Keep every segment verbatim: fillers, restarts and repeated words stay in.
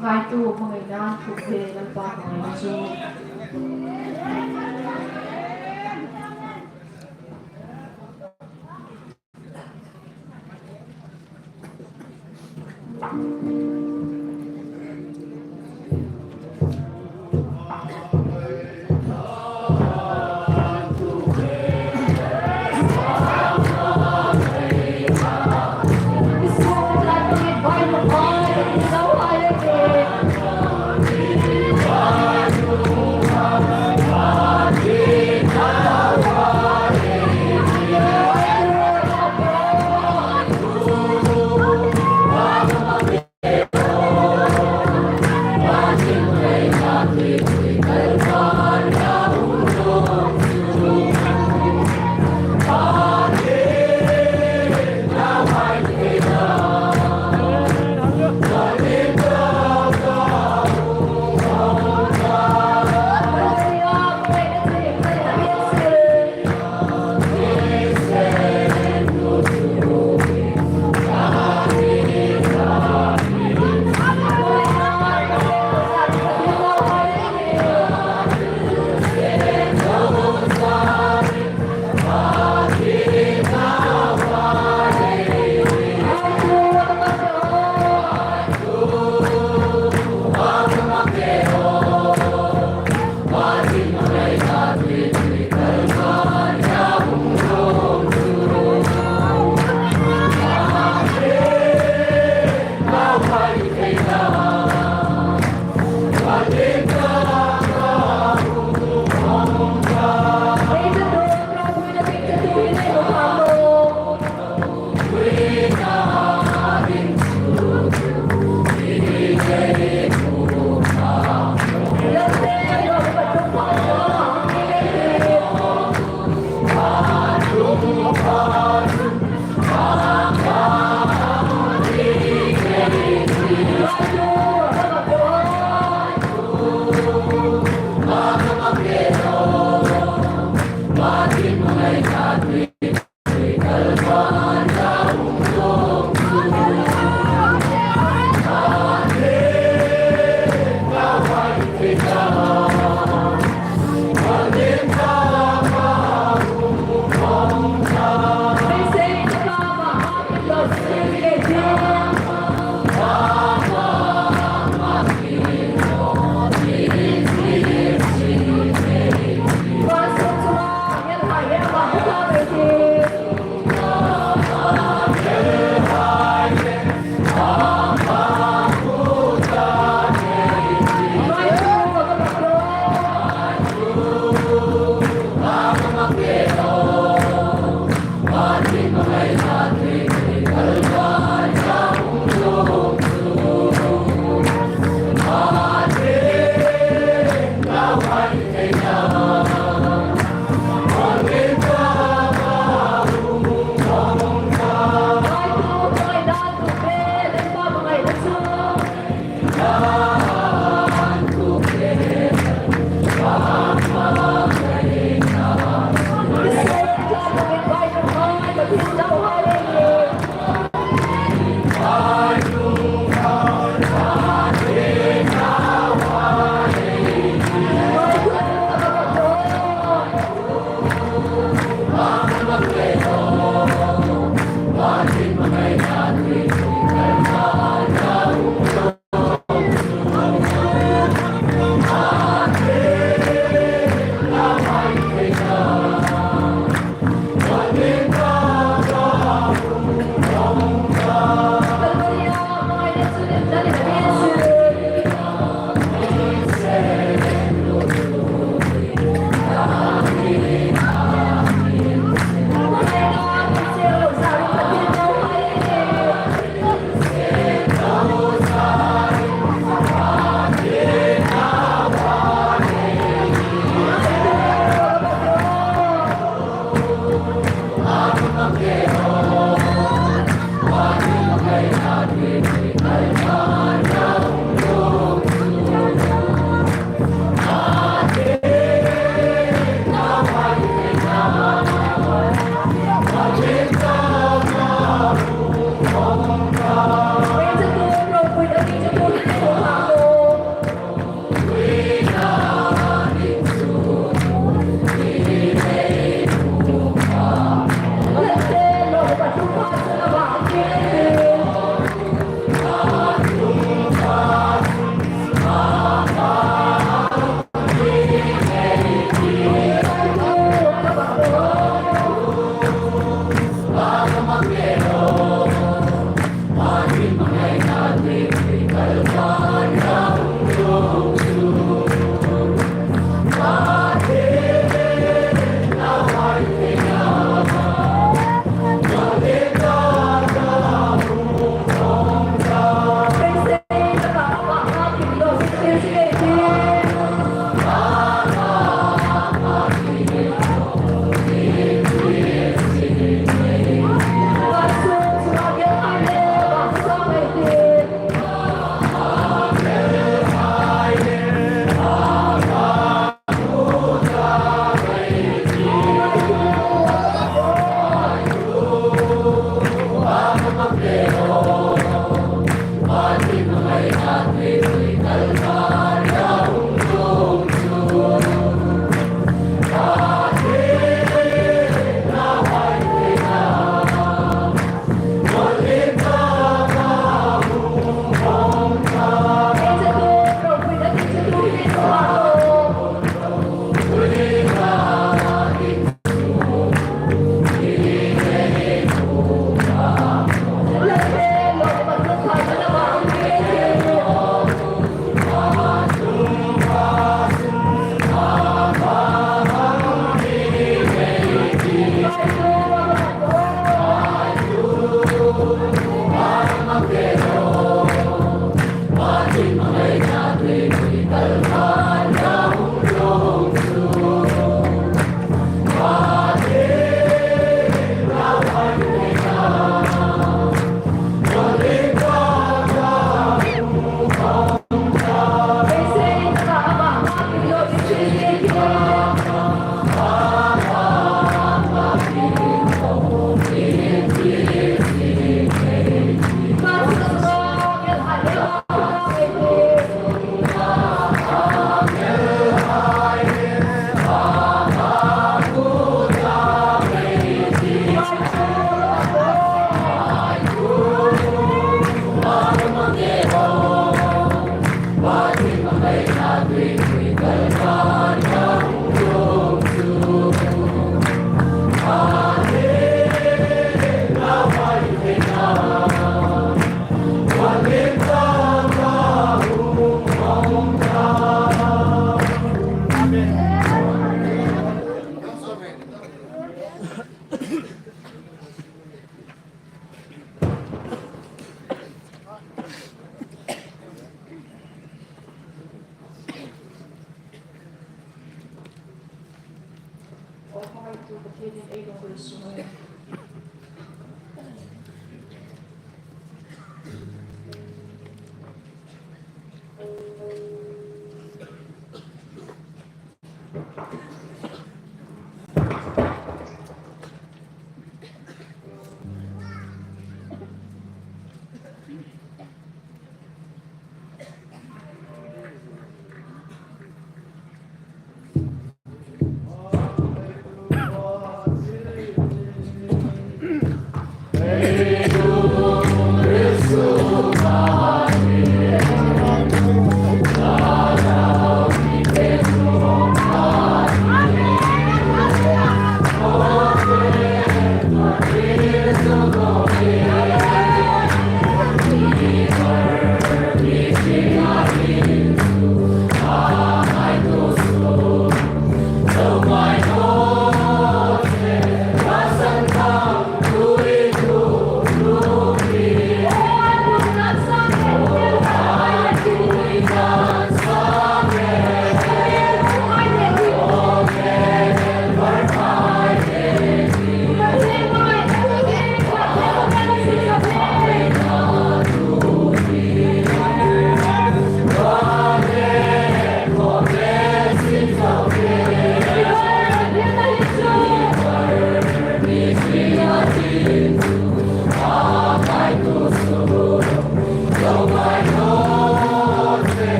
Ngaitu hmangaina thup ve, Lalpa hmangaina chu.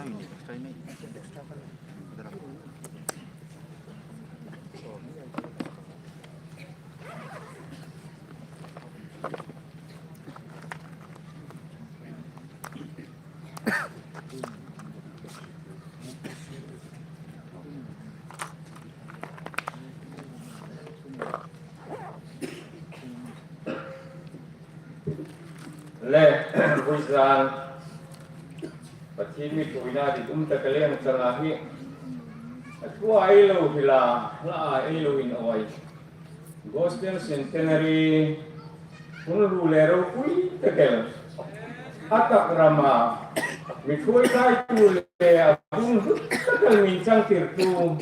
Le, voizan Pathien mi ṭhuoina dik um tak a leng chang a hi. A thua ei lo hril a, hla a ei lo inawm. Gospel Centenary hun ru le ropui tak el, a tak rama mi ṭhuoitu le a bung hlut tak el mi changtirtu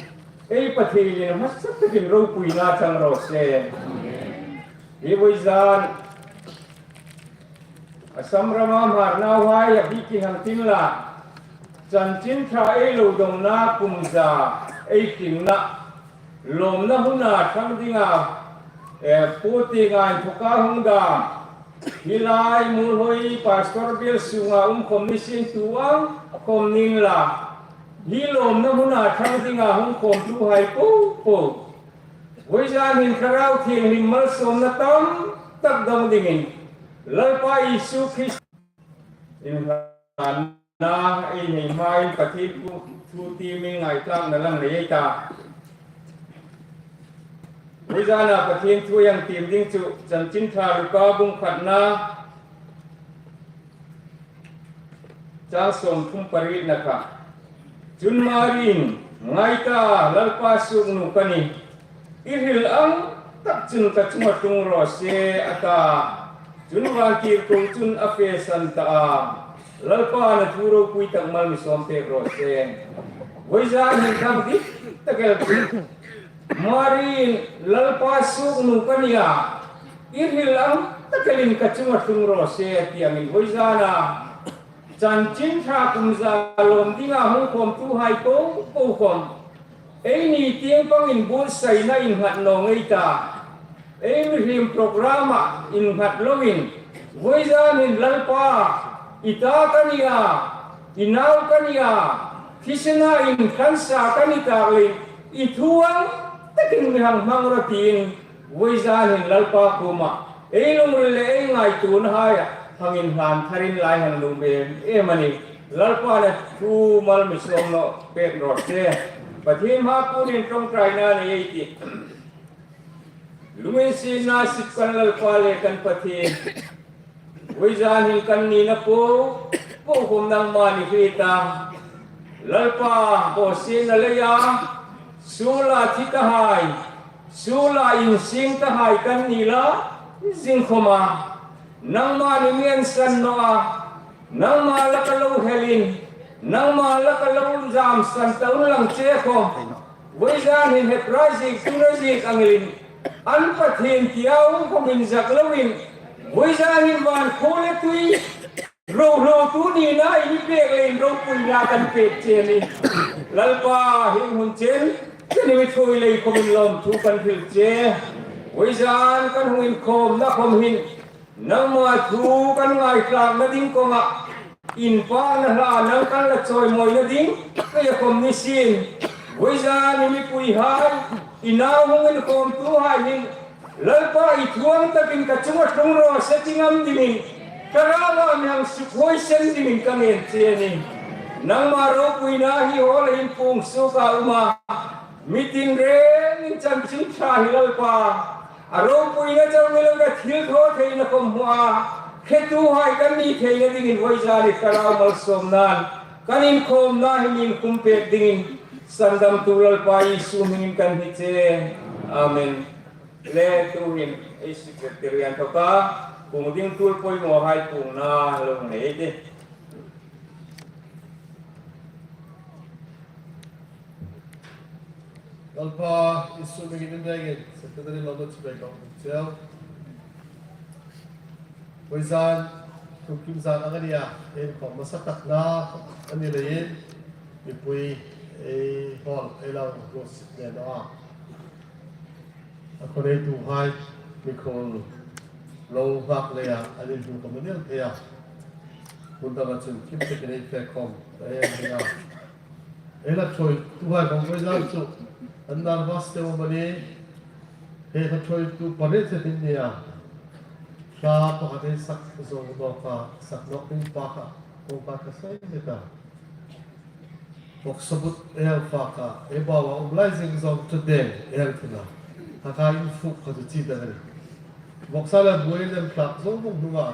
ei Pathienin hmasa takin ropuina chang raw se. Hi voizan Assam rama Hmar nauhai a bikin hang tin la, chanchin ṭha ei lo dawngna kum za ei tlingna lawmna huna ṭhang dinga, eh, Pu Tienga inthoka hung dam. Hi lai Muolhoi Pastor biel sunga um khom ni sien, tu ang khom ning la, hi lawmna huna ṭhang dinga hung khomtuhai po po, voizan hin Thlarau Thienghlim malsawmna tam tak dawng dingin Lalpa Isu Krista inhlanna ei nei hmain Pathien thu, thu tiemin ngaithlakna lang nei ei ta. Voizana Pathien thu ei hang tiem ding chu Chanchin Ṭha Luka bung khatna, chang sawmthum parietna kha. Chun Mariin, "Ngai ta, Lalpa suoknu ka nih. I hril ang tak chun ka chunga tlung raw se," a ta. Chun vantirko chun a fe san ta a. Lalpa'n a thu ropui tak mal mi sawm pek raw se. Voizan hin dang dik tak el chu, Mariin, "Lalpa suoknu ka nih a, i hril ang tak elin ka chunga tlung raw se," a ti angin voizana Chanchin Ṭha kum za lawm dinga hung khomtuhai po po khom, eini tieng pangin buotsaina innghat naw ngei ta. Ei mihriem program-a innghat loin, voizan hin Lalpa, i ta ka nih a, i nau ka nih a, thisena inthlansa ka ni tak leiin, i thu ang takin mi hang hmang rawh tiin, voizan hin Lalpa kuoma ei lungril le ei ngaituonahai hang inhlan tharin lai hang nuom em em a nih. Lalpa'n a thu mal mi sawm naw pek raw se. Pathien hmaa puon in ṭawngṭaina nei ei tih. Lunginsietna sip kan Lalpa le kan Pathien, voizan hin kan nina po po khom nangma'n i hriet a. Lalpa, bawsietna leia suola thi tahai, suola insing tahai kan ni la, zing khoma nangma'n i mi ensan naw a, nangma laka lo helin, nangma laka lo zamsan ta unlang che khom, voizan hin hepra ziek, tura ziek ang elin, an Pathien tia um khom inzak loin, voizan hin van khuo le tui ro lo tu nina i mi pek leiin ropuina kan pek che a nih. Lalpa, hi hun chen, chen i mi ṭhuoi lei khomin lawmthu kan hril che. Voizan kan hung inkhomna khom hin, nangma thu kan ngaithlakna ding konga inpakna hla nang kan la chawimawina ding, kei a khom ni sien. Voizan i mipuihai, i nau hung inkhomtuhai hin, Lalpa, i thu ang takin ka chunga tlung raw se ti ngam dingin, ka rama mi hang sukhuoi sen dingin ka ngen che a nih. Nangma ropuina hi hall-a inpuong suoka um a, mi tin rengin Chanchin Ṭha hi Lalpa, a ropuina chau ni lo, ka thilthaw theina khom hmu a, hretuhai kan ni theina dingin voizan i Thlarau malsawmna'n kan inkhomna hi mi inkhum pek dingin, sandamtu Lalpa Isu hmingin kan hni che. Amen. Le tuhin ei Secretary inthoka puong ding tul poimawhai puongna lo nei ei tih. Lalpa Isu hmingin in rengin Secretary lo na chibai kong cheu. Voizan, kum kim zan ang a nih a, inkhom hmasa takna a ni leiin, mipui, ei hall, ei lo, lo sit ne naw a. A khawneituhai, mikhuol lo nghak leia, an inhmu khom a ni el thei a. Hun danga chun kim takin ei fe khawm ei ni a. Ei hla ṭhuoituhai khawm voi zan chu an nervous te um a nih. Hei hla ṭhuoitu pariet chauh an ni a. Hla pakhat ei sak zo nawk a, sak nawk ding pa kha kawngka ka sei zet a. Vawksa but ei hang fak a, ei bawa um lai zing Zawngṭadeng ei hang tlung a. Kha kha in fuk kha chu chi dang a nih. Vawksa le bu ei lem thlak zo vawng hnunga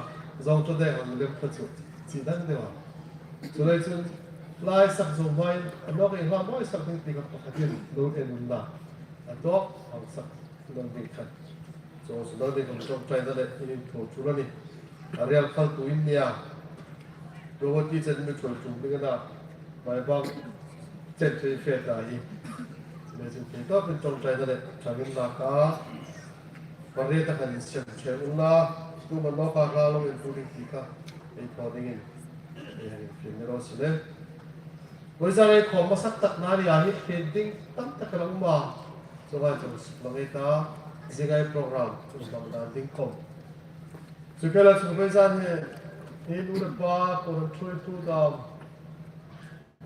Zawngṭadeng hang lem kha chu chi dang deu a. Chuleiin chun hla ei sak zo hmain a nawk ei hla mawi sak ding ti kha pakhatin lo en unla. A tawp hang sak lo ding khan. Chuong chu lo ding khawm ṭawngṭaina le in inthuo ṭul a nih. A rial khaltu in ni a. Robot ti chen mi ṭhuoi ṭum ding a na. Mai bang chen thei fe ta hi. Chuleiin chun thei tawpin ṭawngṭaina le ṭhangin lak a. Pariet a khan insiam ṭhe unla. Tuman nawka hla lo en tu ding ti kha ei thaw dingin ei hang infiel ni raw se le. Vawisun ei khawm hmasak tak ni a, hi hriet ding tam tak a la um a. Chuonghai chu suklang ei ta, zing ei program chu hmang dan ding khawm. Chu khela chu vawisun hi, hi nu le pa, kohran ṭhuoitu dam,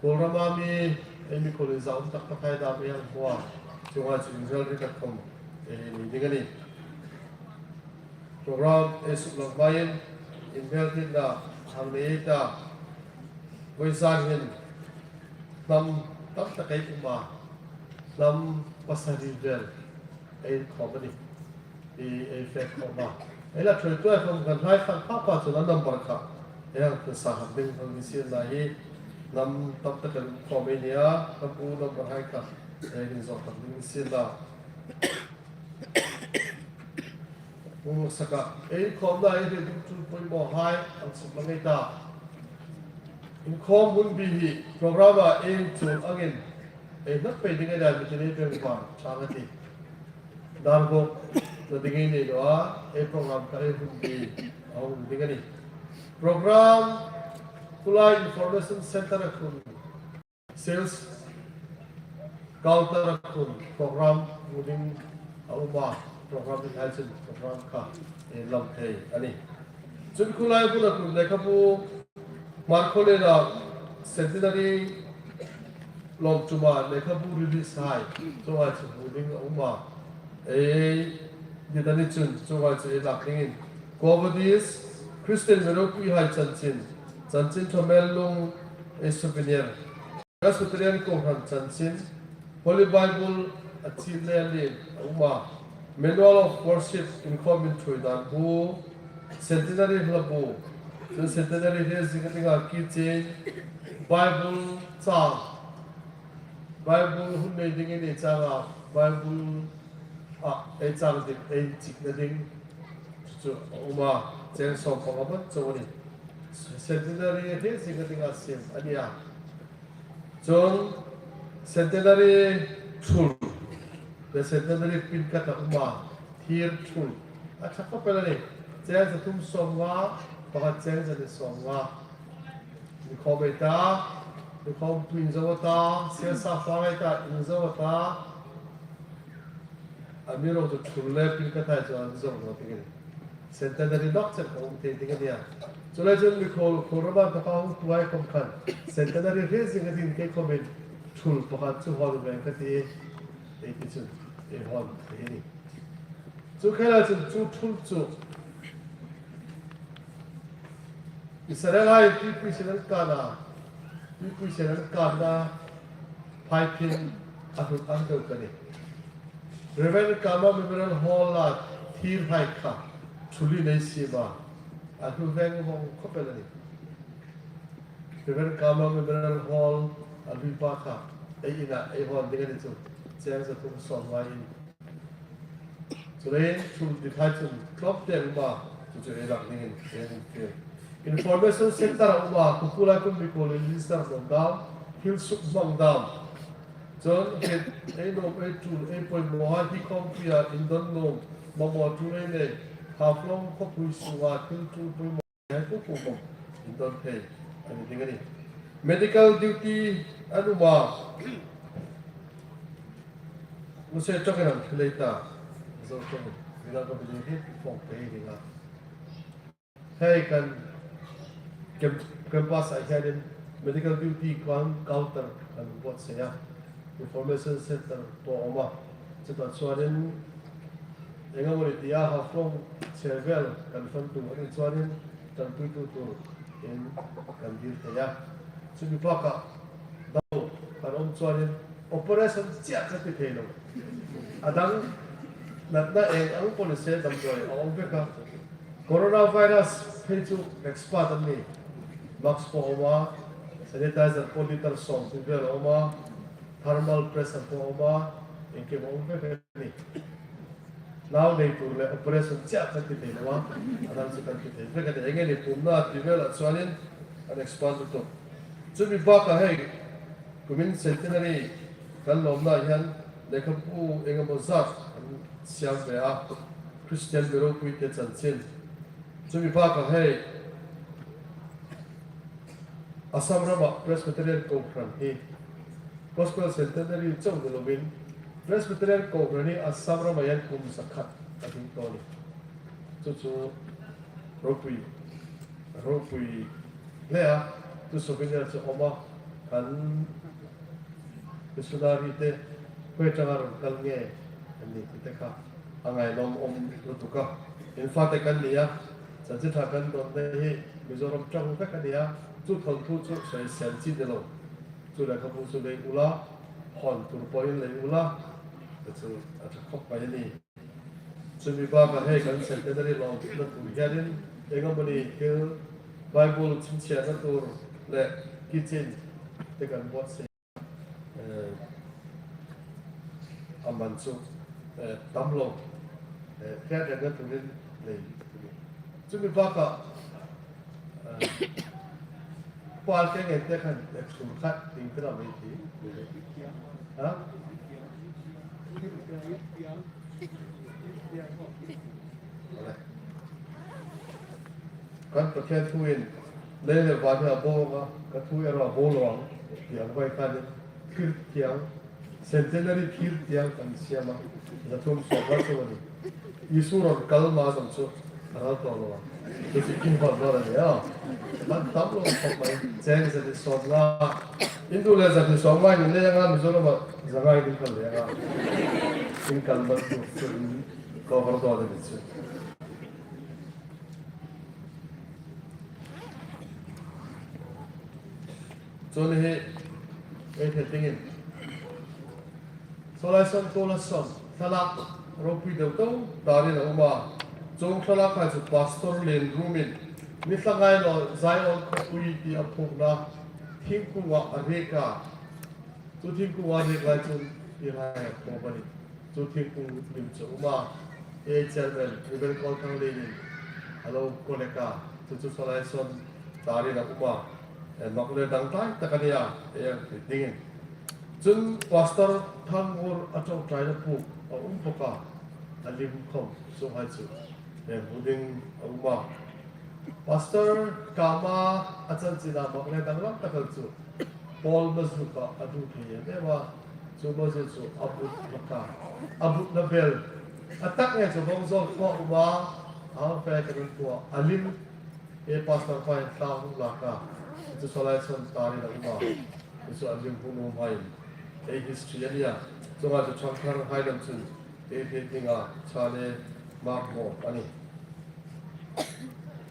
Kawlrama mi, ei mikhuol inzaum tak tak hai dam ei hang hmu a. Chuonghai chu inhriet ri tak khawm ei nei ding a nih. Program ei suklang hmain inhmelhrietna hang nei ei ta. Vawisun hin hnam tam tak ei um a, hnam pasari vel ei khawm a nih. Ei, ei fe khawm a. Ei hla ṭhuoituhai khawm kan hla ei fak pha pha chun a number kha ei hang fe sa hak ding hang ni sien la hi, hnam tam tak ei khawm ei ni a, hnam bu number hai kha ei hang inzawr hak ding ni sien la. Hung saka, ei khawmna ei hriet ding chu poimawhai hang suklang ei ta. Inkhawm hun bi hi program-a ei chuong angin ei hnawt pei ding a nih, mi tin ei beng van ṭhang a tih. Dar bawk na ding ei nei naw a, ei program kha ei hun bi a hung ding a nih. Program khulai information center-a khun, sales counter-a khun program hmu ding a um a, program ni hai chun program kha ei lam thei a nih. Chun khulai bula khun lekhabu Hmarkhawlien-a centenary lawmtuma lekhabu release hai, chuonghai chu hmu ding a um a. Ei, ni ta ni chun, chuonghai chu ei lak dingin. Quo Vadis, Kristien mi ropuihai chanchin, chanchin thawmel lung, ei souvenir. Presbyterian Kohran chanchin, Holy Bible a chîn le a lien a um a, Manual of Worship inkhawmin ṭhuoi dan bu, Centenary hlabu, chun Centenary hre zing a dinga keychain, Bible chang, Bible hun nei dingin ei changa, Bible-a ei chang dik, ei inchikna ding, chu chu a um a, cheng sawm panga bawk chau a nih. Centenary hre zing a dinga siem a nih a. Chun Centenary ṭhul, the Centenary pin kha a um a, thir ṭhul, a ṭha khawp el a nih. Cheng za thum sawmnga, pakhat cheng za li sawmnga. Inkhawm ei ta, inkhawmtu inzo a ta, sesa fang ei ta, inzo a ta. Amiruokchu ṭhul le pin kha hai chu an zo naw ding a nih. Centenary nawk chen kha um thei ding a nih a. Chuleiin chun mikhuol, khuolrama taka hungtuhai khawm khan Centenary hre zing a dingin kei khawmin ṭhul pakhat chu hawn ve ka ti, ei ti chun ei hawn thei a nih. Chu khela chun chu ṭhul chu Israelhai tuipui sien an kâna, tuipui sien an kâna phaiphin a hlut ang deu ka nih. Reverend Kama Memorial Hall-a thirhai kha ṭhulin ei siem a, a hlu veng vawng khawp el a nih. Reverend Kama Memorial Hall-a hlui pa kha ei ina ei hawn ding a ni chu, cheng za thum sawmnga in. Chuleiin ṭhul dithai chun tlawmte a um a, chu chu ei lak dingin ei hung fiel. Information center a um a, khawpui lai khun mikhuolin register nawn dam, thil suk hmang dam. Chun ei nuom, ei ṭul, ei poimawhai hi khawmpui-a indon nuom, mamaw ṭul ei nei, Haflong khawpui sunga thil ṭul poimaw hai po po khawm indon thei a ni ding a nih. Medical duty an um a. Nuse ṭawngin an thil ei ta. Zo ṭawngin. Midang ka bi ding hi fawng pei ding a. Hei kan Camp-, campus-a hianin medical duty kan counter kan buatsaih a, information center pawh a awm a. Chutah chuanin engemaw ni tia Haflong chhe vel kan hlan tur a nih chuanin ṭanpuitu turin kan dil thei a. Chumi bakah dam lo kan awm chuanin operation chiah kan ti thei lo. A dang natna eng ang pawh ni se damdawi a awm vek a. Coronavirus phei chu expert an ni. Mask pawh a awm a, sanitizer pawh litre sawm vel a awm a, thermal pressure pawh a awm a, engkim a awm vek a ni. Nau nei tur le operation chiah kan ti thei lo a, a dang chu kan ti thei vek a ni. Eng nge ni pumna ti velah chuanin an expert lutuk. Chumi bakah hei kumin centenary kan lawmna hian lehkhabu engemaw zat an siam ve a, Kristian mi ropuite chanchin. Chumi bakah hei Assam rama Presbyterian Kohhran hi Gospel Centenary chauh ni lovin, Presbyterian Kohhran hi Assam rama hian kum zakhat a ding tawh a ni. Chu chu ropui, ropui hle a, chu souvenir chu awm a, kan missionary te khawi aṭanga rawn kal nge an ni tih te kha a ngailawm awm lutuk a. In fact, kan ni a, chanchin ṭha kan dawnna hi Mizoram ṭang vek a ni a, chu thawnthu chu sawi sem chi ni lo. Chu lehkhabu chu lei ula, hawn tur pawhin lei ula, chu a ṭha khawp mai a ni. Chumi bakah hei kan centenary lawmna tur hianin engemaw ni thil Bible chhingchhiarna tur leh kitchen te kan buatsaih, eh, a man chu, eh, tam lo, eh, hriat rengna turin nei. Chumi bakah, eh, Pal ke nge te khan, eh, sur khat ding te ram ei ti. Ha? Kan Pathian thuin lei le van hi a bo ang a, ka thu erawh a bo lo ang, ti ang vai khan thil thiang, centenary thil thiang kan siam a, zathum sawmnga chu a ni. Isu rawn kal ma zawng chu a ral tawh lo a. Chu chu kin hawt lo a ni a. Kan tam lo khawp mai, cheng zahni sawmnga. In duh le zahni sawmnga in lei ang a, Mizoramah zanga in kal lei ang a. In kal man chu chu in cover dawn a ni chu. Chuan hi, ei hre dingin, saw lai sawn kawla sawn thlalak ropui deuh deuh tarin a awm a. Chung thlalak hai chu Pastor Len Rumin, ni thla ngai lo Zion khawpui ti a phuokna thingkunga a riek a. Chu thingkunga riek lai chuan ti lai a khawp a ni. Chu thingkung hlim chu a awm a, ei chairman Reverend Kawlthanglienin a lo collect a, chu chu saw lai sawn tarin a awm a, eh, mak le dangtlai tak a nia, ei ang hre dingin. Chun Pastor Thangngur a ṭawngṭaina puk a awm bawk a, a lim khawm saw hai chu, eh, hmu ding a awm a. Pastor Kama a chanchina mak le danglam tak el chu Paul mazuk a a duh thei em em a, chu mazuk chu a but hlak a, a butna bel a tak nge chu bawngzawl pawh a awm a, a hang fe kan hmu a, a lim e Pastor pa in thla hung lak a, chu saw lai sawn tarin a awm a, chu chu a lim hung awm hai ei history a nia, chunga chu ṭhangthar hai lam chun ei hriet dinga chhale mak maw a ni.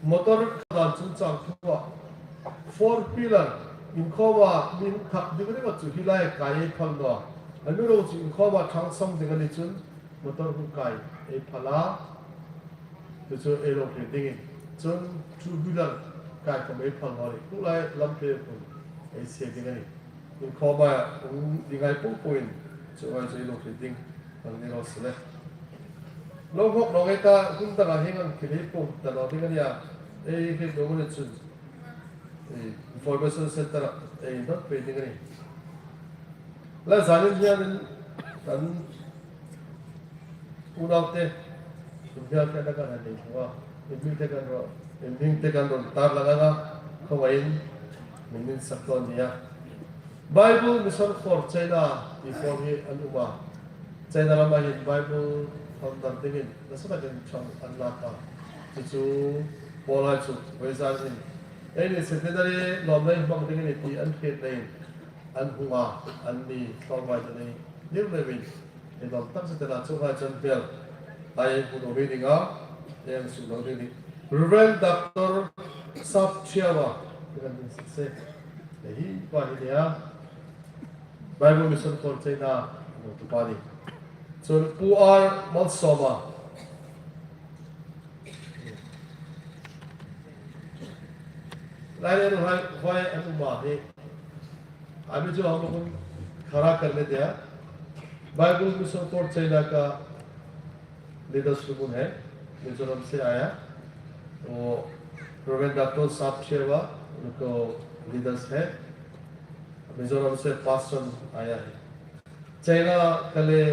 Motor dan chungchang thua four wheeler inkhawma mi hung thak ding ringawt chu hi lai kai ei phal naw a. A mi ro chu inkhawma ṭhang sawng ding a ni chun motor hung kai ei phal a. Chu chu ei lo hre dingin chun two wheeler kai khawm ei phal naw a ni. Tulai lam pe hun ei se ding a ni. Inkhawma hung ding hai po poin chu ai chu ei lo hre ding ang ni raw se le. Lo hawk lo ngai ta, hun danga hieng ang thil hi pawm ta lo ding a nia. Ei hriet lo ni chun, eh, information center-a ei nawt pe ding a ni. La zanin hianin kan unaute, inhnial te kan han nei hmu a, in hming te kan rawn, in hming te kan rawn tarlang ang a, khawngaihin min insak tawh a nia. Bible Mission for China ti form hi an um a. China rama hin Bible founder dingin nasa takin ṭhang an lak a. Chu chu Paula chu vawizanin Eini centenary lawmna hmang ding a nih ti an hriet leiin an hung a, anni tlawmngai ta ni deu leiin, ei lawm tak zet a, chuonghai chun bel ei hmu nuom ding a, ei hang suklang ding a nih. Reverend Doctor Sap Thiawa, kan hming sik se. Ei hi pa hi nia. Bible Mission for China, no tu pa ni. Chun Pu R Malsawma. Lai le hai, vai an um a hi. अभी जो हम लोग खड़ा करने दिया, Bible mission for China का लीडर्स लोगों है, मिजोरम से आया। वो रेवरेंड डॉक्टर साहब शेवा, उनको लीडर्स है, मिजोरम से पास्टर आया है। चाइना के लिए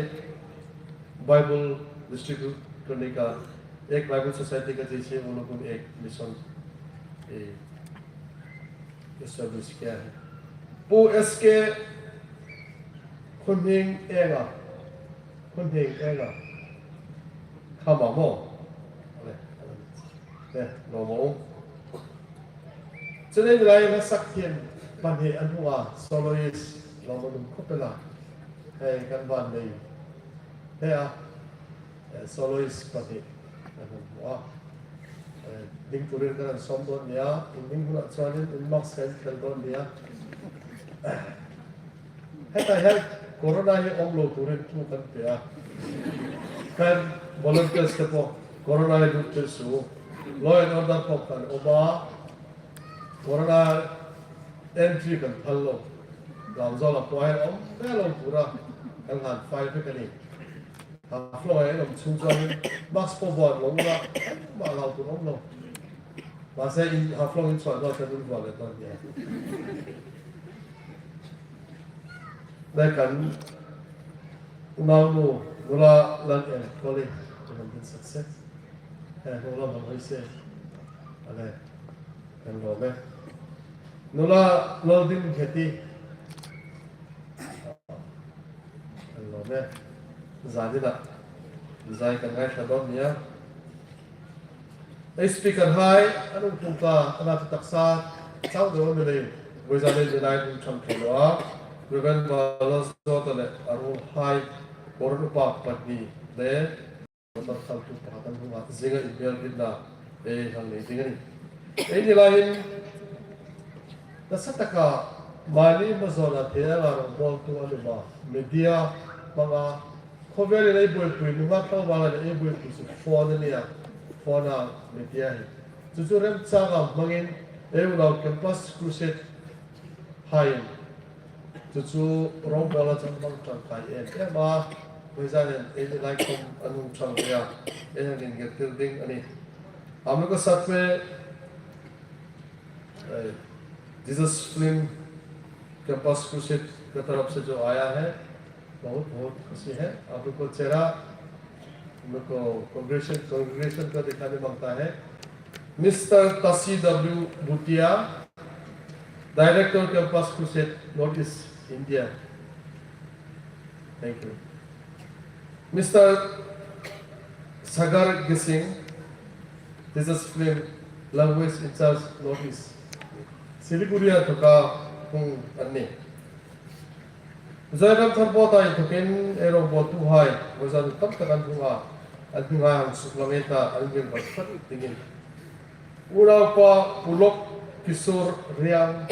बाइबल डिस्ट्रीब्यूट करने का एक बाइबल सोसाइटी का जैसे वो लोगों ने एक मिशन, ए, एस्टैब्लिश किया है। Pu S K Khunhing Enga, Khunhing Enga, khama mo. Ale, ale, no mo. Chun ei lai la sak hian pahnih an hung a, soloist, lawmum khawp el a. Hei, kan van nei. Hei a, eh, soloist pahnih kan hung a. Eh, ding turin kan sawm dawn nia, in ding hunah chuanin in mask kan fel dawn nia. Heta hian corona hi awm lo turin thu kan pe a. Kan volunteers te pawh corona hi lut tir su. Law and order pawh kan awm a. Corona entry kan phal lo. Lamzawla pawh hian awm ve lo tura kan han fai vek a ni. Haflong hian awm chhung chuan mask pawh vuan lo ula, mah lo tur awm lo. Mahse, in Haflong in chhuah lo kan vuan le tawn nia. Dai kan unau nu, nula lan en kawli, kan din sak se. Eh, nula man hoi se. Ale, kan lo me. Nula lo din kheti. Kan lo me. Zan dina. Zai kan ngai thla dawn nia. Ei speaker hai, an hung tlung ta, an a taksa, chau deu a ni lei, vawizan ei ni lai hung chang thei lo a, Reverend Bala Zawta le a ruolhai, Koran upa pahni le, motor thaltu pakhat an hung a, zinga inbel rinna, ei hang nei ding a ni. Ei ni lai hin, nasa taka, mani mazona thei anga rawngbawltu a ni ma, media hmanga, Khawvelin ei buaipui, nunghak tlangvala ei buaipui chu phone a nia, phone-a media hi. Chu chu remchanga hmangin ei unau Campus Crusade haiin chu chu rawngbawla chuan hmang ṭangkai em em a, vawizanin ei ni lai khawm an hung ṭhang ve a, ei hang inngirtir ding a ni. हम लोग का साथ में, ए, Jesus film campus crusade की तरफ से जो आया है, बहुत, बहुत खुशी है। आप लोग को चेहरा, हम लोग को कांग्रेगेशन, कांग्रेगेशन को दिखाने मांगता है। Mister Tashi W Bhutia, director campus crusade north east India. Thank you. Mister Sagar Gising, this is film Language in Charge Northeast. Siliguri-a inthawka hung an ni. Zoram Tharbawta inthawkin ei rawngbawltuhai, vawizan tam tak an hung a, an hung a, an suklang ei ta, an ngir vat vat dingin. Unaupa Pulok Kishore Riang.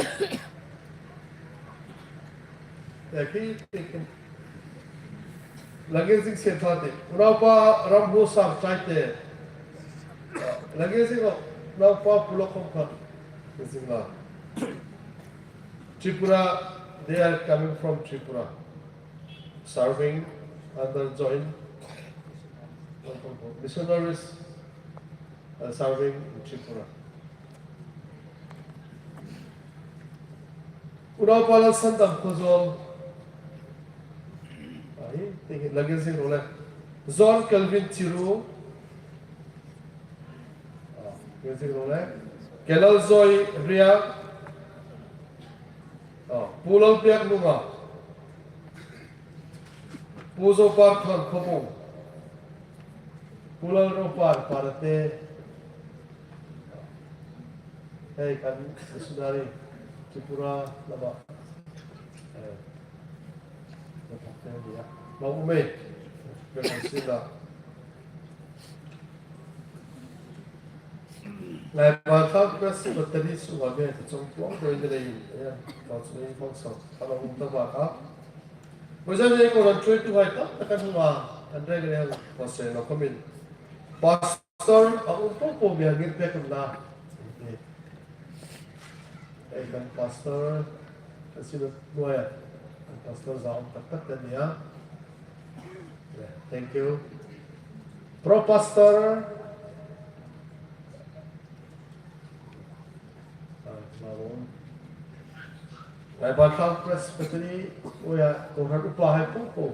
Eki, eki. Langenzing Sianthate. Unaupa Ramhosar Chaite. Langenzing lo. Unaupa Pulok Khawmkhat. Ngenzing la. Tripura, they are coming from Tripura. Serving under joint missionaries, uh, serving in Tripura. Unaupa Lalsandam Khawzawl. Ai, thank you. Langenzing ro le. John Kelvin Chiru. Ah, Kelvin ro le. Kelal Joy Ria. Ah, Pu Lalpiak Nunga. Pu Zopar Thon Khawbung. Pu Lalropar Parate. Hei kan missionary Tripura lama. Eh, na thak te ni a. Ma u me. Be kan sila. Ngai pa thak Presbytery sunga me ta chong tuang doi ni lei. Ya, ta chong ni fang sa. Ka lo um ta ba ka. Bo zan ei ko ran troi tu hai ta, ta kan hua. Kan rei ka ne hang ko se lo komin. Pas Pastor, a um po po mi a ngir pek an la. Ei kan pastor, kan sila nuai a. Kan pastor za um tak tak kan nia. Yeah, thank you. Pro pastor. Ah, ma um. Ngai pa thak Presbytery, uya, ko ran upa hai po po.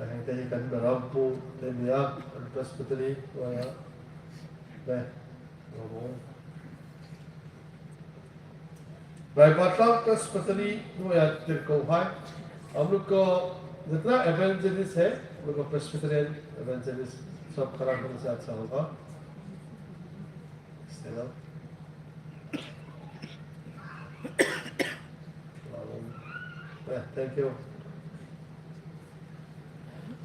Hei te hi kan Berampu te nia, kan Presbytery uaia. Be, lo bo. Bai Patlang Presbytery uaia tirko hai. Am lu ko, zatra evangelist hai, am lu ko Presbyterian evangelist, sab kharang ko sa sa hoga. Stand up. Eh, thank you.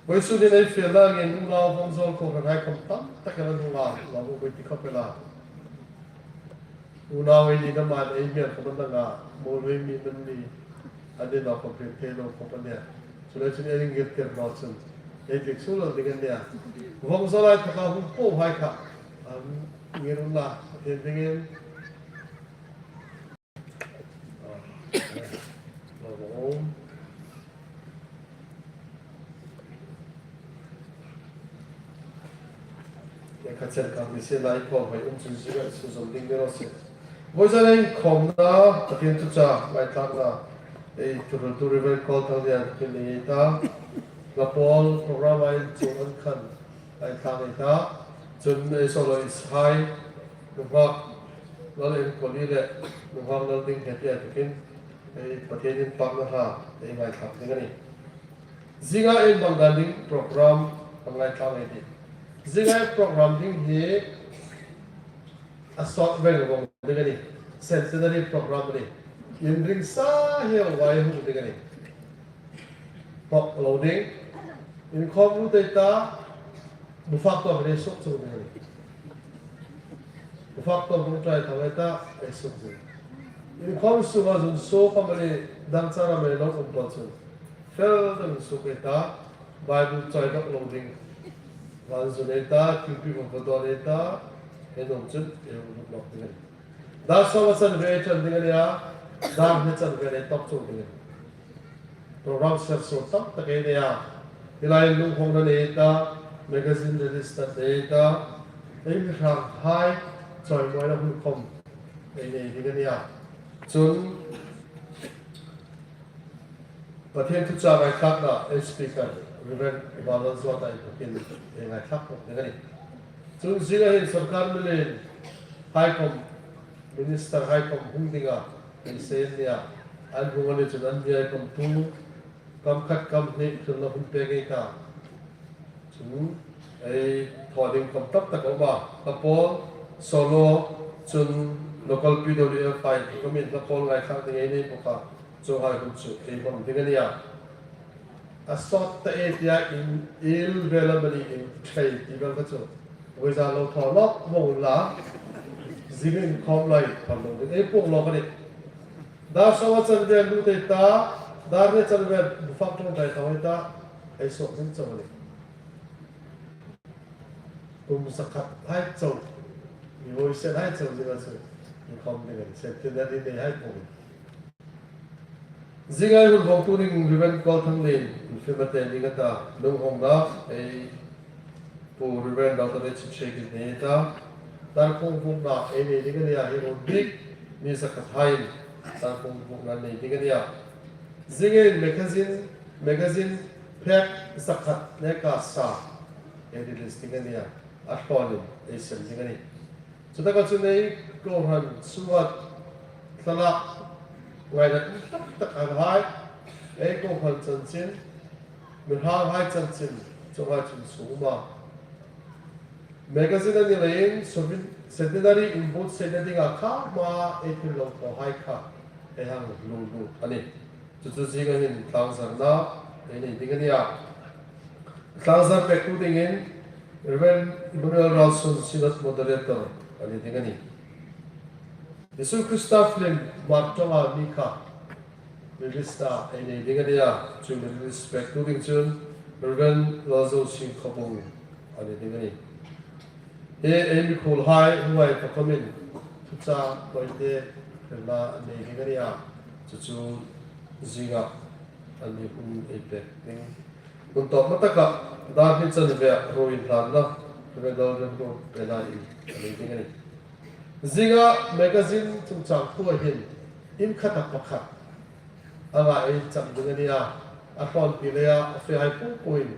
Vawisun hin ei fiel angin unau vawngzawl kohran hai khawm tam tak el an hung a, lo bu ti khawp el a. Unau ei ni dam an ei mial khawm an dang a, mawl hoi mi man ni, an ni lo khawm fiel thei lo khawp a nia. Chuleiin ei ring ngir tir naw chun ei dik suol ding a nia. Vawngzawl lai taka hung po hai kha, an ngir unla, Pathien dingin. Kha chen kang mi se lai ko hoi um chu zira su zom ding mi ro se. Vawisun ei khawmna, Pathien thu cha, ngaithlakna. Ei thuhril tu Reverend Kawlthang Lian, Pathien ni ta. Lapol program a inchuk an khan. Ngaithlak ei ta. Chun ei solo is hai. Nunghak Lal Enkawli le Nunghak Lalding Hnetia tukin ei Pathien inpakna hla ei ngaithlak ding a nih. Zinga ei bang dan ding program a ngaithlak ei tih. Zinga ei program ding hi a sawt veng vawng ding a nih. Centenary program a nih. Inring sa hiel vai hung ding a nih. Pawk lo ding. Inkhawm lut ei ta, bu fak tawp ei suk chu ding a nih. Bu fak tawp hung try tho ei ta, ei suk ding. Inkhawm sunga zun suk khawm a ni, dang chara mei lo um tawh chun. Fel dang suk ei ta, Bible chawi dawk lo ding. Van zun ei ta, thingpi va dawn ei ta, ei nuom chun ei hung lut nawk ding a nih. Dar sawm a chanve ei ṭan ding a nih a, dar hni chanve ei tawk chuong ding a nih. Program ser suol tam tak ei nei a. Hi lai lunghawngna nei ta, magazine release ta nei ta, ei mi hrang hai chawimawina hun khawm ei nei ding a nih a. Chun Pathien thu cha ngaithlakna ei speaker Reverend Vanlalzuata inthawkin ei ngaithlak bawk ding a nih. Chun zinga hin sawrkar mi lien hai khawm, minister hai khawm hung dinga ei sei a nih a. An hung a ni chun an mi hai khawm thu kam khat kam hni hrilna hun pek ei ta. Chun ei thaw ding khawm tam tak a um a. Ka pawl, solo, chun local P W F hai khawmin ka pawl ngaithlak ding ei nei bawk a. Chuonghai hun chu ei hmang ding a nih a. A sawt ta ei tia in il vel a mani in thei ti vel kha chu. Vawisun lo thaw lawk vawng la. Zing inkhawm lai thaw lo ding ei puong lawk a nih. Dar sawm a chanve lut ei ta, dar hni chanve bu fak ṭawng trai thaw ei ta, ei suk ding chau a nih. Kum zakhat hai chau, mi voi sen hai chau zinga chu inkhawm ding a nih, Centenary nei hai puong. Zinga ei hun vawngtu ding Reverend Kawlthanglien, Fimate ni ka ta, lunghawngna ei Pu Reverend Doctor Richard Shekin nei ta, dar kawng vukna ei nei ding a nih a, hi hun bik mi zakhat haiin dar kawng vukna nei ding a nih a. Zingin magazine, magazine phek zakhat neka sa ei release ding a nih a, a hlawnin ei sem ding a nih. Chutaka chun ei kohran sunga thlalak ngaina tak tak ang hai, ei kohran chanchin, mi hrang hai chanchin, chuonghai chun sung um a. Magazine a ni leiin, souven-, centenary inbuotsaina dinga kha hma ei thil lo thaw hai kha ei hang lunglut a nih. Chu chu zinga hin tlangzarna ei nei ding a nih a. Tlangzar pektu dingin Reverend Emmanuel Ralsung, Synod Moderator a ni ding a nih. Isu Krista film Hmar ṭawnga mi kha release-na ei nei ding a nih a, chu release pektu ding chun Reverend Lalzosing Khawbung a ni ding a nih. Hi ei mikhuolhai hnuoi ta khawmin thuchah tawite hrilna nei ding a nih a, chu chu zinga an mi hun ei pek ding. Hun tawpna taka dar hni chanve ruoinhlanna Reverend Lalremruot pêna in a nei ding a nih. Zinga magazine chungchang thua hin in khata pakhat anga ei chang ding a nih a, a ṭawnpui leia a fehai po poin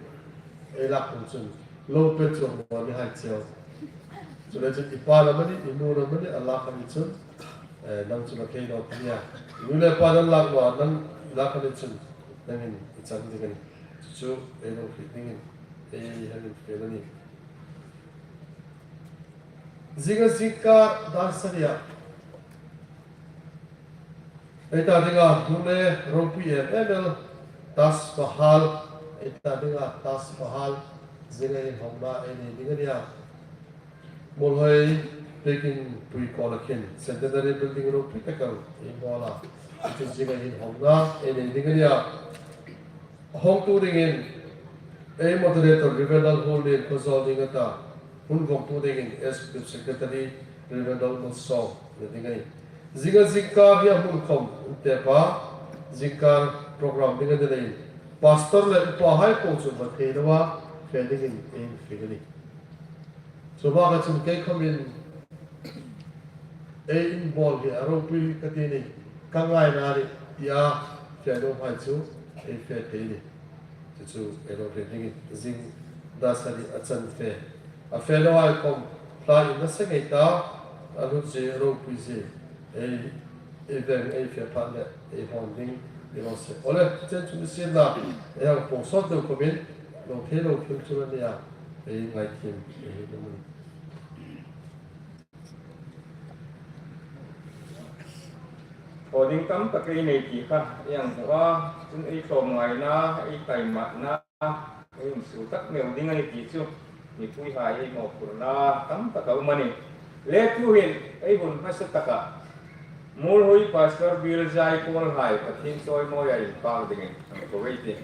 ei lak hun chun lo pe chuong naw ni hai cheu. Chuleiin chun i pa lam a ni, i nu lam a ni, a lak a ni chun, eh, nang chu la khei naw ti nia. I nu le pa nang lak naw, nang lak a ni chun nangin i chang ding a nih. Chu chu ei lo hriet dingin ei hang infiel a nih. Zinga zingkar dar sari-a ei ta dinga hmu le ropui em em el Taj Mahal, ei ta dinga Taj Mahal zinga inhawngna ei nei ding a nih a. Muolhoi pekin pui kawla khin Centenary Building ropui tak el ei hmawl a. Chu zinga inhawngna ei nei ding a nih a. Hawngtu dingin ei moderator Reverend Lalhuolien Khawzawl ding a ta, hun vawngtu dingin Executive Secretary Reverend Lalmunsawng ni ding a nih. Zinga zingkar hi a hmun khawm um tep a, zingkar program ding a ni leiin pastor le upahai po chu va thei loa fe dingin ei infiel a nih. Chu baka chun kei khawmin ei inbawl hi a ropui ka ti a nih, ka ngaina a nih tia fe nuomhai chu ei fe thei a nih. Chu chu ei lo hriet dingin zing dar sari-a a chanve, a fe lohai khawm hla in a se ngei ta, a lut zie, a ropui zie ei, ei veng ei fe phat le ei hawn ding ei lo se. Awle, chen chu ni sienla, ei hang puong sawt deu khawmin lo thei lo thil chu a nih a, ei ngaithiem ei hei ding a nih. Thaw ding tam tak ei nei ti kha ei hang hmu a, chun ei tlawmngaina, ei taimatna, ei insuo tak meu ding a ni ti chu mipuihai ei mawphurna tam tak a um a nih. Le tuhin ei hun hmasa taka Muolhoi Pastor Biel Zaikuol hai Pathien chawimawia inpâk dingin hang ko ei tih.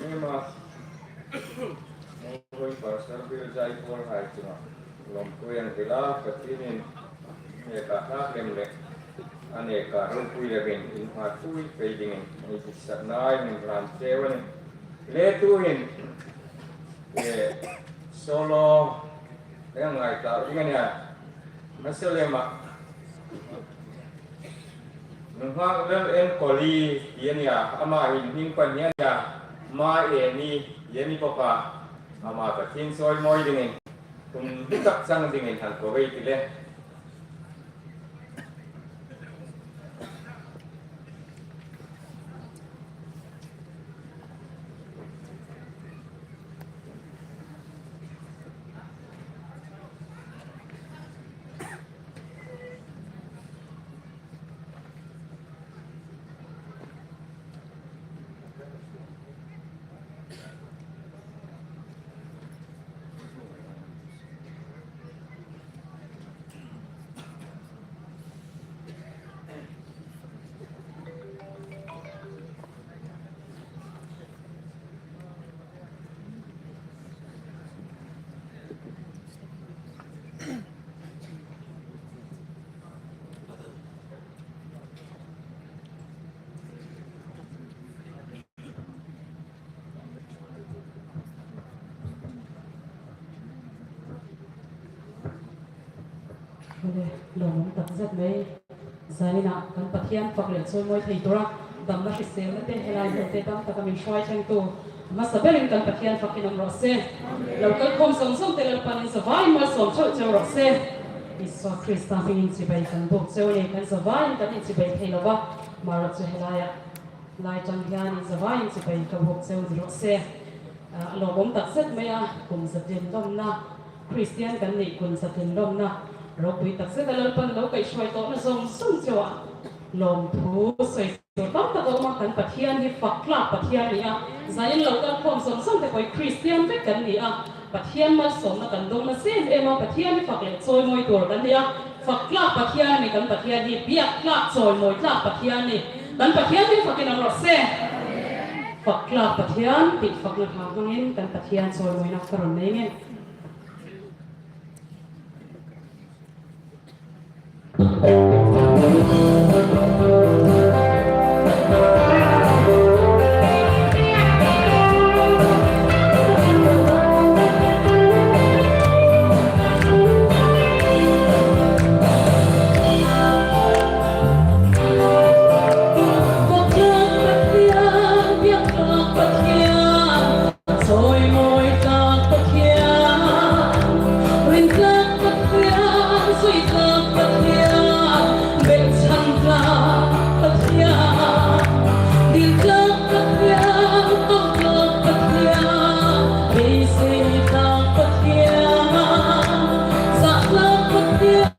Ema, Mongkoi Pastor Bill Zaipawl hai chunga lawmthu ei hril a, Pathienin neka thlak lem le a neka ropui loin inhma thui pei dingin ei ditsakna ei hung hlan cheu a nih. Le tuhin, eh, solo ei ngai ta ding a nih a. Hmasa lema Nunghak Lal Enkoli ti a nih a, ama hin hming pahni a nih a, Ma Eni ti a ni bawk a, ama Pathien chawimawi dingin, kum hlu tak chang dingin han ko ei ti le. Lawmum tak zet mei. Zanina kan Pathian fak le chawimawi thei tura damna hriselna te, helai hmun te tam taka min hruai thlengtu hmasa berin kan Pathian fakin um raw se. Lo kal khawm zawng zawng te Lalpan in zavaiin malsawm chau cheu raw se. Isua Krista hmingin chibai kan buk cheu a nih, kan zavaiin kan inchibai thei lo a. Amarawh chu helaia lai tang hian in zavaiin chibai ka buk cheu ni raw se. A lawmum tak zet mai a, kum za tin lawmna, Kristian kan nih kum za tin lawmna ropui tak zeta Lalpan lo kaihhruai tawhna zawng zawng cheu a, lawmthu sawi tur tam tak a awm a. Kan Pathian hi fak tlak Pathian a ni a, zanin lo kal khawm zawng zawng te pawh Kristian vek kan ni a, Pathian malsawmna kan dawng nasem em a, Pathian hi fak leh chawimawi tur kan ni a, fak tlak Pathian a ni kan Pathian hi, biak tlak, chawimawi tlak Pathian a ni. Kan Pathian hi fakin um raw se. Fak tlak Pathian tih fakna hmang hmangin kan Pathian chawimawina ka rawn nei ngei. Chawimawi tlak Pathian, ring tlak Pathian, zui tlak Pathian, bek chhan tlak Pathian, dil tlak Pathian, tawp tlak Pathian, beisei tlak Pathian, zah tlak Pathian,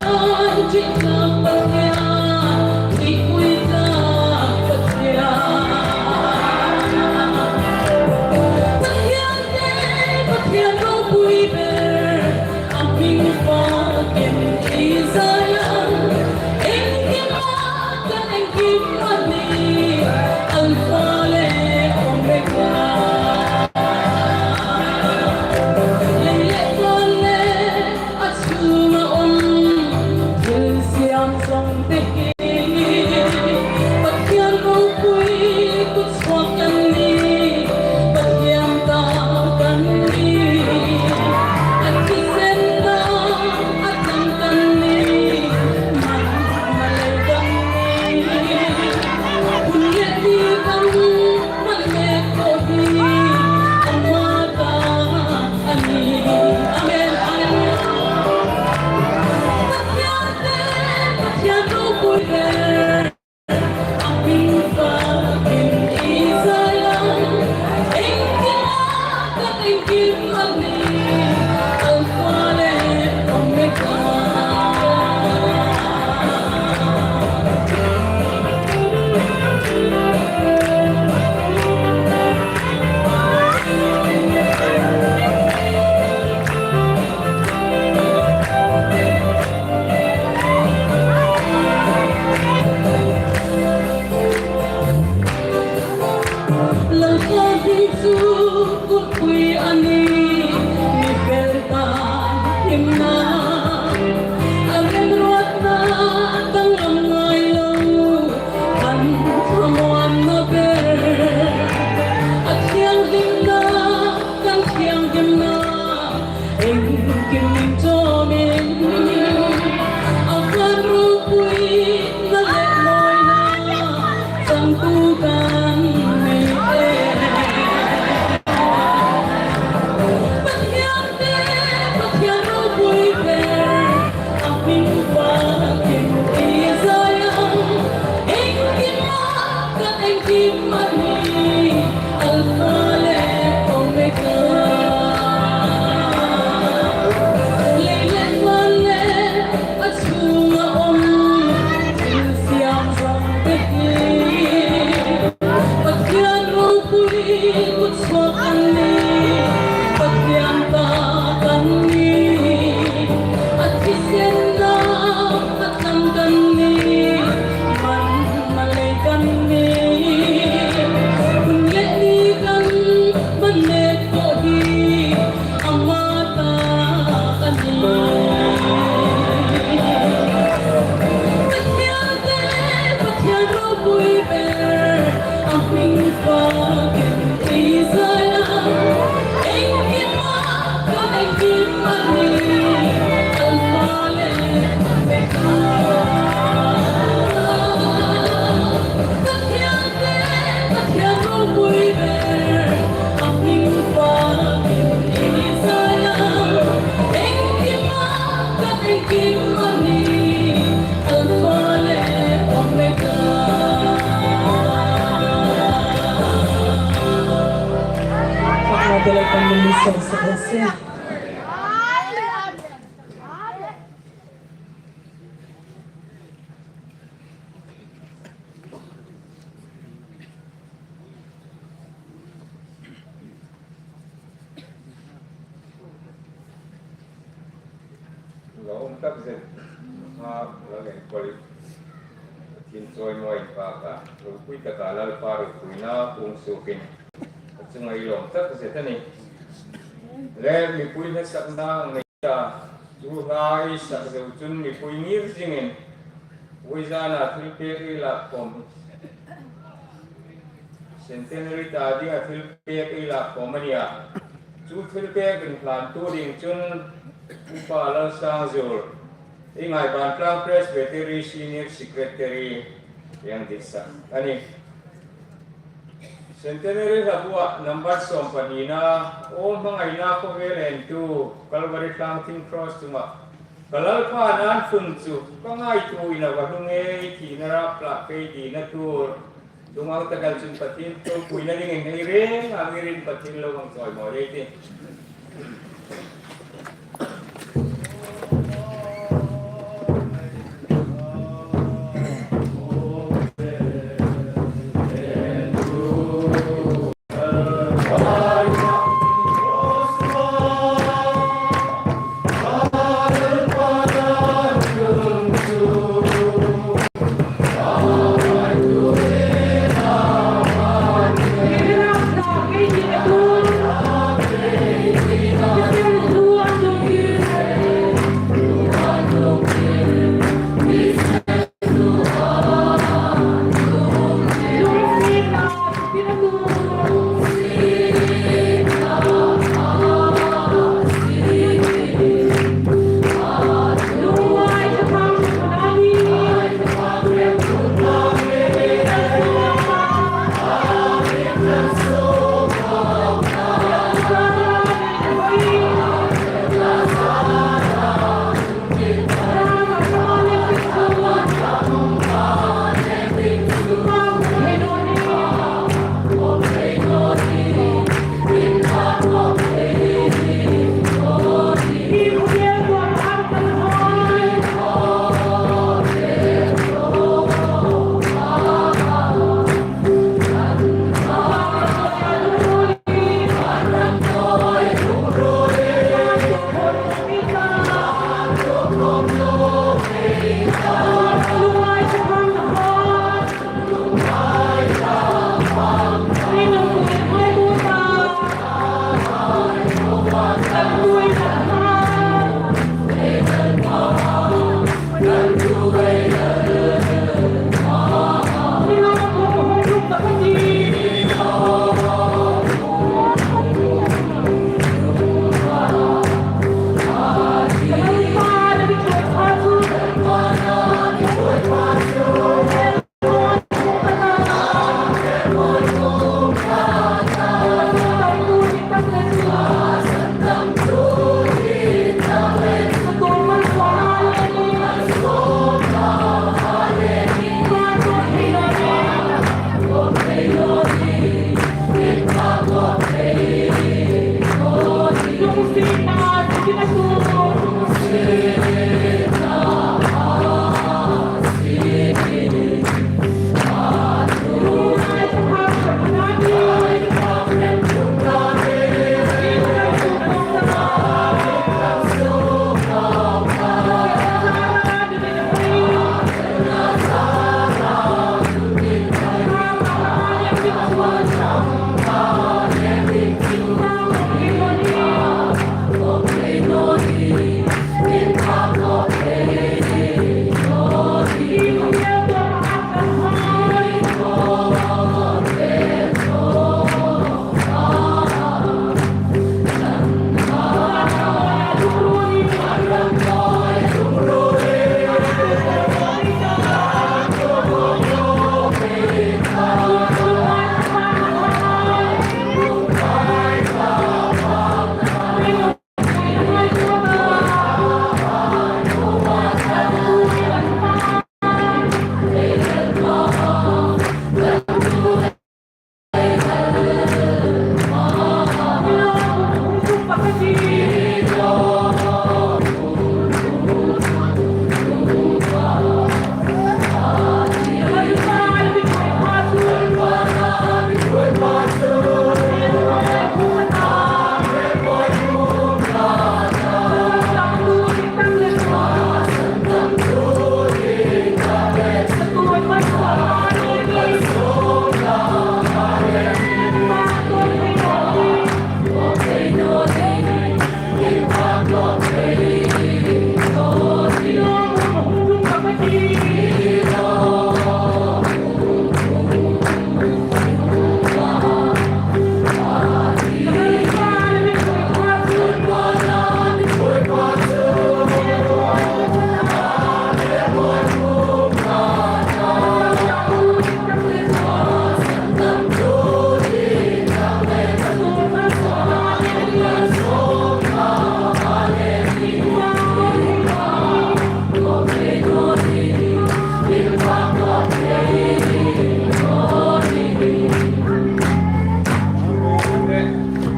ṭih tlak Pathian, ṭihpui tlak Pathian. Pathian te, Pathian ropui ber, a hming fakin i zai ang. Engkima kan engkim a ni, Alpha le Omega. Lei A remruotna danglam ngai lo, an thamuanna ber, a thianghlimna, kan thianghlimna, engkim tawmin, a kan ropuina le mawina changtu kan ni e. Pathian te, Pathian ropui ber, a hming fakin ei zai ang. Engkim a, kan engkim a nih, Alpha le Omega. Lei le van le a chunga um, thil siam zawng te hi Pathian ropui kut suok an nih, Pathian ta kan nih, a thisenna a tlang kan nih, man malei kan nih, hun le ni kan man mek tawh hi, ama ta kan nih. Pathian te, Pathian ropui ber, a hming fakin ei zai ang. Engkim a, kan engkim a nih, Alpha le Omega. Pathian te, Pathian ropui ber, a hming fakin ei zai ang. Engkim a, kan engkim a nih, Alpha le Omega. Pakhat le pahni mi sawm sawm sawm. Lo um tak zet, ha, lo leng pali. Pathian chawimawi in pa ka, ropui taka Lalpa ropuina puong suokin, a chunga i lawm tak zet a nih. Le mipui hla sakna ngei ta, chu hla i sak zo chun mipui ngir zingin, vawizana thilpek i lak khawm hi Centenary ta dinga thilpek i lak khawm a nih a. Chu thilpek inhlantu ding chun Upa Lalsangzul, ei Ngaiban Tlang Presbytery Senior Secretary, ei hang ditsak a nih. Centenary hlabuah number sawm pahnina, aw hmangaina khawvel entu, Calvary tlangthing cross chunga ka Lalpa nan fun chu ka ngaituoin a va hlu ngei, thina rapthlak kei dingna tur, Ṭhang tak el chun Pathien ropuina dingin ei reng ang, ei reng Pathien lo hang chawimawi ei tih.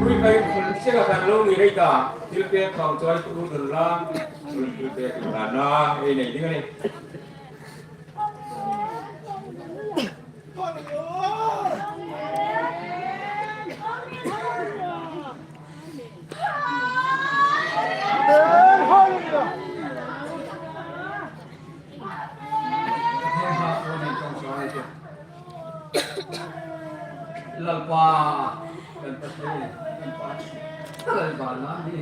Ui, pai, sia ka kan lo ni rei ta, thil pek khawm chawi tu dun la, thil pek tu dun la, ei nei ding a nih. Lalpa, kan Pathien, kan Pa, Lalpa na ni.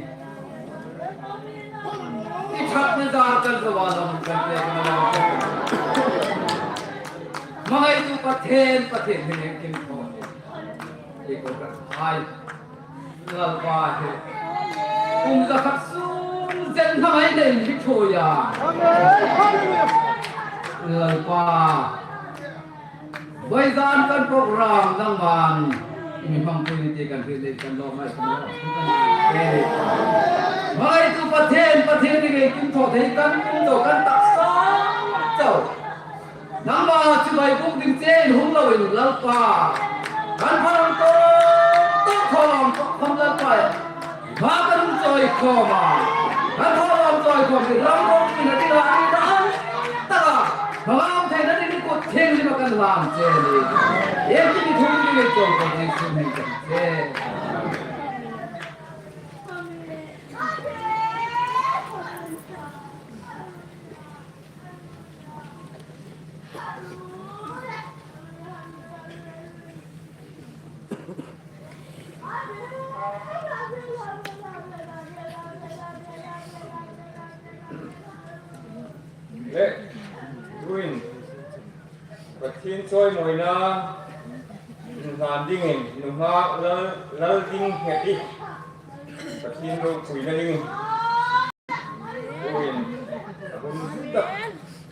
I ṭhatna zar kan zawng a, kan pek kan lo. Hmangaitu Pathien, Pathien hi kin ko. I ko kan hai. Lalpa hi. Kum zakhat sung zen hmangai nei mi thuoi a. Lalpa. Vawizan kan program nangman mi hmangpui ti kan hril lei kan lawm hai kan lawm. Hmangaitu Pathien, Pathien ni ngei kin thaw thei kan kum thaw kan taksa chau. Nangma chibai buk ding che in hung loin Lalpa. Kan phalang tawk tawk thaw lawm tawk khawm Lalpa. Hma kan hung chawi khawm a. Kan thaw lawm chawi khawm ding ram rawng ina ding a ni ta an ta a. Hma lam theina ding ni kut thienghlim a kan hlan che ni. Iengkim i thung ding i chawi kan ding sum ni kan che. Le, tuin, Pathien chawimawina hlan dingin, nunghak lal, lal ding nghet hi. Pathien ropuina ding. Tuin, a hun tak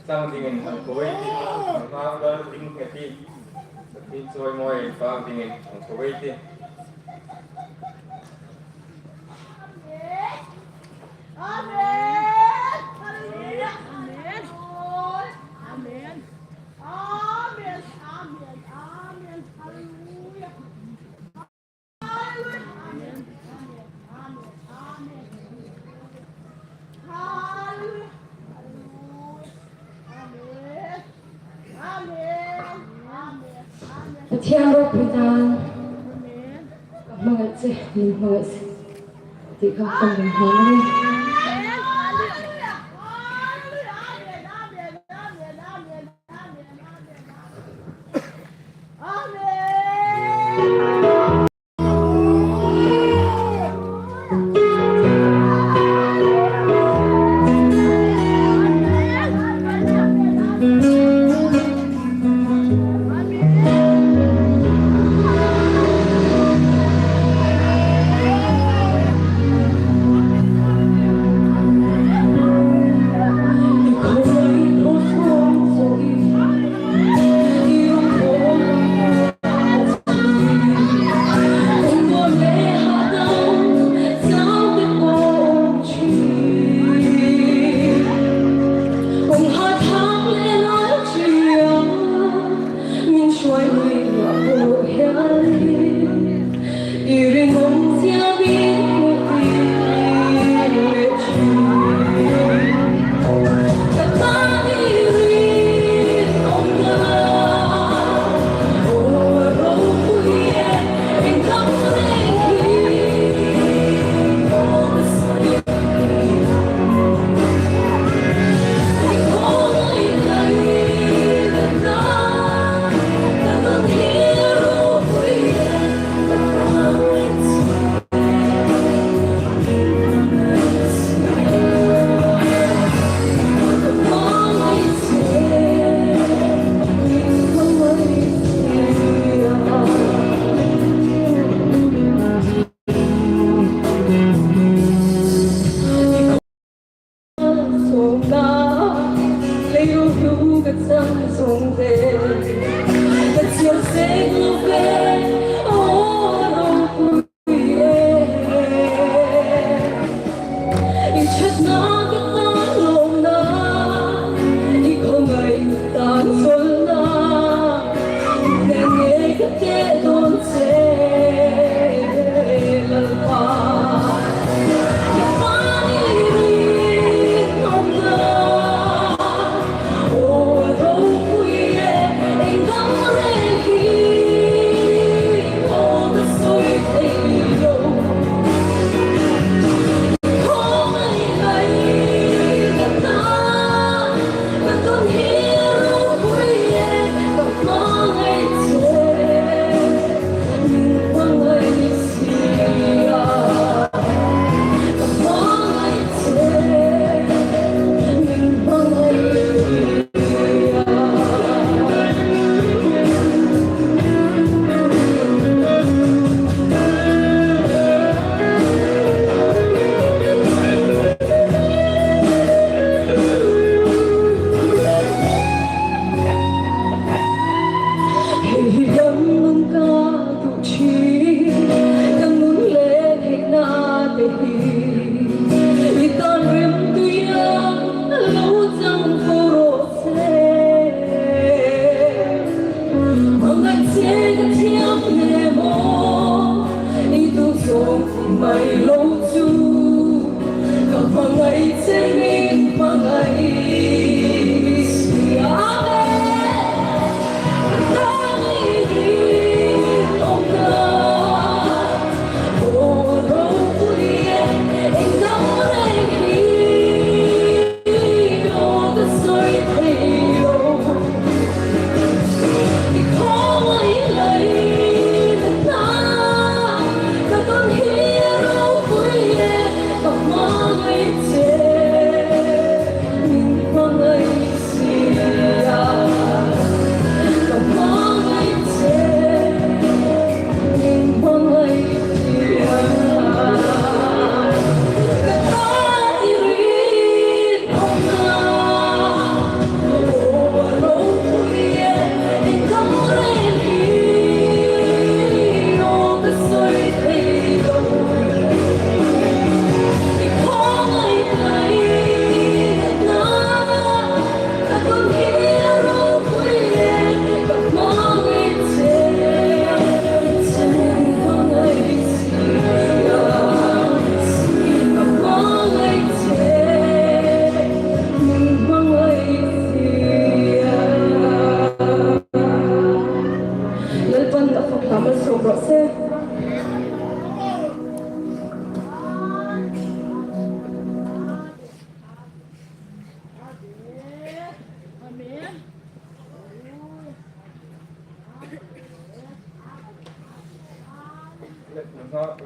chang dingin hang ko ei tih. Nunghak lal ding nghet hi. Pathien chawimawi fak dingin hang ko ei tih. Amen. Hallelujah. Amen. Amen. Amen. Amen. Hallelujah. Hallelujah. Amen. Amen. Amen. Amen. Pathian ropui ta. Ka hmangai che, min hmangai che. Ti kha kan min hmangai.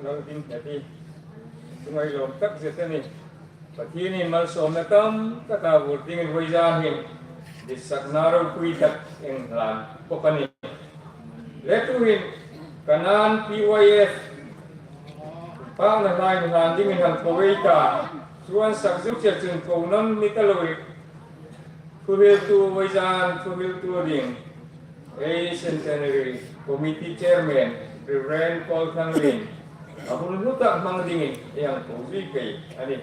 lo ding a ti. Chunga lawm takzet a nih. Pathienin malsawmna tam tak a bawr dingin vawizan hin ditsakna ropui tak ei hlan bawk a nih. Le tuhin Kanan P Y F pakna hla hlan dingin hang ko ei ta. Chuong sak zuk chel chun ko nawn ni ta lo. Thuhriltu vawizan thuhriltu ding, ei Centenary Committee Chairman Reverend Paul Thangrin a hun hlu tak hmang dingin ei hang ko zui pei a nih.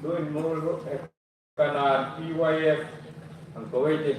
Tuhin Muolho, eh, Kanan P Y F hang ko ei tih.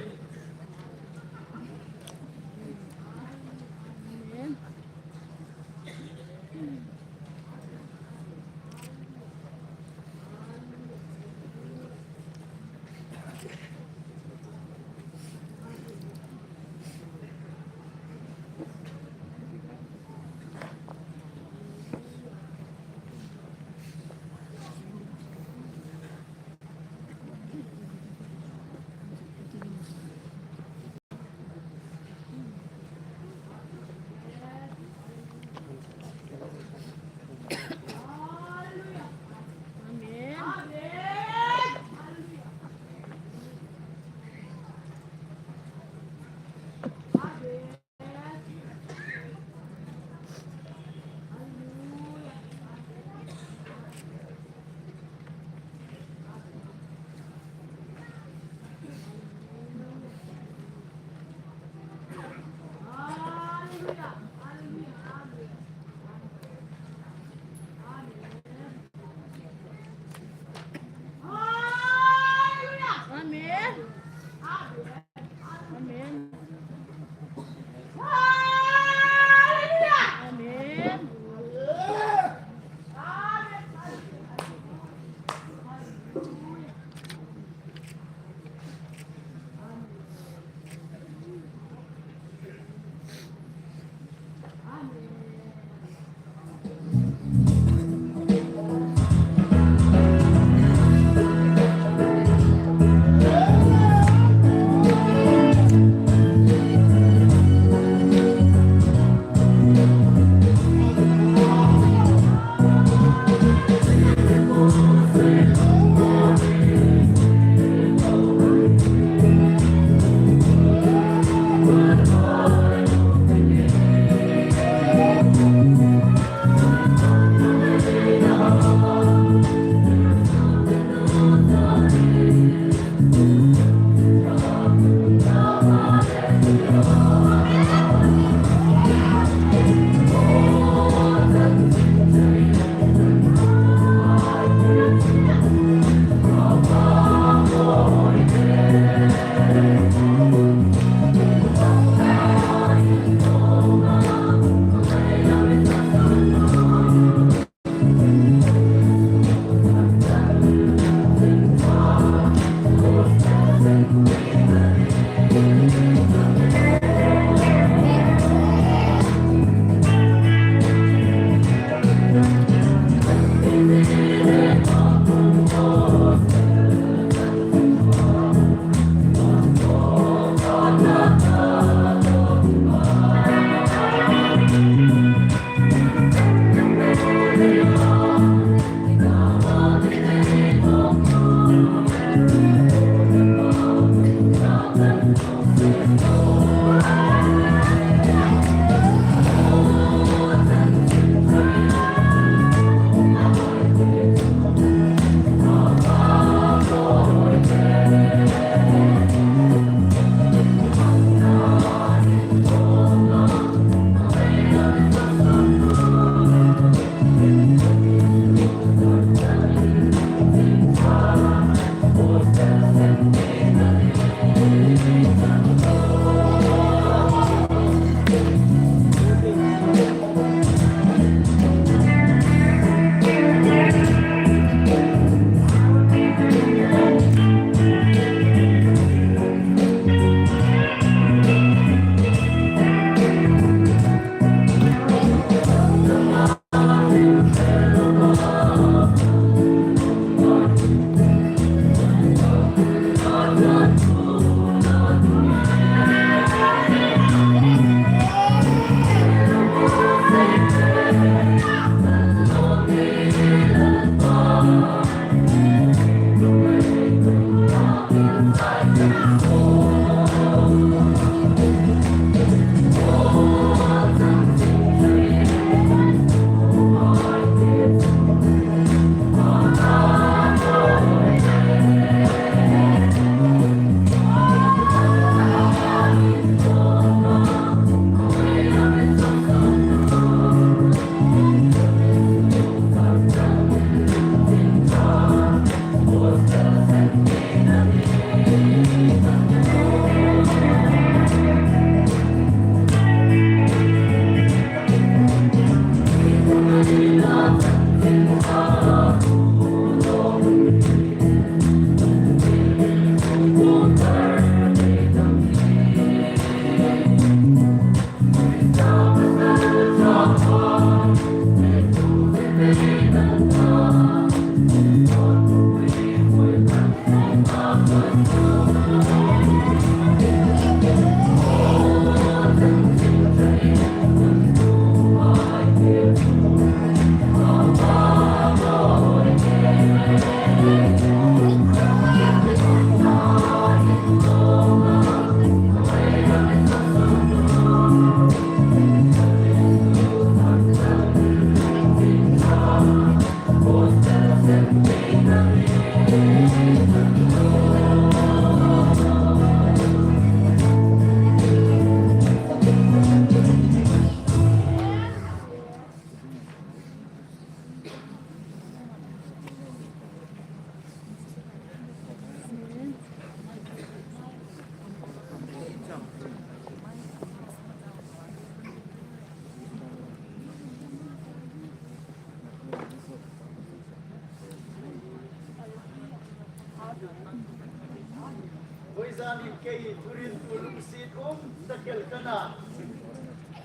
Voizanin kei thuhriltu lungsiet um tak el ka na.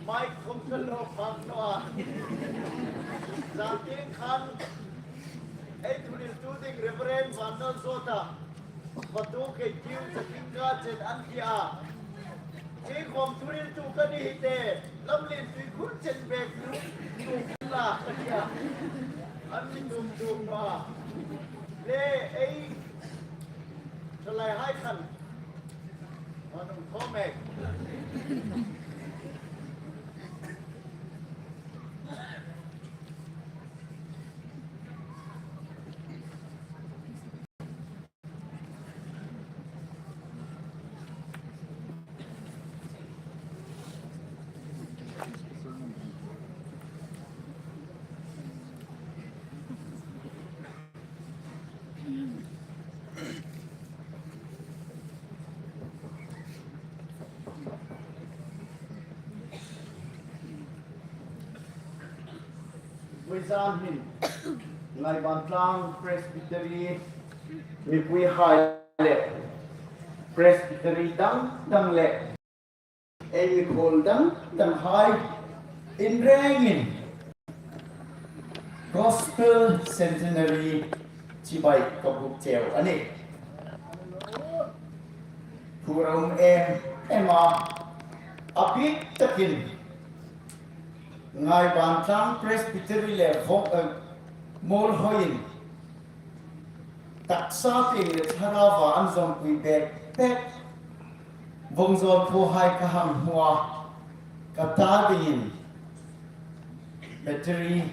Mic khom ka lo phak naw a. Zan tieng khan ei thuhriltu ding Reverend Vannalzawta. Patu kei tiu chaking ka chen an ti a. Kei khom thuhriltu ka ni hi te. Lamlien Tuikhur chen bek tu. Tu la ka ti a. An mi tum tum ma. Le ei. Thalai hai khan. Manung khom e. Voizan hin Ngaibantlang Presbytery mipuihai le Presbytery dang dang le ei mikhuol dang dang hai in rengin Gospel Centenary chibai ka buk cheu a nih. Thu a um em em a, a bik takin Ngaibantlang Presbytery le Vawng, eh, Muolhoiin taksa tieng le thlarauva an zawmpui bek bek. Vawngzawl khuohai ka hang hmu a, ka ta dingin battery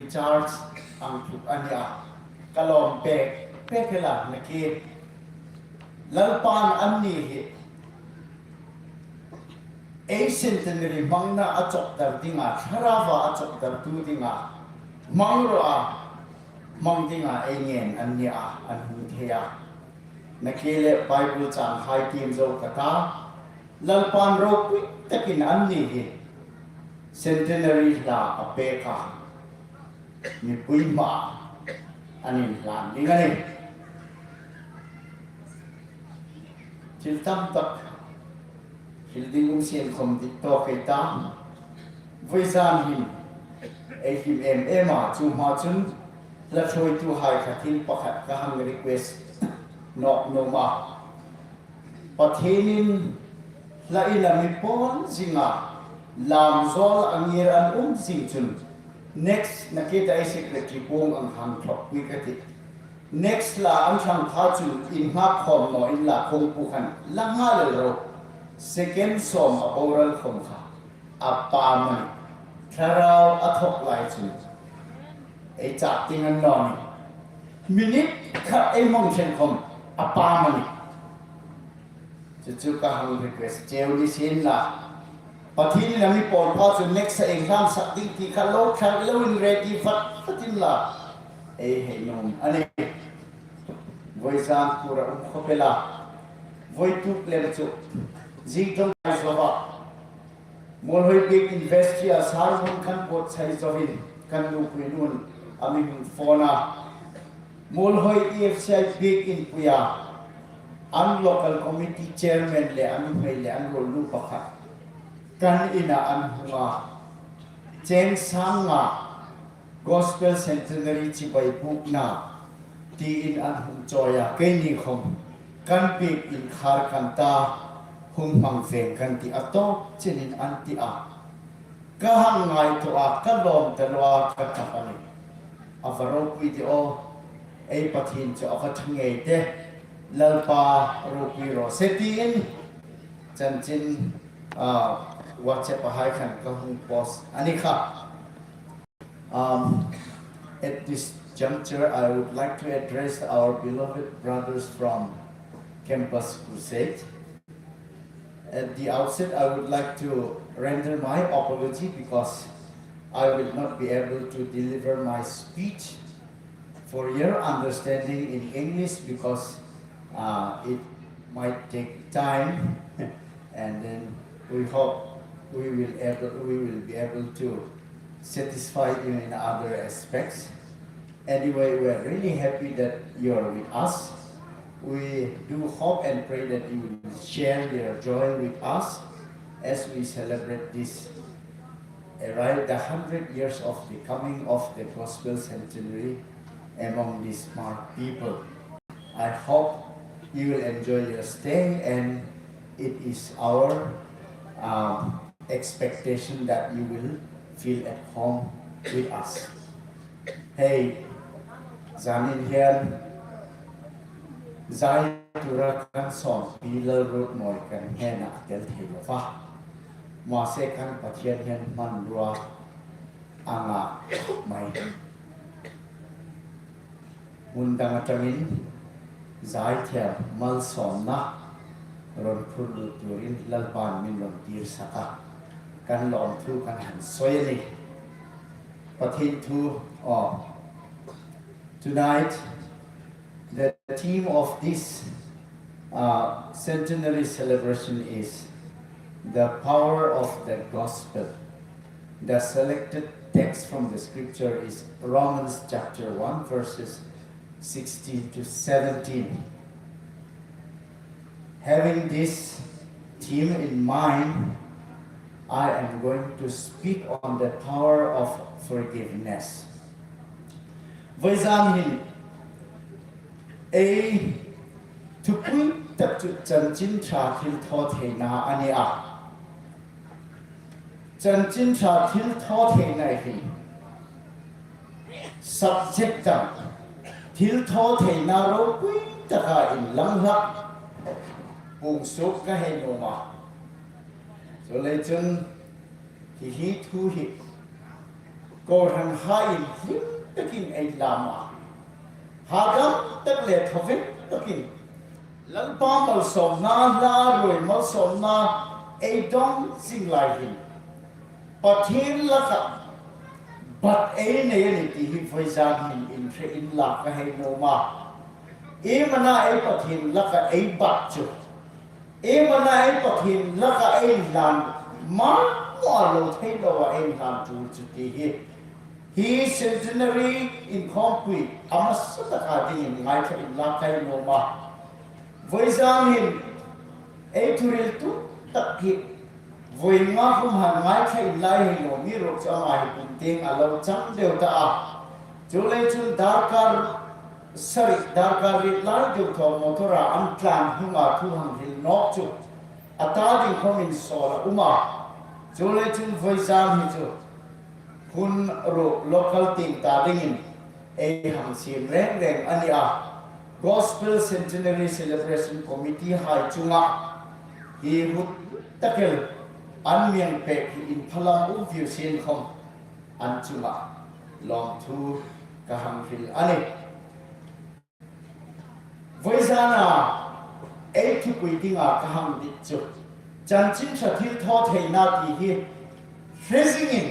recharge ang thuk a nih a, ka lawm bek bek el a, nakie Lalpan anni hi ei centenary hmangna a chawkdar dinga, thlarauva a chawkdartu dinga hmang rawh a, hmang dinga ei ngen an nih a, an hung thei a. Nakie le Bible changhai tiem zo ka ta, Lalpan ropui takin anni hi centenary hla a pek a, mipui hmaa an inhlan ding a nih. Thil tam tak hril ding um sien khom dik tawk ei ta. Voizan hin ei hlim em em a, chu hma chun hla ṭhuoituhai kha thil pakhat ka hang request nawk nuom a. Pathienin hla ina mi pawn zinga lam zawl a ngir an um zing chun next nakie ta ei secretary pung ang hang thawk pui ka tih. Next la an thlang pha chun innghat khawm naw inla kawngpui khan la nghal ro. Second sawm a boral khawm kha a pam a nih. Thlarau a thawk lai chun ei chak ding a ni naw nih. Minute khat ei hmang ṭhen khawm a pam a nih. Chu chu ka hang request cheu ni sien la. Pathienin a mi pawl pha chu next a inhlan sak ding ti kha lo thlang lo inready vat vat inla ei hei nuom a nih. Voizan khuo a um khawp el a. Voi tuk lem chu zing ṭawng kai zo a. Muolhoi biekin vestry-a sermon kan buotsai zoin kan nupui nun a mi hung phone a. Muolhoi E F C I biekin puia an local committee chairman le a nuhmei le an ruolnu pakhat kan ina an hung a. Cheng sang nga Gospel Centenary chibai bukna tiin an hung chawi a, keini khom kan biekin khar kan ta, hung hmang veng kan tih a tawp chenin an ti a. Ka hang ngaituo a, ka lawm ta naw a, ka tap a nih. A va ropui de aw. ei Pathien chu a va ṭha ngei de, Lalpa ropui raw se tiin chanchin, ah, WhatsApp-a hai khan ka hung post a ni kha. Um, at this juncture, I would like to address our beloved brothers from Campus Crusade. At the outset, I would like to render my apology because I will not be able to deliver my speech for your understanding in English because, uh, it might take time, and then we hope we will able, we will be able to satisfy you in other aspects. Anyway, we are really happy that you are with us. We do hope and pray that you will share your joy with us as we celebrate this arrive the hundred years of the coming of the gospel centenary among these smart people. I hope you will enjoy your stay, and it is our, um, expectation that you will feel at home with us. Hei zanin hian zai tura kan sawmpi Lalruotmawi kan hnena a tel thei lo va. Mahse, kan Pathian hian hmanrua a ngah khawp mai. Hmun dang aṭangin zai thiam malsawmna rawn phur lut turin Lalpan min rawn tir sak a, kan lawmthu kan han sawi a ni. Pathien thu, aw, tonight, the theme of this, uh, centenary celebration is the power of the gospel. The selected text from the scripture is Romans chapter one, verses sixteen to seventeen. Having this theme in mind, I am going to speak on the power of forgiveness. Vawisun hin ei thupui tak chu chanchin ṭha thil thaw theina a ni a. Chanchin ṭha thil thaw theina hi subject dang, thil thaw theina ropui taka inlang hlak pung suk ka hei nuom a. Chuleiin chun hi hi thu hi kohran haiin hlim takin ei lam a. Hadam tak le thawveng takin Lalpa malsawmna, hla ruoi malsawmna ei dawng zing lai hin Pathien laka bat ei nei a ni ti hi vawisun hin inhre inla ka hei nuom a. Ei mana ei Pathien laka ei bat chu, ei mana ei Pathien laka ei hlan, ma ma lo thei lo a ei hlan tur chu ti hi hi centenary inkhawmpui a hmasa taka dingin ngaithla inla ka hei nuom a. Vawisun hin ei thuhriltu tak hi vawi nga khom han ngaithla inla hei nuom, amiruokchu ama hi pum tieng a lo chang deu ta a. Chuleiin chun darkar sari, darkar riet lai deu thaw motor-a an tlan hnunga thu hang hril nawk chu a ta ding khomin sawl a um a. Chuleiin chun vawisun hi chu hun ruok local team ta dingin ei hang siem reng reng a ni a. Gospel Centenary Celebration Committee hai chunga hi hun tak el an mi hang pek hi inphalam um vieu sien khom an chunga lawmthu ka hang hril a ni. Vawisuna ei thupui dinga ka hang dit chu chanchin ṭha thil thaw theina ti hi hre zingin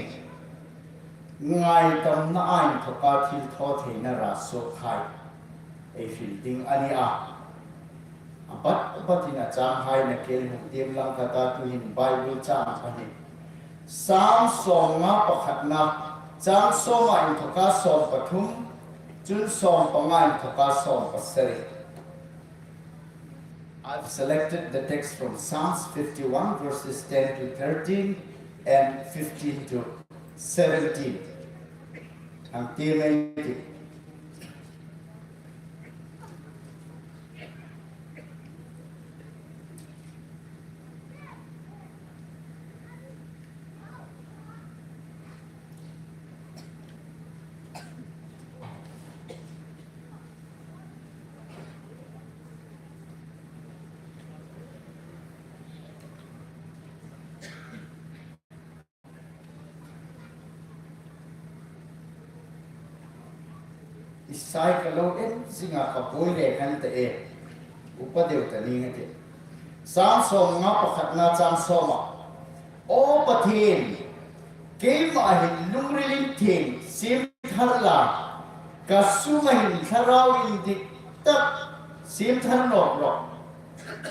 ngaidamna a inthawka thil thaw theina ra suok hai ei hril ding a ni a. A bat batin a chang hai na kel hung tiem lang ka ta, tuhin Bible chang pahni, Sam sawmnga pakhatna, chang sawma inthawka sawm pathum, chun sawm panga inthawka sawm pasari. I've selected the text from Psalms fifty-one, verses ten to thirteen and fifteen to seventeen. Hang tiem ei tih. sai ka lo en zinga ka buoi le kan ta e. Upa deu ta ning a tih. Chang sawmnga pakhatna chang sawma. Aw Pathien, keima hin lungril inthieng siem thar la, ka sunga hin thlarau indik tak siem thar nawk rawh.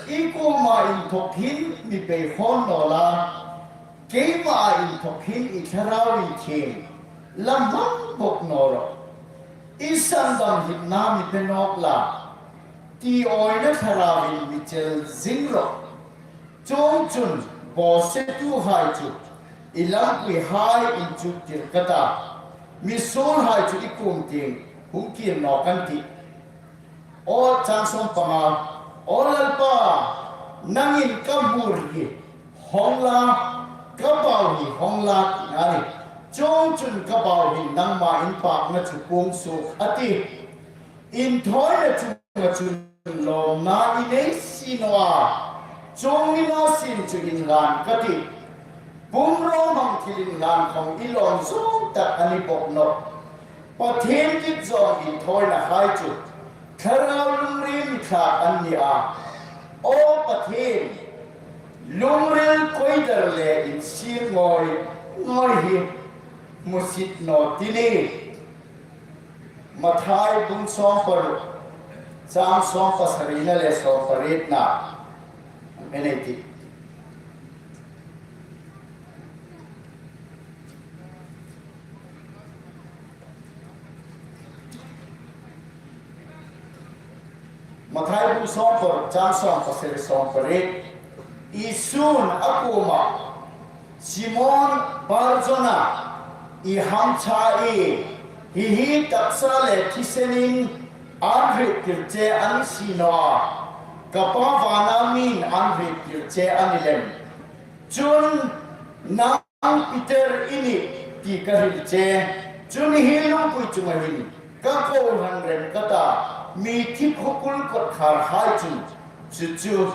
I kuoma inthawk hin mi pei hawn naw la, keima inthawk hin i thlarau inthieng la hmang bawk naw rawh. I sandam hlipna mi pe nawk la, ti awina thlarauin mi chel zing rawh. Chuongchun bawsetuhai chu i lampuihai inchuktir ka ta, misuolhai chu i kuom tieng hung kir nawk an tih. Aw chang sawmpanga, Aw Lalpa, nangin ka hmur hi hawng la, ka bau hi hawng la, tina a nih. Chuongchun ka bau hin nangma inpakna chu puong suok a tih. Inthawina chunga chun lawmna i nei si naw a, chuong ni naw sien chu inhlan ka tih. Pumrawhmang thil inhlan khawm i lawm zawng tak a ni bawk nawh. Pathien dit zawng inthawinahai chu thlarau lungril mi thlak an ni a. Aw Pathien, lungril koidar le insiem ngawi ngawi hi hmusit naw ti ni. Mathai bung sawmparuk, chang sawmpasarina le sawmparietna. An en ei tih. Mathai bung sawmparuk, chang sawmpasari sawmpariet. Isun a kuoma, Simon Barjona, i hamṭha ie, hi hi taksa le thisenin an hriettir che a ni si naw a, ka Pa vana min an hriettir che a ni lem. Chun nang Peter i nih ti ka hril che, chun hi lungpui chunga hin ka kohran rem ka ta, mithi khawpui kawtkhar hai chun chu chu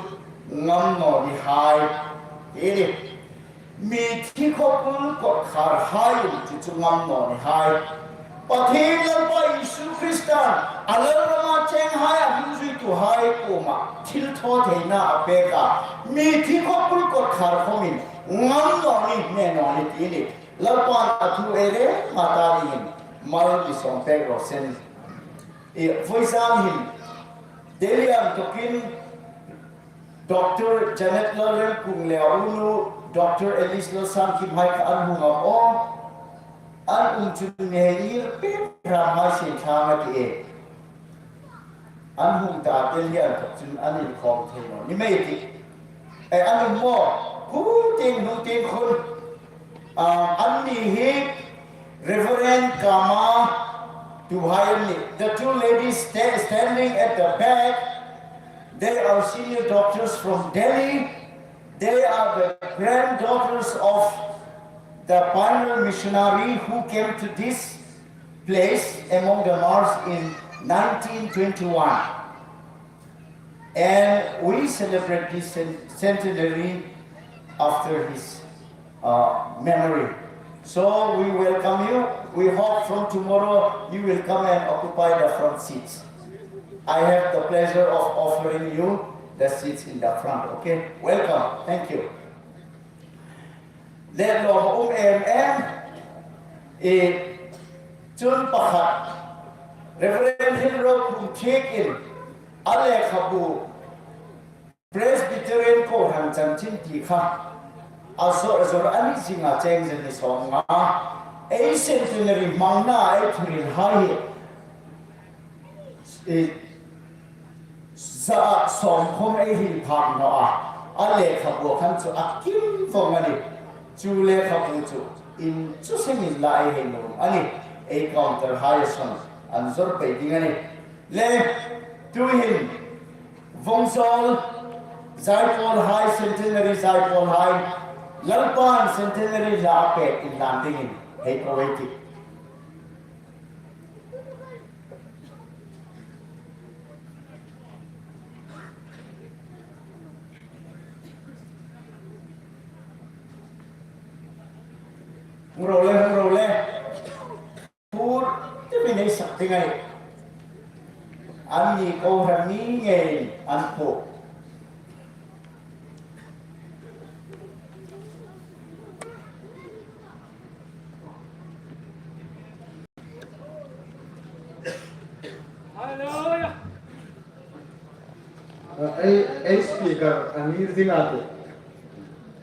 ngam naw ni hai. Hi ni. Mithi khawpui kawtkhar hai chu chu ngam naw ni hai. Pathien Lalpa Isu Kristan a Lalrama chenghai a hung zuituhai kuoma thilthawtheina a pek a, mithi khawpui kawtkhar khawmin ngam naw ni, hne naw ni ti ni. Lalpan a thu ei rengin ta dingin mal mi sawm pek raw seh. I, vawisûn hin Delhi-a inthawkin Doctor Janet Lalremkung le a unu Doctor Alice Lalsangkhimhai kha an hung am aw. An um chun mi hei ir pek ram hai sin thlang a ti e. An hung ta Delhi-a inthawk chun an inkhawm thei naw ni mei ti. Ei, an um maw? Hu ting, hnung ting khun. Ah, anni hi Reverend Kama tuhai an nih. The two ladies sta-, standing at the back, they are senior doctors from Delhi. They are the granddaughters of the pioneer missionary who came to this place among the Mars in nineteen twenty-one. And we celebrate this cen-, centenary after his, uh, memory. So we welcome you. We hope from tomorrow you will come and occupy the front seats. I have the pleasure of offering you the seats in the front, okay? Welcome. Thank you. Let lawm a um em em. I, chun pakhat, Reverend Hrilrokhum Thiekin a lekhabu Presbyterian Kohran Chanchin ti kha a zawr, zawr a ni zinga cheng zet ni sawmnga. Ei centenary hmangna ei thuhrilhai hi, i, za sawm khom ei hril phak naw a, a lekhabu khan chu a kim vawng a nih. Chu lekhabu chu inchuh sengin la ei hei nuom a nih. Ei counter-hai a sawn an zawr pei ding a nih. Le, tuhin, Vawngzawl zaipawlhai, centenary zaipawlhai, Lalpan centenary la a pek inhlan dingin hei ko ei tih. Hung ro le, hung ro le. Phur te mi nei sak ding a nih. Anni kohran ni ngei an phuok. Ei, ei speaker a ni zing a tih.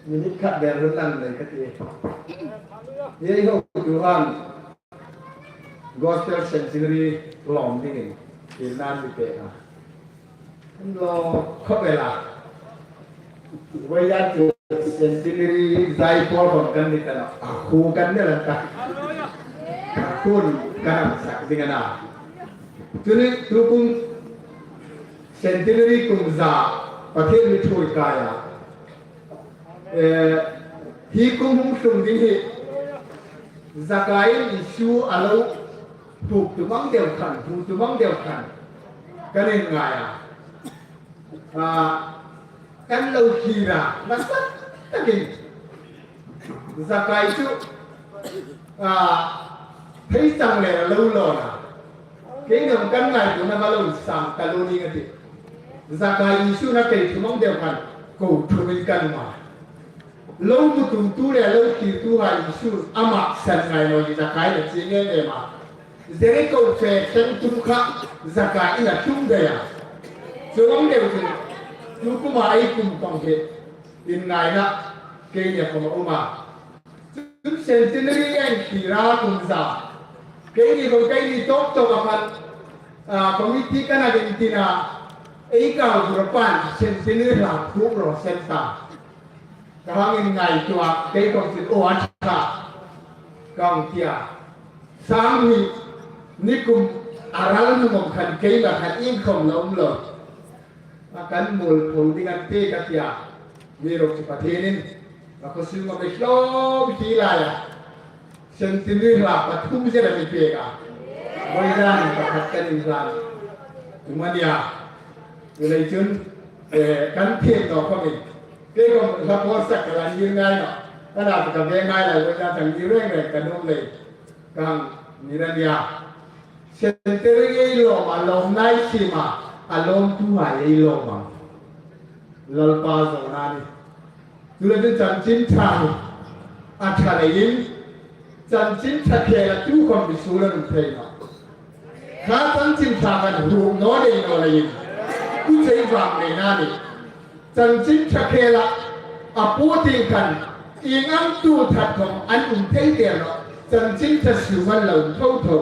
Minute khat vel hun lang nei ka ti. Ei hotuhai Gospel Centenary lawm dingin hril nan mi pek a. Lo khop ela. Voidan chu Centenary zai pawl khom kan ni ta naw. A khu kan ni lang ta. A khun kan ang sak ding a na. Tuni tukum Centenary kum za Pathien mi thuoi kai a. Eh, hi kum hung tlung ding hi Zakai in Isu a lo hmu tum ang deu khan, hmu tum ang deu khan kan inngai a. Ah, kan lo hriet a, nasa takin Zakai chu, ah, theichang le lo lawn a. Kei nang kan ngaituona va lo sang ta lo ning a tih. Zakai Isu a thei tum ang deu khan ko thumin kan um a. Lo hmu tumtu le lo thlirtuhai Isu ama san ngai naw hi Zakai a ching em em a. Jeriko fe thleng tum kha Zakai in a tlung dai a. Chuong deu chun, tu kuma ei kum pang hi inngaina keini khom a um a. Chun Centenary inthlir a kum za. Keini khom keini tawp tawp a khan, ah, committee kan a din tina, ei kau tur pan Centenary hla khum ro sen ta. Ka hang inngaituo a, kei khom chun aw a ṭha. Ka hang ti a. Sang hi nikum a ral nu mawm khan keima khan in khom lo um lo. A kan mual pho ding an ti ka ti a. Amiruokchu Pathienin a khawsunga mi hlawm hi lai a. Centenary hla pathum zet a mi pek a. Voidan pakhat kan inhlan. Tumania. Chuleiin chun, eh, kan thiem naw khawmin. Kei khom hla pawl sak ka la ngir ngai naw. Ka la ka ve ngai lai voidan chang ngir reng reng ka nuom lei. Ka hang ngir a nia. Centenary ei lawm a, lawm nai siem a, a lawmtuhai ei lawm a. Lalpa zawna a nih. Chuleiin chanchin ṭha hi a ṭha leiin, chanchin ṭha khela tu khom mi suol an um thei nawh. Kha chanchin ṭha kan hung naw lei naw leiin, tu chei vang nei na ni. Chanchin ṭha khela a pu ting khan, ieng ang tu that khom an um thei der nawh. Chanchin ṭha suol an lo um tho tho.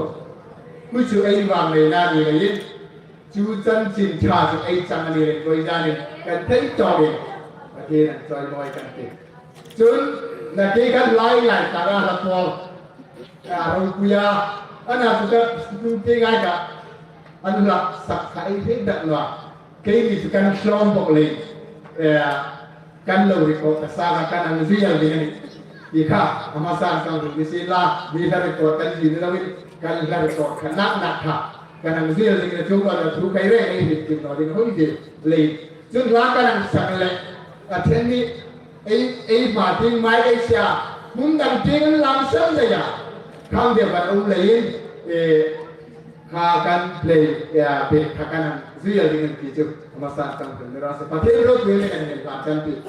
Chu chu ei vang nei na ni leiin, chu chanchin ṭha chu ei chang a ni lei, voidanin kan thei tawkin Pathien an chawimawi kan tih. Chun, nakie kan lai lai taka hla pawl, a ropui a, a na chu ka ti ngai ka, an hla sak kha ei thei dak naw a. Keini chu kan hlawm bawk lei, eh, kan lo record ta sa kha kan hang zui el ding a nih. Ti kha, a hmasan kan hung ti sien la, mi hla record kan zui ni loin, kan hla record kha nak nak kha kan hang zui el ding a nih, chuong khan a thu khai reng ei hriet tim naw ding a hung ti lei. Chun hla kan hang sak leh, a ṭhen ni, ei, ei hma tieng mai ei sia, hmun dang tieng an lam san lei a. Khang deu kan um leiin, eh, kha kan play, eh, bek kha kan hang zui el ding a nih ti chu, a hmasan kan hung ni raw se. Pathien ropui le kan hei hlan kan tih.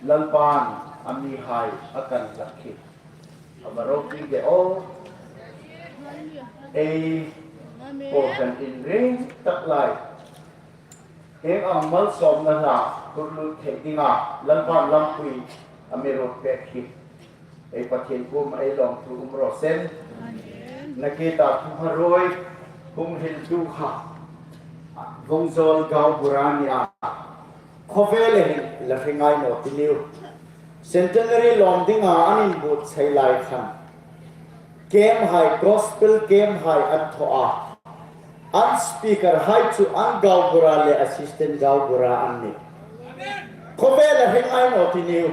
Lalpan a mihai a kan hlak khi a va ropui de aw. Ei kohran inring tak lai, hieng ang malsawmna hla hurlut theih dinga Lalpan lampui a mi ruot pek khi ei Pathien kuoma ei lawmthu um raw se. Nakie ta thupha ruoi hung hriltu kha Vawngzawl Gaubura a nih a. Khawvela hin la hre ngai naw ti niu. Centenary lawm dinga an inbuotsaih lai khan camp hai, gospel camp hai an thaw a. An speaker hai chu an Gaubura le assistant Gaubura an nih. Khawvela hre ngai naw ti niu.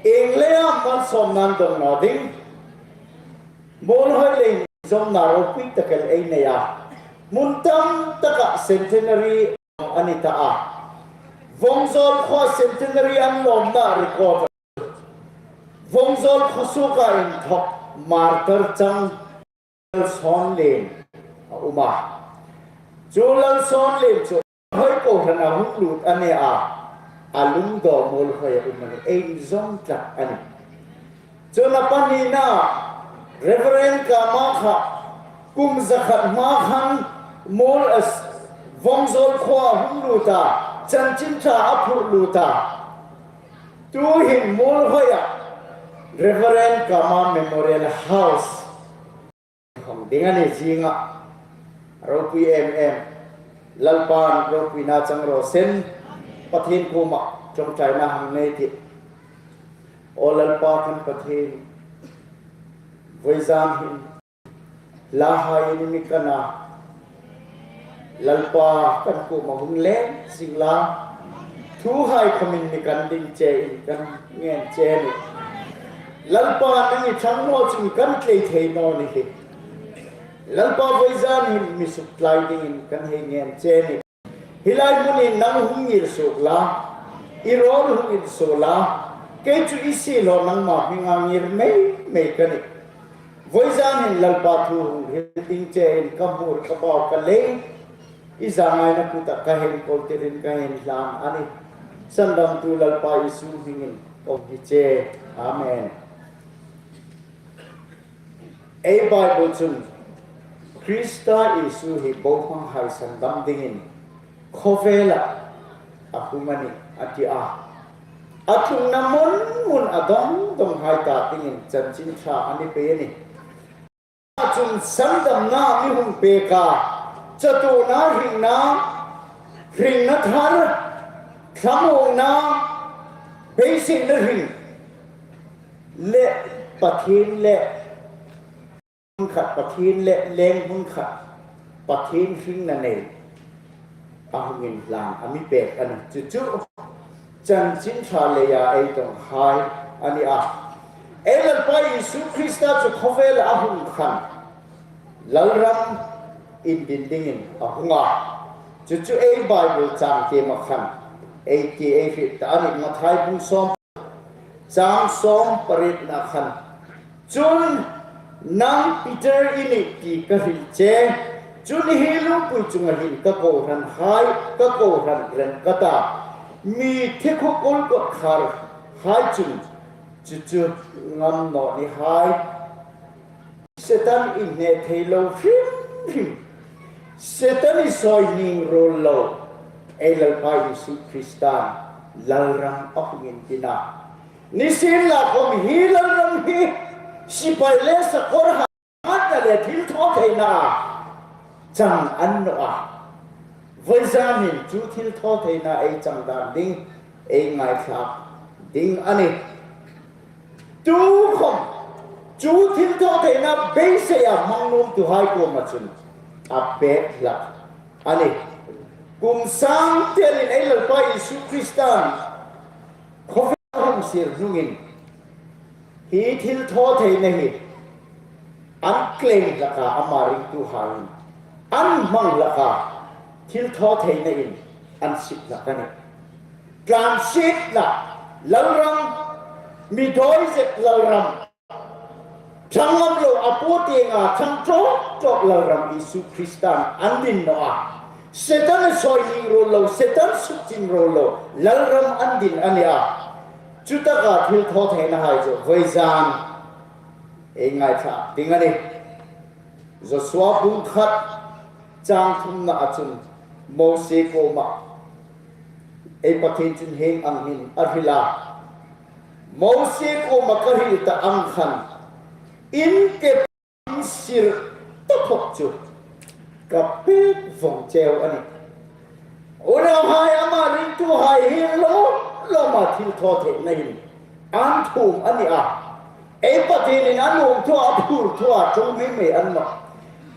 Ieng leia malsawmna an dong naw ding. Muolhoi le inzawmna ropui tak el ei nei a. Hmun tam taka Centenary a ni ta a. Vawngzawl khuoa Centenary an lawmna record. Vawngzawl khuo suoka inthawk martyr chang Lalsawnlien a um a. Chu Lalsawnlien chu hoi kohrana hung lut a nih a. A lungdaw Muolhoi a um a nih. Ei inzawm tlat a nih. Chun a pahnina Reverend Kama kha kum zakhat hma khan Muol a s-, Vawngzawl khuoa hung lut a, chanchin ṭha a phur lut a. Tuhin Muolhoia Reverend Kama Memorial House hawng ding a ni zinga. Ropui em em. Lalpan ropuina chang raw se. Pathien kuoma ṭawngṭaina hang nei tih. Aw Lalpa kan Pathien, vawizan hin hla hai in mi kan a. Lalpa kan kuoma hung leng seng la. Thu hai khawmin mi kan ding che in kan ngen che a nih. Lalpa nang i ṭhang naw chun kan tlei thei naw ni hi. Lalpa vawizan hin mi suktlai dingin kan hei ngen che a nih. Hi lai hmunin nang hung ngir suok la. I rawl hung insuo la. Kei chu i siehlaw nangma hminga ngir mei mei ka nih. Vawizan hin Lalpa thu hung hril ding che in ka hmur ka bau ka lei. I zangaina kuta ka hei kawltirin ka hei hlan a nih. Sandamtu Lalpa Isu hmingin ka hung hi che. Amen. Ei Bible chun Krista Isu hi bohmanghai sandam dingin khawvela a hung a nih a ti a. A tlungna mun mun a dawng dawnghai ta dingin chanchin ṭha a ni pei a nih. Sandamna mi hung pek a, chatuona hringna, hringna thar, thlamuongna, beiseina hring, le Pathien le hmun khat, Pathien le leng hmun khat, Pathien hringna nei a hung inhlan a mi pek a nih. Chu chu Chanchin Ṭha leia ei dawnghai a ni a. Ei Lalpa Isu Krista chu khawvela a hung khan Lalram indin dingin a hung a. Chu chu ei Bible chang tiema khan ei ti ei hriet ta a nih. Mathai bung sawm, chang sawm parietna khan, chun, nang Peter i nih ti ka hril che, chun hi lungpui chunga hin ka kohranhai ka kohran reng ka ta, mi thikhu kulkot kharhai chun chu chu ngam naw ni hai. Setan inhne thei lo hrim hrim, Setan i sawi ning ruol lo, ei Lalpa Isu Krista Lalram a hung indin a. Nisienlakhom hi Lalram hi sipai le sakawr hangna le thilthawtheina chang a ni naw a. Vawizanin chu thilthawtheina ei chang dan ding ei ngaithlak ding a nih. Tukhom chu thilthawtheina beiseia hmang nuomtuhai kuoma chun a pek hlak a nih. Kum sang telin ei Lalpa Isu Kristan khawvela a hung sir hnungin hi thilthawtheina hi an claim hlak a, ama ringtuhaiin an hmang hlak a, thilthawtheinain an sip hlak a nih. Tlansietna Lalram, mi dawi zet Lalram, ṭhang ngam lo, a pu tienga ṭhang tawk tawk Lalram Isu Kristan an din naw a. Setan a sawi ning ruol lo, Setan sukchin ruol lo Lalram an din a ni a. Chutaka thilthawtheinahai chu vawizan ei ngaithlak ding a nih. Joshua bung khat chang thumna a chun Mosie kuoma ei Pathien chun hieng ang hin a hril a. Mosie kuoma ka hril ta ang khan, in ke sir taphot chu ka pek vong cheu a nih. Unauhai, ama ringtuhai hi lawm lawma thilthawtheina hin an thum a ni a. Ei Pathienin a nuom thu a, a phur thu a, ṭawng mei mei a ni nawh.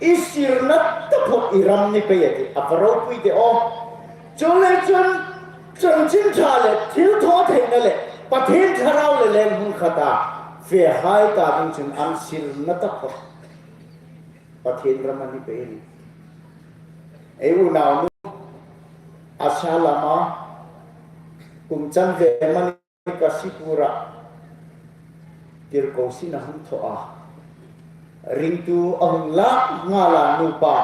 I sirna taphot i ram ni pei a tih, a va ropui teh aw. Chuleiin chun chanchin ṭha le thilthawtheina le Pathien Thlarau le leng hmun khata fehai ta ding chun an sirna taphot Pathien ram a ni pei a nih. Ei unaunu a sa lama kum chan ve mani Kasipura tirko sin a hung thaw a, ringtu a hung lak nghal a, nupa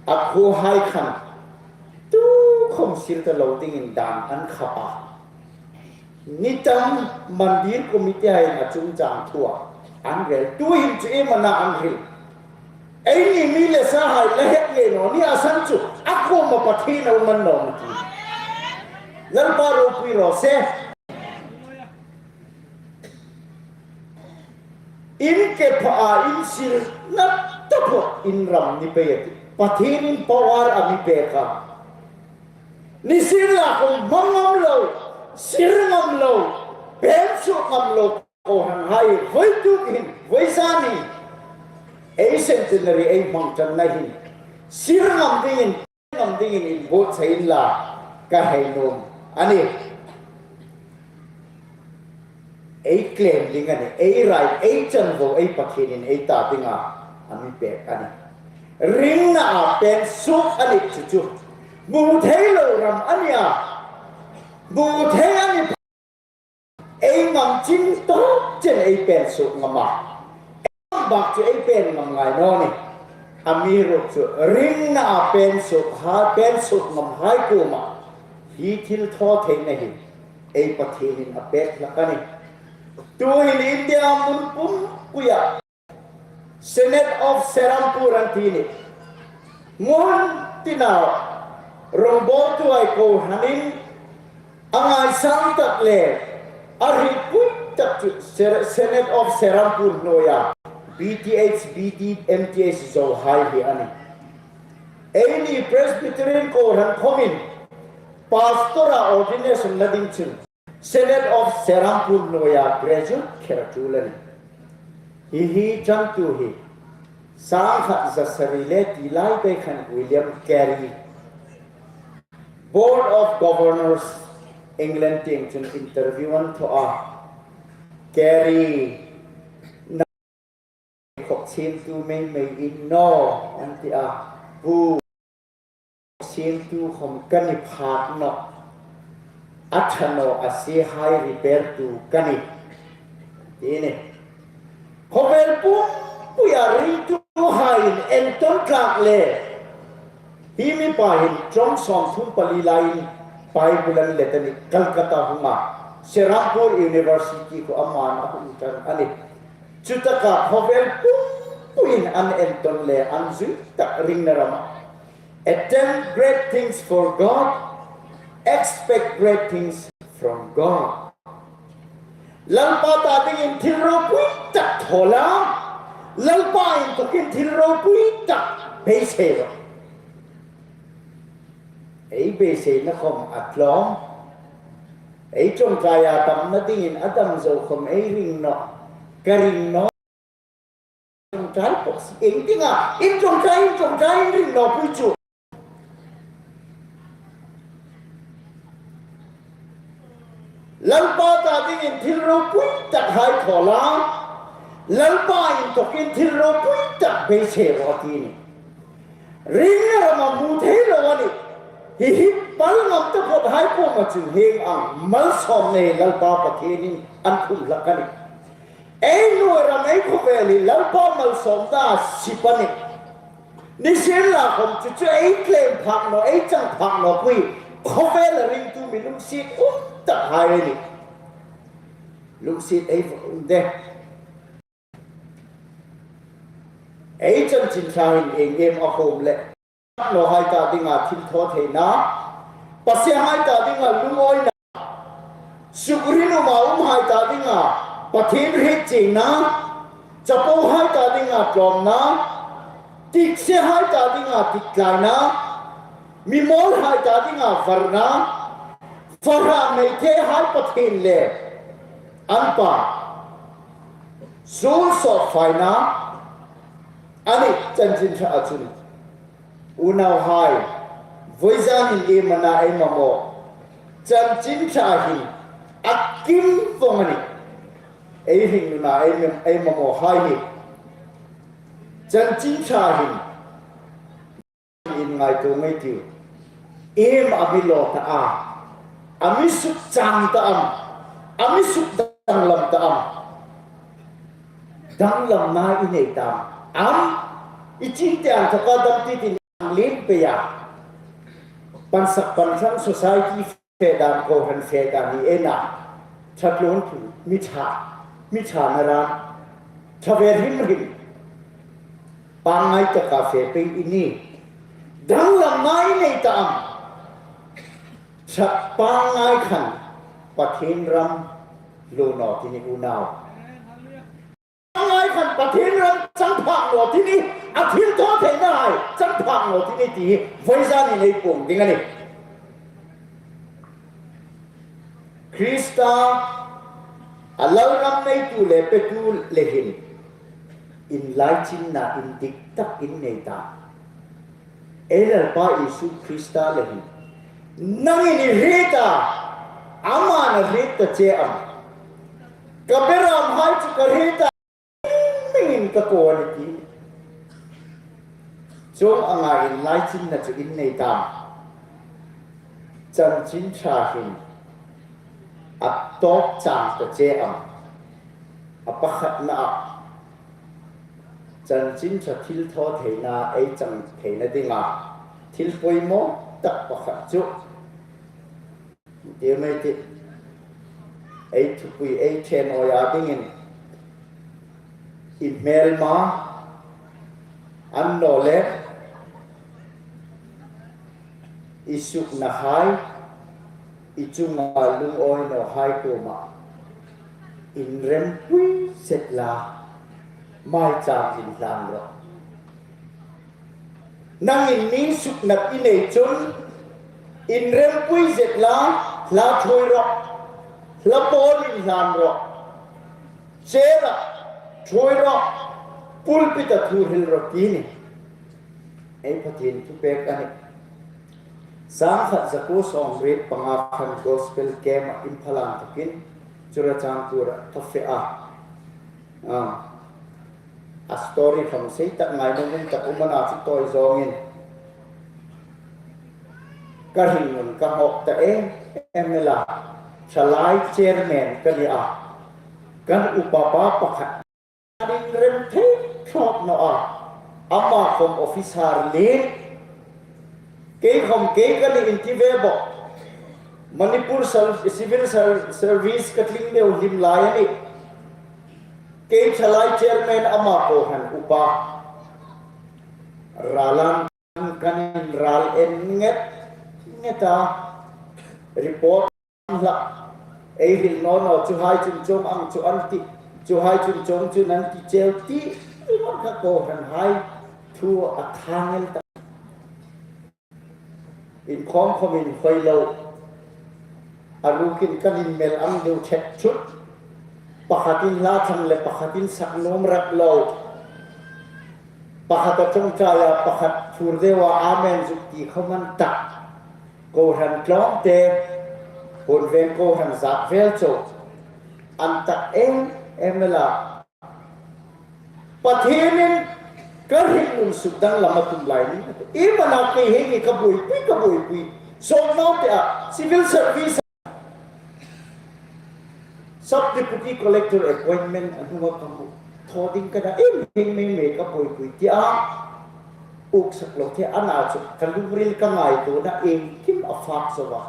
a khuohai khan tukhom sir ta lo dingin dan an khap a. Ni tam mandir committee haiin a chungchang thua an rel. Tuhin chu iem a na an hril? Eini mi le sahai la hek ngei naw ni a san chu a kuoma Pathien a um a ni naw ti. Lalpa ropui raw se. In ke pha a, in sirna taphot in ram ni pei a tih. Pathienin power a mi pek a. Nisienlakhom hmang ngam lo, sir ngam lo, pek suok ngam lo kohranhai vawituk hin, vawizanin ei centenary ei hmang ṭanna hin sir ngam dingin, ngam dingin inbuotsai inla ka hei nuom a nih. Ei claim ding a nih, ei right, ei chanvo ei Pathienin ei ta dinga a mi pek a nih. Ringna a pek suok a nih chu chu. Hmu thei lo ram a ni a. Hmu thei a ni. Ei ngam chin tawk chen ei pek suok ngam a. Ei ngam bak chu ei pek ngam ngai naw ni. Amiruokchu ringna a pek suok ha, pek suok ngamhai kuoma hi thilthawtheina hi ei Pathienin a pek hlak a nih. Tuhin India hmun pumpuia Synod of Serampore an ti a nih. Ngun tina rongbawltuhai kohranin a ngaisang tak le a hripui tak chu Ser-, Synod of Serampore hnuoia B Th, B D, M Th zo hai hi a nih. Eini Presbyterian kohran khawmin pastor-a ordination-na ding chun Synod of Serampore hnuoia graduate kher a ṭul a nih. Hi hi ṭantu hi sangkhat zasari le ti lai bei khan William Carey, Board of Governors, England tieng chun interview an thaw a. Carey, khawk siemtu mei mei in naw, an ti a. Pu, siemtu khawm ka ni phak nawh. A ṭha naw a sie hai repair-tu ka nih, ti a nih. Khawvel pumpuia ringtuhaiin entawn tlak le hi mipa hin ṭawng sawmthum pali laiin Bible an let a nih, Calcutta hunga Serampore University khuo aman a hung ṭan a nih. Chutaka khawvel pumpuiin an entawn le an zui tak ringna rama. Attempt great things for God, expect great things from God. Lalpa ta dingin thil ropui tak thaw la, Lalpa inthokin thil ropui tak beisei rawh. Ei beiseina khawm a tlawm. Ei ṭawngṭaia damna dingin a dam zo khawm ei ring nawh, ka ring nawh. Ṭawngṭai pawh si eng dinga in ṭawngṭai, in ṭawngṭai in ring nawpui chu. Lalpa ta dingin thil ropui tak hai thaw la, Lalpa inthokin thil ropui tak beisei rawh a ti a nih. Ringna rama hmu thei lo a nih. Hi hi pal ngam taphawt hai kuoma chun hieng ang malsawmna hi Lalpa Pathienin an khum hlak a nih. Ei hnuoi ram, ei khawvel hi Lalpa malsawmna sip a nih. Nisienlakhawm chu chu ei claim phak naw, ei chang phak nawpui, khawvela ringtu mi lungsiet um tak hai a nih. Lungsiet ei vawng de. Ei chanchin ṭha hin eng em a hawm le? Nawhai ta dinga thil thaw theina, pasiehai ta dinga lungawina, sukrinuma umhai ta dinga Pathien hriet chiengna, chapohai ta dinga tlawmna, tiksiehai ta dinga tiktlaina, mimawlhai ta dinga varna, fahran meithehai Pathien le an Pa suol sawt faina a nih chanchin ṭha a chun. Unauhai, voizanin iem a na ei mamaw? Chanchin ṭha hin a kim vawng a nih. Ei hringnuna ei mem-, ei mamawhai hi chanchin ṭha hin in ngaituo ngei ei tiu. Iem a mi law ta a, a mi sukchang ta am, a mi sukdanglam ta am? Danglamna i nei ta am? I chîn tieng taka dam ti tin ang lien pei a. Pansak panhrang society fe dan, kohran fe dan ni ei na. Ṭha tluon thu, mi ṭha, mi ṭha na ran, ṭha ve hrim hrim. Pangngai taka fe pei i ni. Danglamna i nei ta am? Ṭha pangngai khan Pathien ram hluo naw ti ni unau. Pangngai khan Pathien ram chang phak naw ti ni, a thil thaw theina hai chang phak naw ti ni ti hi voizanin ei puong ding a nih. Krista a Lalram neitu le petu le hin inlaichinna indik tak in nei ta. Ei Lalpa Isu Krista le hin nangin i hriet a, aman a hriet ta che am? Ka beramhai chu ka hriet a, nangin ka ko a nih ti. Chuong anga inlaichinna chu in nei ta. Chanchin ṭha hin a tawp chang ta che am? A pakhatna a, chanchin ṭha thil thaw theina ei chang theina dinga thil poimaw tak pakhat chu, ti mai ti, ei thupui ei ṭhen awia dingin i hmelma annawleh i suknahai, i chunga lungawi nawhai kuoma inrempui zet la. Maicham inhlan rawh. Nangin mi suknat i nei chun, inrempui zet la, hla ṭhuoi rawh. Hla pawl inhlan rawh. Chair-a ṭhuoi rawh. Pulpit-a thu hril rawh ti ni. Ei Pathien thupek a nih. Sangkhat zakuo sawmriet panga khan gospel camp-a Imphal-a inthokin Churachandpur-a ka fe a. Ah. A story khom sei tak ngai naw, nung tak um a na chu tawi zawngin. Ka hringnun ka hawk ta em em el a, thalai chairman ka ni a. Kan upa pa pakhat an inrem thei thlawp naw a. Ama khom officer lien. Kei khom kei ka ni in ti ve bawk. Manipur Ser-, Civil Ser-, Service ka tling deu hlim lai a nih. Kei thalai chairman, ama kohran upa. Ralan kan inral en nget nget a. Report hlak. Ei hril naw naw, chuhai chun chuong ang chu an ti. Chuhai chun chuong chu an ti cheu ti. Ringawt ka kohranhai thu a thang el ta. Inkhawm khawm inhawi lo. A rukin kan inmel ang deu chet chut. Pakhatin hla thlang le pakhatin sak nuom rak lo. Pakhat a ṭawngṭai a, pakhat phur deu a, amen zuk ti khawm an tak. Kohran tlawmte, hun veng kohran zat vel chau. An tak em em el a. Pathienin ka hringnun suk danglam a tum lai ni. Iem a na kei hi ni ka buoipui, ka buoipui. Sawm naw te a, civil service. Sub Deputy Collector appointment a hnunga ka hmu. Thaw ding ka na em em mei mei ka buoipui ti a. Uksak lo thei a na chu ka lungril ka ngaituona iengkim a fak zo a.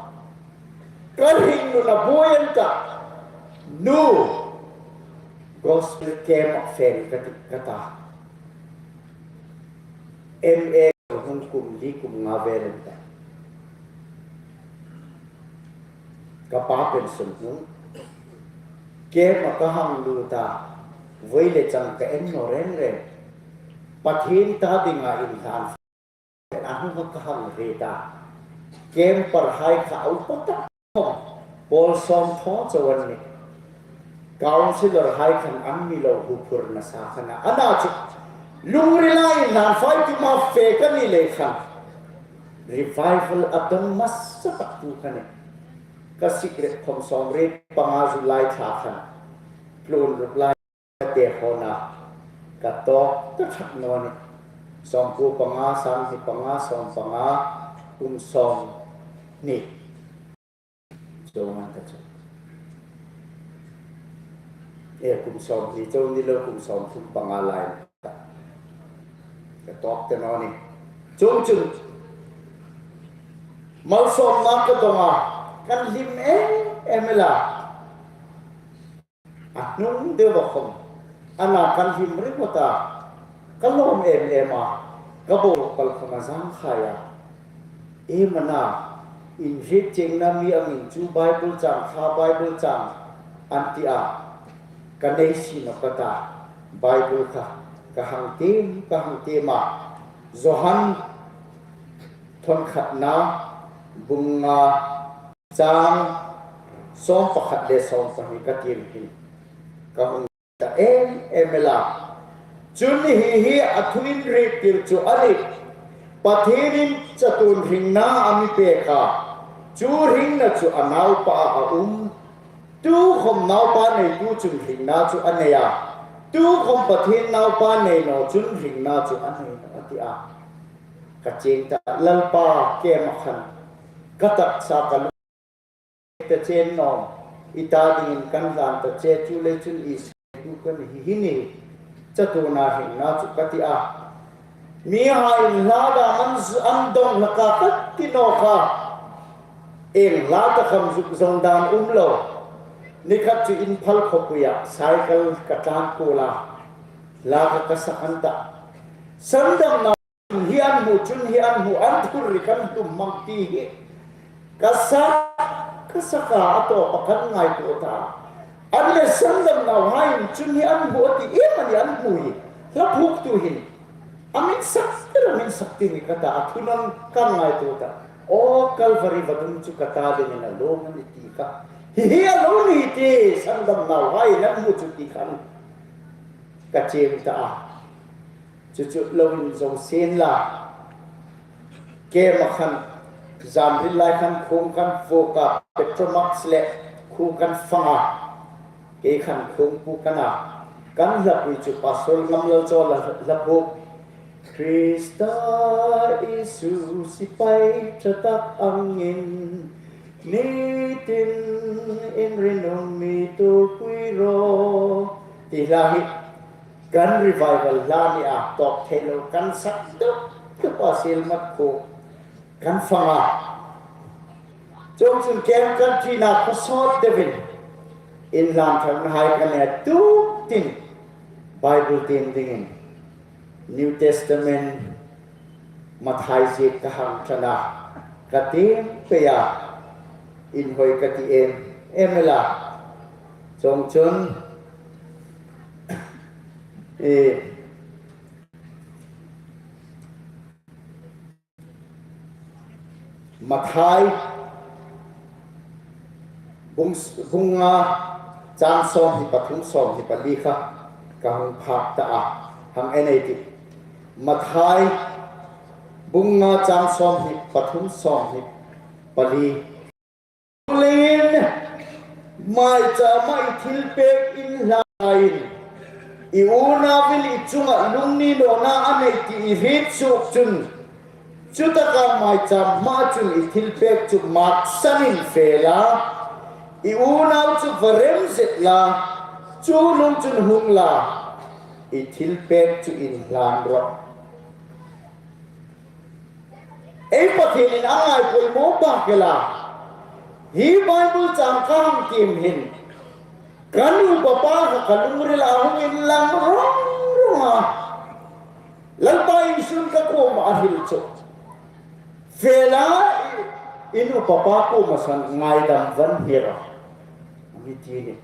Ka hringnun a buoi an ta. Nu, gospel camp-a fe ka ti ka ta. M A hung kum li kum nga vel an ta. Ka pa pension hnung. Camp-a ka hang lut a. Voi le chang ka en naw reng reng. Pathien ta dinga inhlan a hnunga ka hang hriet a. Camper hai kha a upa tak khom pawl sawm thaw chau an nih. Councillor hai khan an mi lo huphurna sa khan a. A na chu lungrila inhlan fai tima fe ka ni lei khan revival a dawng hmasa tak tu ka nih. Ka secret khom sawmriet panga July thla khan tlun ruk lai te hawna ka tawk ta ṭhak naw ni. Sawmkuo panga, sanghni panga, sawm panga, kum sawmhni. Chuong an ta chu. E, kum sawmhni chau ni lo, kum sawmthum panga lai. Ka tawk ta naw ni. Chuong chun malsawmna ka dawng a, kan hlim em em el a. A hnung deu a khom a na kan hlim ringawt a, ka lawm em em a, ka bo pal khom a zang khai a. Iem a na, inhriet chiengna mi angin chu Bible chang kha, Bible chang an ti a, ka nei si naw ka ta. Bible kha ka hang tiem, ka hang tiem a. Johan thawn khatna bung nga chang sawm pakhat le sawm pahni ka tiem hin ka hung ta em em el a. Chun hi hi a thu inhriettir chu a nih. Pathienin chatuon hringna a mi pek a. Chu hringna chu a naupa a um. Tukhom naupa neitu chun hringna chu a nei a. Tukhom Pathien naupa nei naw chun hringna chu a nei naw a ti a. Ka chieng ta, Lalpa, camp-a khan ka taksa ka lu ta chen nawm, i ta dingin kan hlan ta che, chu lei chun i se tu kan hi hi ni, chatuona hringna chu ka ti a. Mihai hla dam an z-, an dawng hlak a ka ti nawk a. Ieng hla ta khom zuk zawng dan um lo. Ni khat chu Imphal khawpuia cycle ka tlan kuol a. Hla ka ka sak an ta. Sandamna hi an hmu, chun hi an hmu, an phur ri kan tum mang ti hi. Ka sak, ka sak a, a tawpa kan ngaituo ta. An le sandamnahaiin chun hi an hmu a ti, iem a ni an hmu hi. Hla phuoktu hin, a min sak tir, a min sak tir ni ka ta, a thu nawn ka ngaituo ta. Aw, Calvary vadung chu ka ta dingin a lawm a nih ti kha. Hi hi a lo ni ti, sandam nauhai nan hmu chu ti khan ka chiem ta a. Chu chu lo inzawm sien la. Keima khan, zan hril lai khan khuong kan vuok a, Petromax le khuong kan fang a. Kei khan khuong pu ka na. Kan hlapui chu Pastor Ngamlalchawla hla phuok. Krista Isu sipai ṭha tak angin, nitin in rinum mi tuorpui rawh. Ti hla hi kan revival hla ni a, tawk thei lo kan sak deuh deuh a, Sielmat khuong kan fang a. Chuongchun camp kan ṭina khawsawt deuin inhlan ṭhangna hai kan nei a, tukin Bible tiem dingin New Testament Mathai ziek ka hang ṭan a, ka tiem pei a, inhawi ka ti em em el a. Chuongchun, e, Mathai bung, bung nga chang sawmhni pathum, sawmhni pali kha ka hung phak ta a, hang en ei tih. Mathai bung nga chang sawmhni pathum, sawmhni pali. Leiin maichama i thilpek inhlain, i unau vil i chunga lungni nawna a nei ti i hriet suok chun, chutaka maicham hma chun i thilpek chu maksanin fe la, i unau chu va rem zet la, chu nung chun hung la, i thilpek chu inhlan rawh. Ei Pathienin a ngai poimaw bak el a. Hi Bible chang ka hang tiem hin, ka nu papa kha ka lungrila hung inlang rawng rawng a. Lalpa Isun ka kuoma a hril chu, fe la, i nu papa kuoma san ngaidam van hni rawh, a mi ti ni.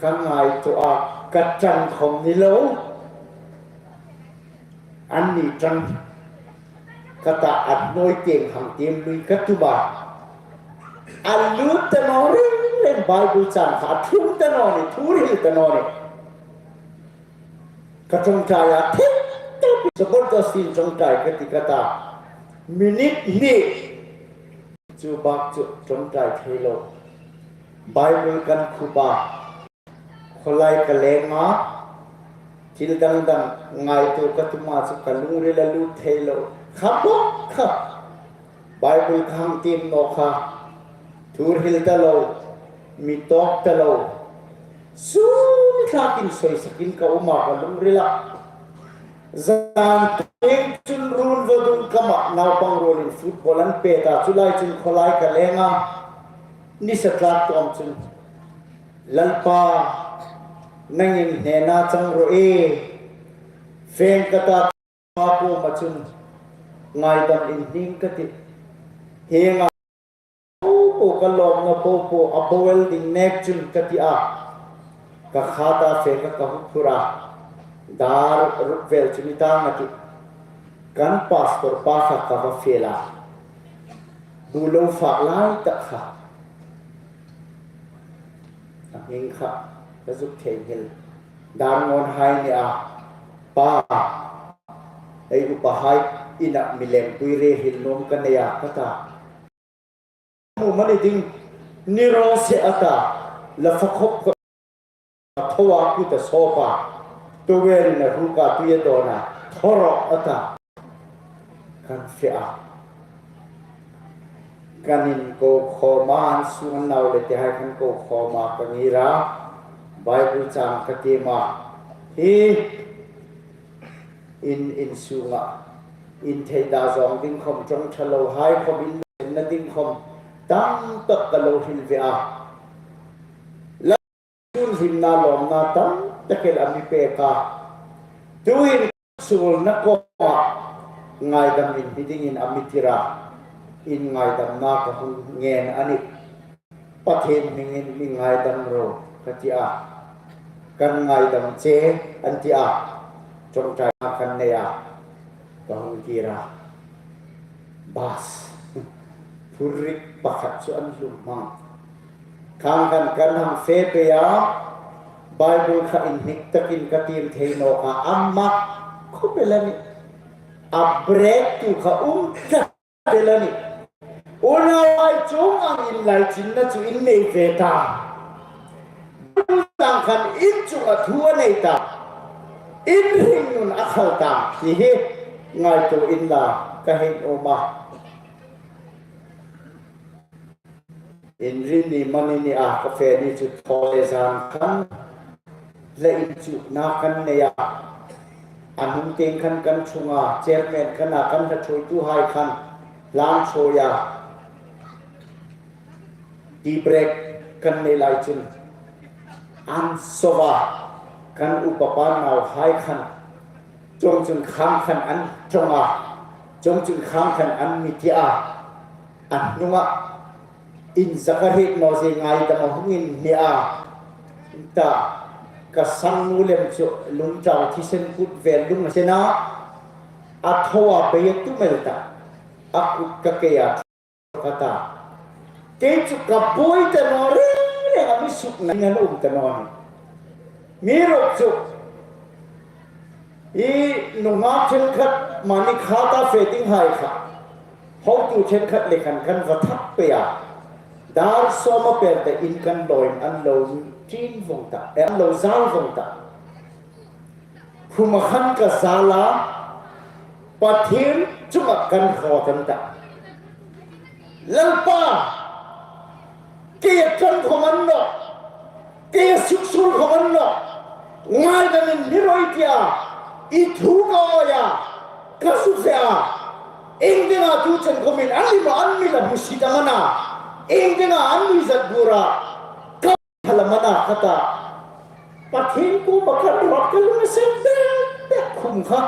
Ka ngaituo a, ka ṭang khom ni lo. Anni ṭang ka ta, a hnuoi tieng hang tiem lui ka tum a. A lut ta naw reng reng Bible chang kha, a tlung ta naw ni, thu hril ta naw ni. Ka ṭawngṭai a, thei ta pi, Sabbath Daw sin ṭawngṭai ka ti ka ta. Minute hni chu bak chu ṭawngṭai thei lo. Bible kan khup a, khawlai ka leng a, thil dang dang ngaituo ka tum a chu ka lungrila lut thei lo. Kha bawk kha, Bible ka hang tiem naw kha, thu hril ta lo, mi tawk ta lo. Sun thlakin soisakin ka um a ka lungrila. Zan tieng chun run vadung kama naupang ruolin football an pet a, chu lai chun khawlai ka leng a. Nisa tlak tawm chun, Lalpa, nangin hnena chang rawh e. Feng ka ta, Pa kuoma chun ngaidam inhning ka tih. Hienga po po, ka lawmna po po a bo el ding nek chun ka ti a. Ka khata fe ka ka huk phur a. Dar ruk vel chu ni tang a tih. Kan pastor pa kha ka va fe la. Bu lo fak lai tak kha. A hming kha ka zuk theinghil. Dar ngawn hai ni a. Pa, ei upa hai ina mi lengpui re hril nuom ka nei a ka ta. Hmu mani ding ni raw se a ta. La fa khop khop. A tho a kut a sawp a, towel-in a ruk a, tui a dawn a, thaw rawh a ta. Kan fe a. Kan inko khawm a, an sung an nau le tehai kan ko khawm a, ka ngir a, Bible chang ka tiem a. Hi in, in sunga, in theida zawng ding khawm, ṭawng ṭha lo hai khawm, in na ding khawm, tam tak ka lo hril ve a. Chun hlimna lawmna tam tak el a mi pek a. Tuhin suolna kawngah ngaidam inhni dingin a mi tir a. In ngaidamna ka hung ngen a nih. Pathien hmingin mi ngaidam ro ka ti a. Kan ngaidam che an ti a, ṭawngṭaina kan nei a, ka hung kir a. Bus phurrik pakhat chu an hlum hmang. Khang khan kan hang fe pei a, Bible kha inhnik takin ka tiem thei nawk a, a mak khawp el a nih. A brake tu kha um tlat el a nih. Unauhai, chuong ang inlaichinna chu in nei ve ta. Bible dang khan in chunga thu a nei ta. In hringnun a khal ta. Hi hi ngaituo inla ka hei nuom a. Inrinni mani ni a, ka fe ni chu thaw le zan khan la inchukna kan nei a. A hnung tieng khan kan chunga chairman khan a, kan hla ṭhuoituhai khan hlan ṭhuoi a. Tea break kan nei lai chun an sova, kan upa pa nauhai khan chuong chun khang khan an ṭawng a, chuong chun khang khan an mi ti a. A hnunga inzak a hriet naw zie ngaidam a hung inhni a. Ta, ka sangnu lem chu lungtau thisen kut vel lung a sen a, a thaw a, bei a tum el ta, a kut ka kei a, ka ta. Kei chu ka buoi ta naw reng reng a, mi sukna ding a um ta naw ni. Mi ruok chu i nunghak ṭhenkhat mani khata fe dinghai kha hotu ṭhenkhat le khan kan va thak pei a. Dar sawm a pel ta in kan lawiin an lo ṭin vong ta, eh, an lo zal vong ta. Khuma khan ka zal a, Pathien chunga kan hawt an ta. Lalpa, kei a ṭan khom a ni nawh, kei a suksuol khom a ni nawh, ngaidamin mi rawi tia i thu ka awi a, ka zu fe a. Iengdinga tu chen khomin an lim a, an mi la hmusit am a na? Iengdinga an nuizat bura ka hal am a na, ka ta. Pathien kuoma kan rawt, ka lung a sen bek bek khum kha.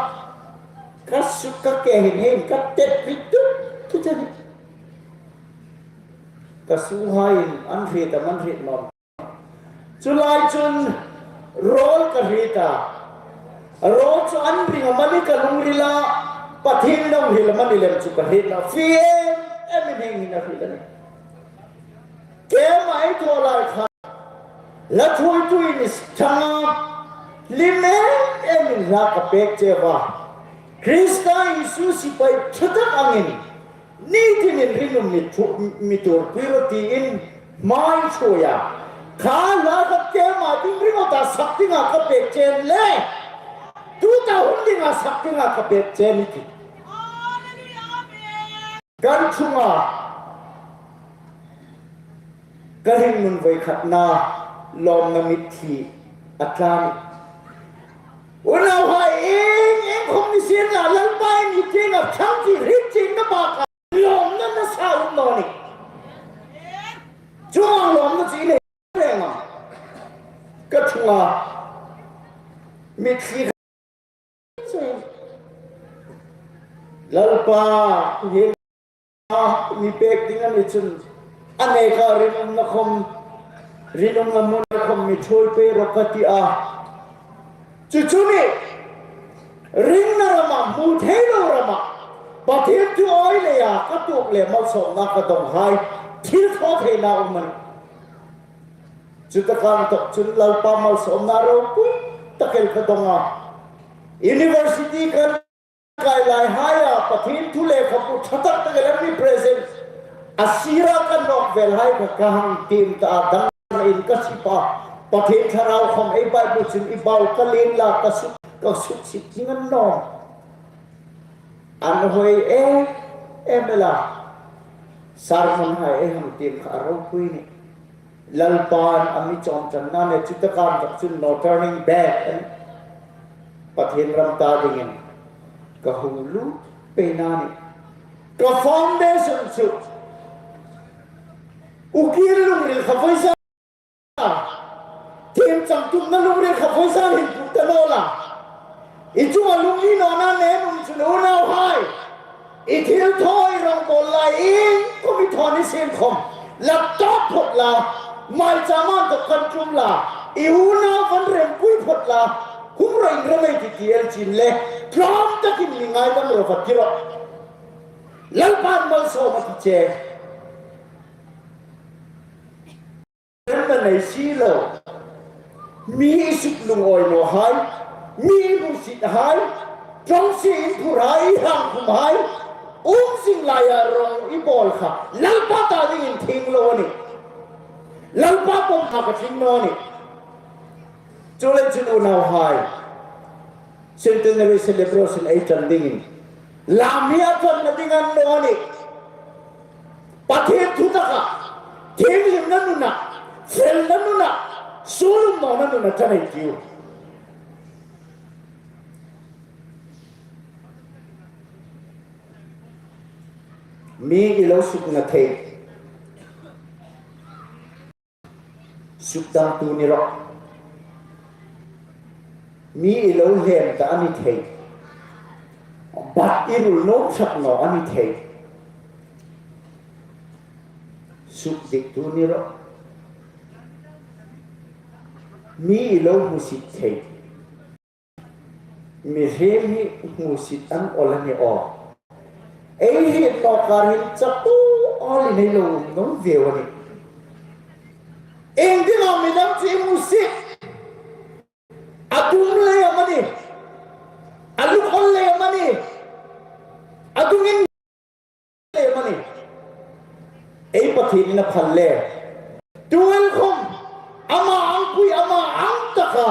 Ka suk ka ke hin hin ka tet ri tut tut a nih. Ka suhaiin an hriet am, an hriet naw am. Chu lai chun rawl ka hriet a. Rawl chu an ring am a ni ka lungrila, Pathien lo hril am a ni lem chu ka hriet naw. Fie em em in hieng hin a hril a nih. Keima ei thaw lai khan hla ṭhuoituin i ṭhang a, hlim em emin hla ka pek cheu a. Krista Isu sipai ṭha tak angin ni tinin rinum mi thu, mi tuorpui rawh tiin hma ei ṭhuoi a. Kha hla khat keima ding ringawt a sak dinga ka pek che a ni le, tuta hun dinga sak dinga ka pek che a ni ti. Kan chunga ka hringnun voi khatna lawmna mitthli a tlan. Unauhai, ieng ieng khom ni sien la, Lalpa i mi tienga ṭhang ti hriet chiengna bakah lawmna nasa um naw ni. Chuong lawmna chu i nei reng am? Ka chunga mitthli Lalpa, hi mi pek ding a ni chun, a neka rinumna khom, rinumna hmuna khom mi ṭhuoi pei rawh ka ti a. Chu chu ni, ringna rama, hmu thei lo rama, Pathien thu awi leia ka tuok le malsawmna ka dawng hai, thil thaw theina um a nih. Chu taka inthawk chun Lalpa malsawmna ropui tak el ka dawng a. University kan kai lai haia Pathien thu lekhabu ṭha tak tak el an mi present a, sira kan nawk vel hai kha ka hang tiem ta a, dangin ka sip a. Pathien Thlarau khom ei Bible chun i bau ka lien la ka suk, ka suk sip ding a ni naw. An hoi em em el a. Sermon hai ei hang tiem kha a ropui ni. Lalpan a mi chawm ṭanna le chu taka inthawk chun no turning back a nih. Pathien ram ta dingin ka hung lut pei a nih. Ka foundation chu ukir lungril kha voi zan, thiem chang tumna lungril kha voi zan hin put ta naw la. I chunga lungni nawna nei um chun unauhai, i thilthaw i rawngbawl lai, iengkhom i thaw ni sien khom, la tawp phawt la, maicham an tawk kan tum la. I unau van rempui phawt la, hung ro in ro mei ti ti el chin le, tlawm takin mi ngaidam ro va ti ro. Lalpan malsawm a ti che. Remna nei si lo. Mi i suk lungawi naw hai, mi i hmusit hai, ṭawngsie in phur hai, i hang khum hai, um zing laia rawng i bawl kha, Lalpa ta dingin thieng lo a nih. Lalpa pawm kha ka tling naw a nih. Chuleiin unauhai, Centenary Celebration ei ṭan dingin, lam hi a ṭanna ding a ni naw a nih. Pathien thu taka, thienghlimna nuna, felna nuna, suolumnawna nuna ṭan ei tiu. Mi i lo sukna thei. Sukdamtu ni rawh. Mi i lo hlem ta a ni thei. Bat i rul nuom sak naw a ni thei. Sukdiktu ni rawh. Mi i lo hmusit thei. Mihriem hi hmusit an awl a ni aw. Ei hi nawkar hin chapur awlin ei lo um nuom vieu a nih. Iengdinga mi dang chu i hmusit? A tum lei am a nih? A luk awl lei am a nih? A dungin lei am a nih? Ei Pathienin a phal le. Tu el khom, ama angpui, ama ang taka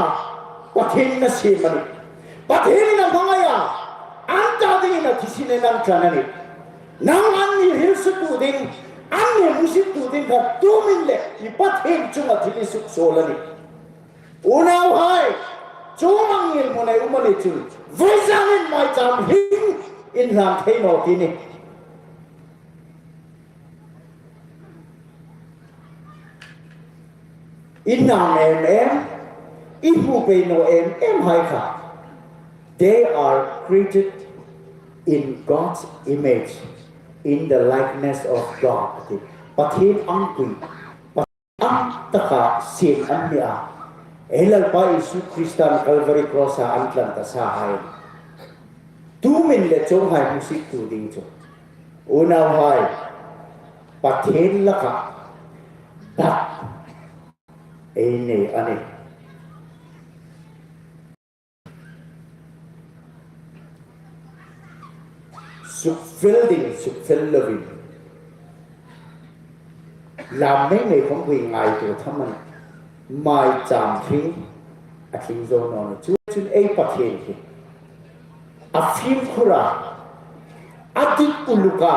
Pathienin a siem a nih. Pathienin a hmangai a, an ta dingin a thisen an ṭan a nih. Nang an mi hrilsutu ding, an mi hmusittu ding kha tumin le i Pathien chunga thil i suksuol a nih. Unauhai, chuong ang ngilhmun ei um a ni chun, vawizanin maicham hring inhlan thei naw ti nih. I nam em em, i hmu pei naw em em hai kha. They are created in God's image, in the likeness of God. Pathien angpui, Pathien ang taka siem an ni a. Ei Lalpa Isu Kristan Calvary Cross-a an tlan ta sa hai. Tumin le chuonghai hmusittu ding chu. Unauhai, Pathien laka bat ei nei a nih. Sukfel ding, sukfel lovin. Lam nei nei khom hui ngaituo tham a nih. Maicham hring a tling zo naw nih. Chu chun ei Pathien hi a fimkhur a, a dik uluk a,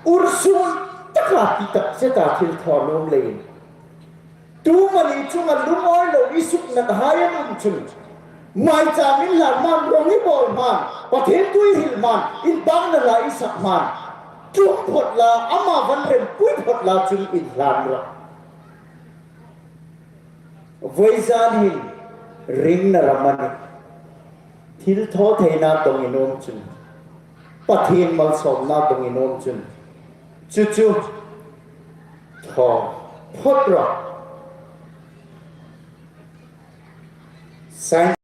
ursun taka ti tak zeta thil thaw nuom leiin. Tumani chunga lungawi lo i suknahai an um chun, maicham inhlan hman, rawng i bawl hman, Pathien thu i hril hman, inpakna hla i sak hman, tum phawt la, ama van rempui phawt la chun inhlan rawh. Vawizan hin ringna ram a nih. Thil thaw theina dawng i nuom chun, Pathien malsawmna dawng i nuom chun, chu chu thaw phawt rawh. Science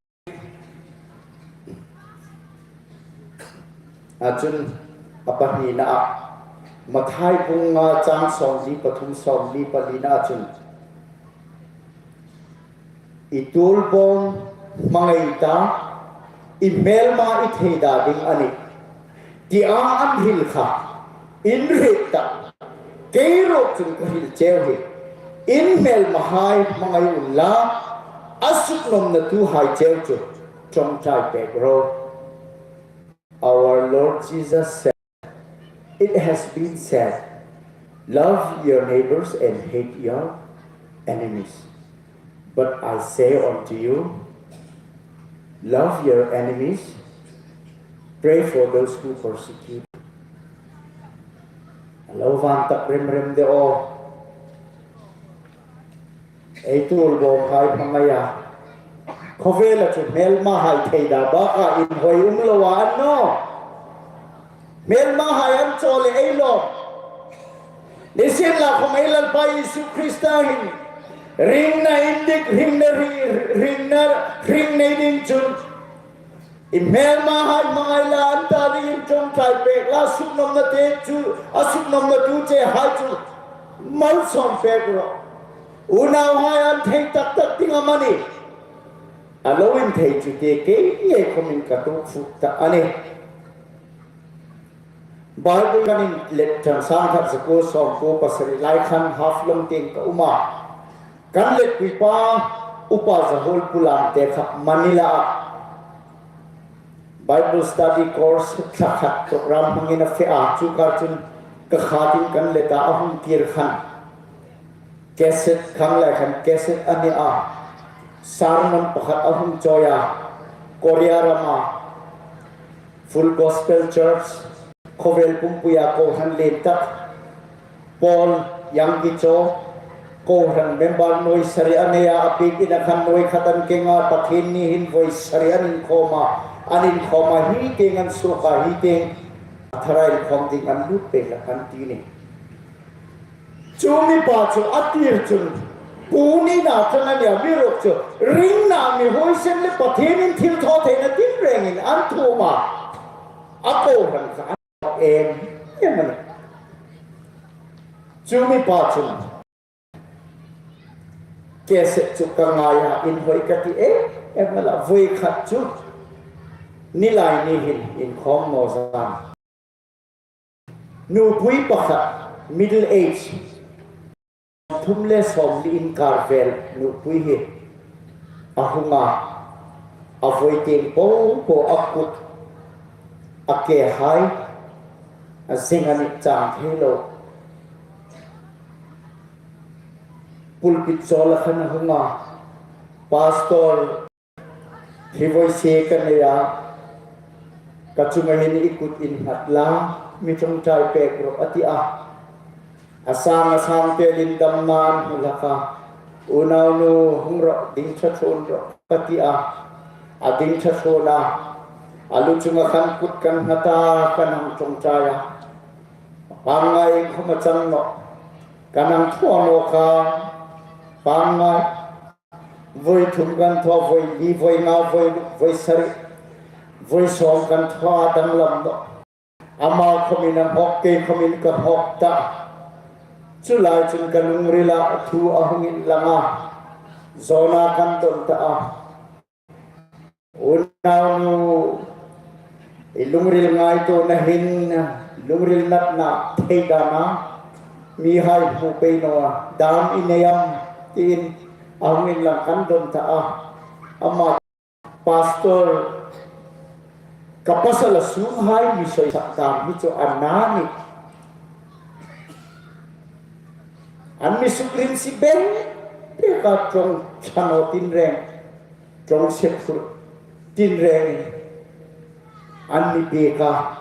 a chun a pahnina a, Mathai bung nga chang sawmli pathum, sawmli palina a chun, i tuolbawm hmangai ta, i hmelma i theida ding a nih, tia an hril kha, in hriet ta, kei ruok chun ka hril cheu hi, in hmelmahai hmangai unla, a suknawmnatuhai cheu chu ṭawngṭai pek ro. Our Lord Jesus said, "It has been said, 'Love your neighbors and hate your enemies.' But I say unto you, love your enemies, pray for those who persecute you." A lo vâng tak rem rem de aw. Ei tuolbawmhai hmangai a. Khawvela chu hmelmahai theida baka inhawi um lo a ni naw. Hmelmahai an chawl le ei lawm. Nisienlakhawm ei Lalpa Isu Krista hin Ringna indik, ringna ri-, ringna, ringna ding chun, i hmelmahai hmangai la, an ta dingin ṭawngṭai pek la, suknawmna te chu, a suknawmna tu che hai chu malsawm pek rawh. Unauhai, an thei tak tak ding amanih, a lo inthei chu te kei ngei khawmin ka tuok fuk ta a nih. Bible kan inlet ṭan, sangkhat zakuo sawmkuo pasari lai khan Haflong tieng ka um a. Kan letpui pa Upa Zahol Pu Lamte kha Manila-a Bible study course thla khat program hmangin a fe a, chu kar chun ka khatin kan let a, a hung kir khan cassette, khanglai khan cassette a ni a, sermon pakhat a hung chawi a, Korea rama Full Gospel Church, khawvel pumpuia kohran lien tak, Paul Yonggi Cho, kohran member nuoi sari a nei a, a biekin a khan nuoi khat an keng a, Pathienni hin voi sari an inkhawm a, an inkhawm a, hi tieng an suok a, hi tieng a thara inkhawm ding an lut pei hlak an ti ni. Chu mi pa chu a tir chun, pu nina ṭan a nih a, amiruokchu ringna mi huoisen le Pathienin thilthawtheina tin rengin an thuom a, a kohran kha an em em a nih. Chu mi pa chun cassette chu ka ngai a, inhawi ka ti em em a, la voi khat chu Nilaini hin inkhawm naw zan. Nupui pakhat, middle age, thum le sawmli inkar vel nupui hi a hung a, a voi tieng po po, a kut, a kehai, a zing a nih, chang thei lo. Pulpit chawla khan a hung a, Pastor, hi voi sie ka nei a, ka chunga hin i kut innghat la, mi ṭawngṭai pek rawh, a ti a. A sang a sang telin damna an hmu hlak a. Unaunu, hung rawh, ding ṭha ṭhuon rawh, ka ti a. A ding ṭha ṭhuon a. A lu chunga khan kut kan nghat a, kan hang ṭawngṭai a. Pangngai khawm a chang nawh. Kan hang thaw nawk a. Pangngai. Voi thum kan thaw, voi li, voi nga, voi, voi sari, voi sawm kan thaw a, danglam nawh. Ama khawmin a hawk, kei khawmin ka hawk ta. Chu lai chun ka lungrila thu a hung inlang a. Zawna kan dawn ta a. Unaunu, i lungril ngaituona hin, lungril natna thei dana, mihai hmu pei naw a, dam i nei am, tiin a hung inlang, kan dawn ta a. Ama, Pastor, ka pasal a sunghai mi sawisak dam hi chu a na ni. An mi sukrimsi bek bek a, ṭawng ṭha naw tin reng, ṭawng se phur tin rengin an mi pek a,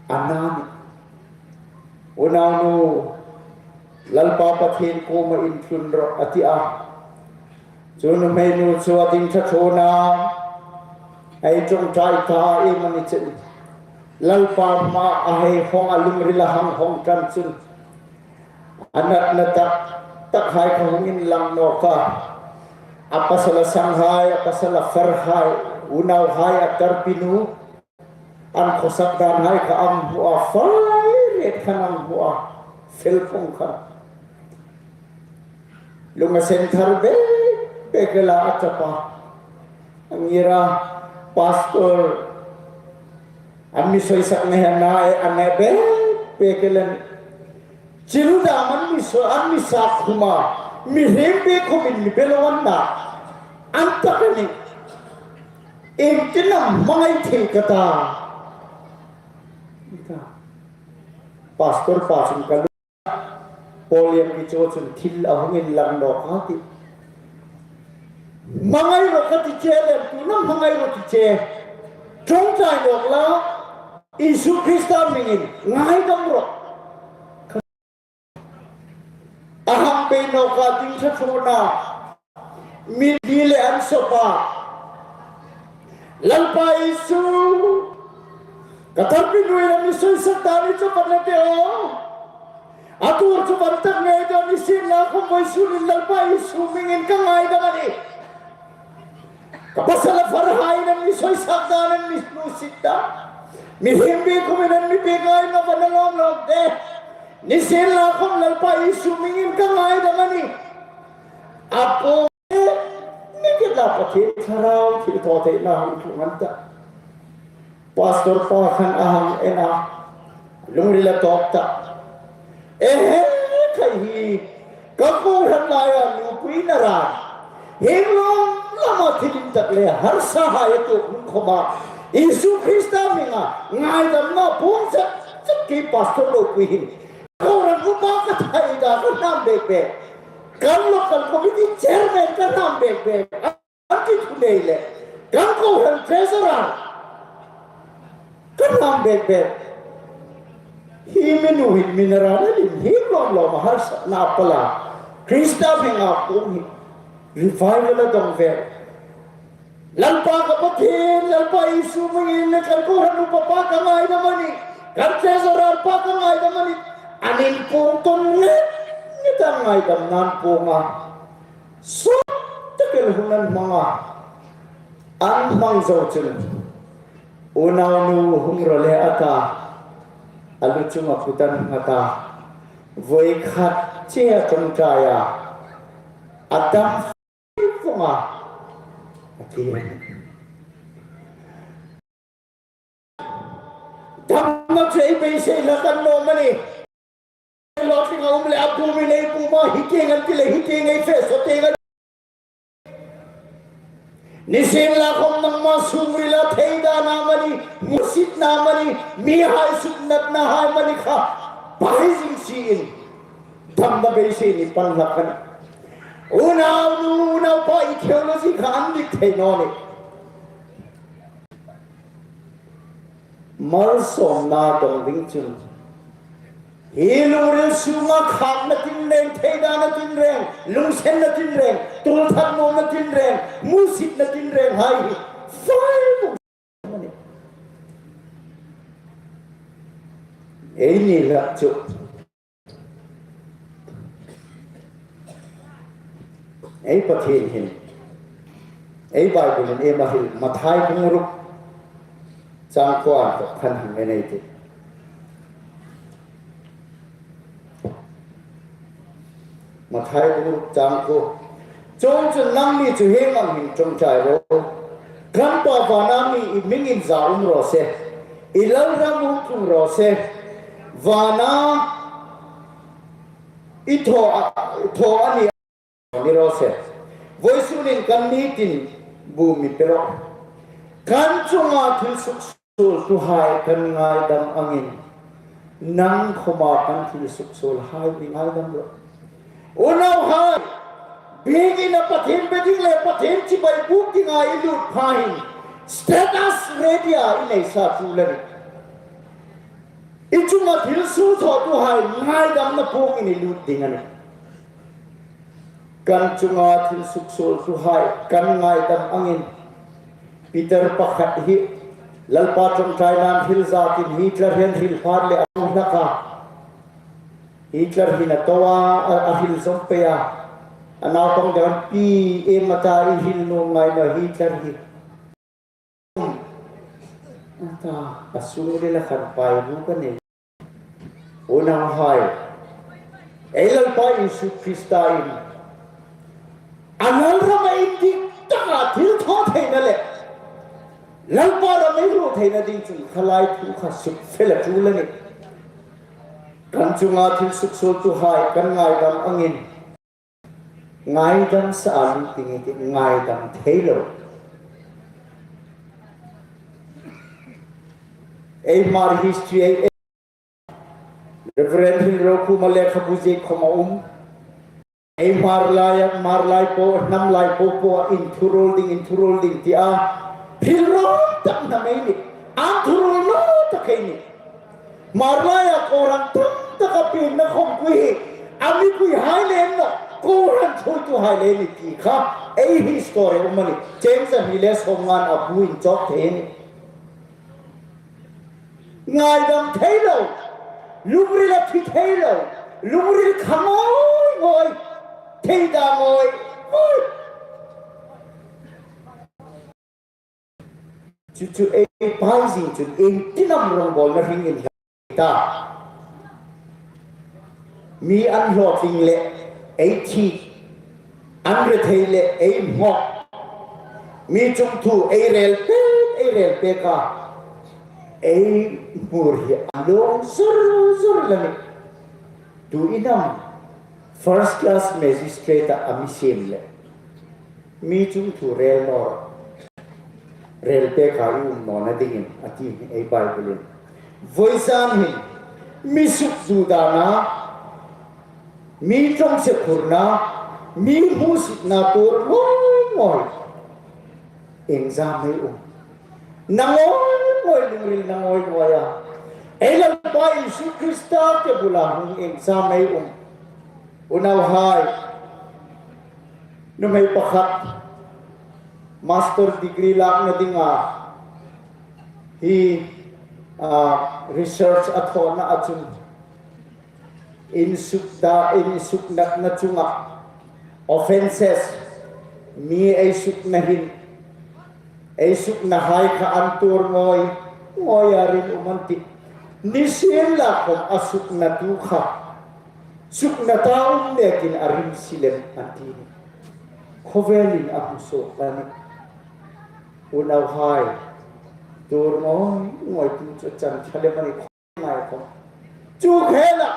a na ni. Unaunu, Lalpa Pathien kuoma inthlun rawh, a ti a. Chu nuhmei nu chu a ding ṭha ṭhuon a, ei ṭawngṭai ta, ei mani chen. Lalpa hmaa hei hawng a, lungrila hang hawng ṭan chun, a natna tak tak hai kha hung inlang nawk a. A pasal a sanghai, a pasal a farhai, unauhai, a tarpinu, an khawsak dan hai kha an hmu a, fai ret khan an hmu a, fel pawng khan. Lunga sen thar bek bek la a chapa. A ngira, Pastor, an mi sawisak nei a na e, a na bek bek la. Chil dam an mi saw, an mi sak khum a, mihriem bek khawmin mi be lo an na. An tak a nih. Iengtin am hmangai thei ka ta. Pastor pa chun ka lu, Paul Yonggi Cho chun thil a hung inlang nawk a ti. Hmangai rawh ka ti che lem, tu am hmangai rawh ti che. Ṭawngṭai nawk la, Isu Krista hmingin ngaidam rawh. A hang bei nawk a, ding ṭha ṭhuon a, mi li le an sawp a. Lalpa Isu, ka tarpinu in a mi sawisak dan hi chu ka na ti aw. A tuor chu ban tak ngei dawn ni sien la khom vawisun hin Lalpa Isu hmingin ka ngaidam a nih. Ka pasal a farhai nan mi soisak dan nan mi hnusit dan. Mi him bi khom nan mi pe ngai na van alom lom de. Ni sien la khom Lalpa Isu hmingin ka ngaidam a nih. A po mi kit la Pathien Thlarau thilthawtheina hang tlung an ta. Pastor pa khan a hang en a, lungril a tawk ta. Ehe, khai hi ka kohran laia nupuina ran, hieng lawm lama thil intak le harsa hai a tuok hun khoma Isu Krista hminga ngaidamna puong chet chet kei pastor ropui hin. Kohran upa ka thei da ka hnam bek bek. Kan local committee chairman ka hnam bek bek. An ti thu nei le. Kan kohran treasurer ka hnam bek bek. Hi mi nu hin mi na ra na lim hi lom lom a harsatna pala. Krista hminga puong hi. Revival a dong ve. Lalpa ka Pathien, Lalpa Isu hmingin kan kohran upa pa ka ngaidam a nih. Kan treasurer pa ka ngaidam a nih. An inpuong tawn nge, nge ta ngaidam nan puong a. Sawt tak el hun an hmang a. An hmang zo chun unaunu hung ro le a ta. A lu chunga kut an nghat a. Voi khat che a ṭawngṭai a. A dam vong a. A ti. Damna chu ei beisei hlak a ni naw am a ni? Lo tling a um le a pum in ei pum a, hi tieng an ti le hi tieng ei fe saw tieng an. Ni sien la khom nangma sungrila thei dan amanih, musitna amanih, mihai suknatna hai amanih kha pahai zing si in. Damna beisei ni pan hlak a nih. Unaunu, unaupa, i theology kha an dik thei naw nih. Malsawmna dong ding chun hi lungril sunga khâkna tinreng, theidana tinreng, lungsenna tinreng, tulthat nuomna tinreng, musitna tinreng hai hi fai bawk. Eini hlak chu ei Pathien hin, ei Bible-in ei ma hril, Mathai bung ruk chang kuo an tawk khan hang en ei tih. Mathai bung ruk chang kuo. Chuongchun nangni chu hieng ang hin ṭawngṭai ro. Kan Pa vana mi i hmingin za um raw se. I lalram hung tlung raw se. Vana i thaw a, thaw a ni, ni raw se. Vawisunin kan nitin bu mi pe rawh. Kan chunga thil suksuoltuhai kan ngaidam angin, nang khoma kan thil suksuolhai i ngaidam rawh. Unauhai, biekina Pathien be ding le Pathien chibai buk dinga i lut pha hin, status ready-a i nei sa chu le ni. I chunga thil suksuoltuhai ngaidamna puongin i lut ding a nih. Kan chunga thil suksuoltuhai kan ngaidam angin, Peter pakhat hi Lalpa ṭawngṭainain hril zatin Hitler hin hril phar le a hlak a. Hitler hin a to a, a, a hril zawm pei a. A naupang dang pi em a ta i hril nuom ngai naw Hitler hi. A ta, a sungrila khan pai bu ka nei. Unauhai, ei Lalpa Isu Krista in a lalram a indik taka thil thaw theina le Lalpa ram ei hru theina ding chun khalai thu kha sukfel a ṭul a nih. Kan chunga thil suksuoltuhai kan ngaidam angin, ngaidam sa a lut ding i tih, ngaidam thei lo. Ei Hmar history ei, ei Reverend Hril Rokhuma lekhabu ziek khom a um. Ei Hmar laia, Hmar lai po, hnam lai po po a inthuruol ding, inthuruol ding tia hril rawp tak hnam ei nih. Inthuruol naw tak ei nih. Hmar laia kohran tam taka pienna khawmpui hi a mipuihai le ni naw, kohran thuoituhai le ni ti kha ei history-a um a nih. Cheng zahni le sawmnga'n a buin chawk thei a nih. Ngaidam thei lo, lungrila thi thei lo, Lungril kha ngawi ngawi, theida ngawi ngawi. Chu chu ei pai zing chun iengtin am rongbawlna hring inhla ta. Mi an hlawtling le ei thi, an rethei le ei hmawk. Mi chungthu ei rel pek, ei rel pek a. Ei hmur hi a lawm zur zur la nih. Tu inam first class magistrate a mi siem le. Mi chungthu rel naw, rel pek a i um nawna dingin a ti ei Bible-in. Voizan hin mi sukzu dana, mi ṭawngse phurna, mi hmusitna tuor ngawi ngawi. Iengzam ei um. Na ngawi ngawi lungril na ngawi ngawi a. Ei Lalpa Isu Krista ke bula hung iengzam ei um. Unauhai. Nuhmei pakhat master degree lakna dinga hi, ah, research a thawna a chun insukda, insuknatna chunga offences, mi ei sukna hin, ei suknahai kha an tuor ngawi ngawi a rinum an tih. Nisienlakhom a suknatu kha sukna ta um nekin a rim si lem an ti nih. Khawvelin a hmu suok a nih. Unauhai, tuor ngawi ngawi tu chu chan tha lem a nih. Ngai khom. Chu khela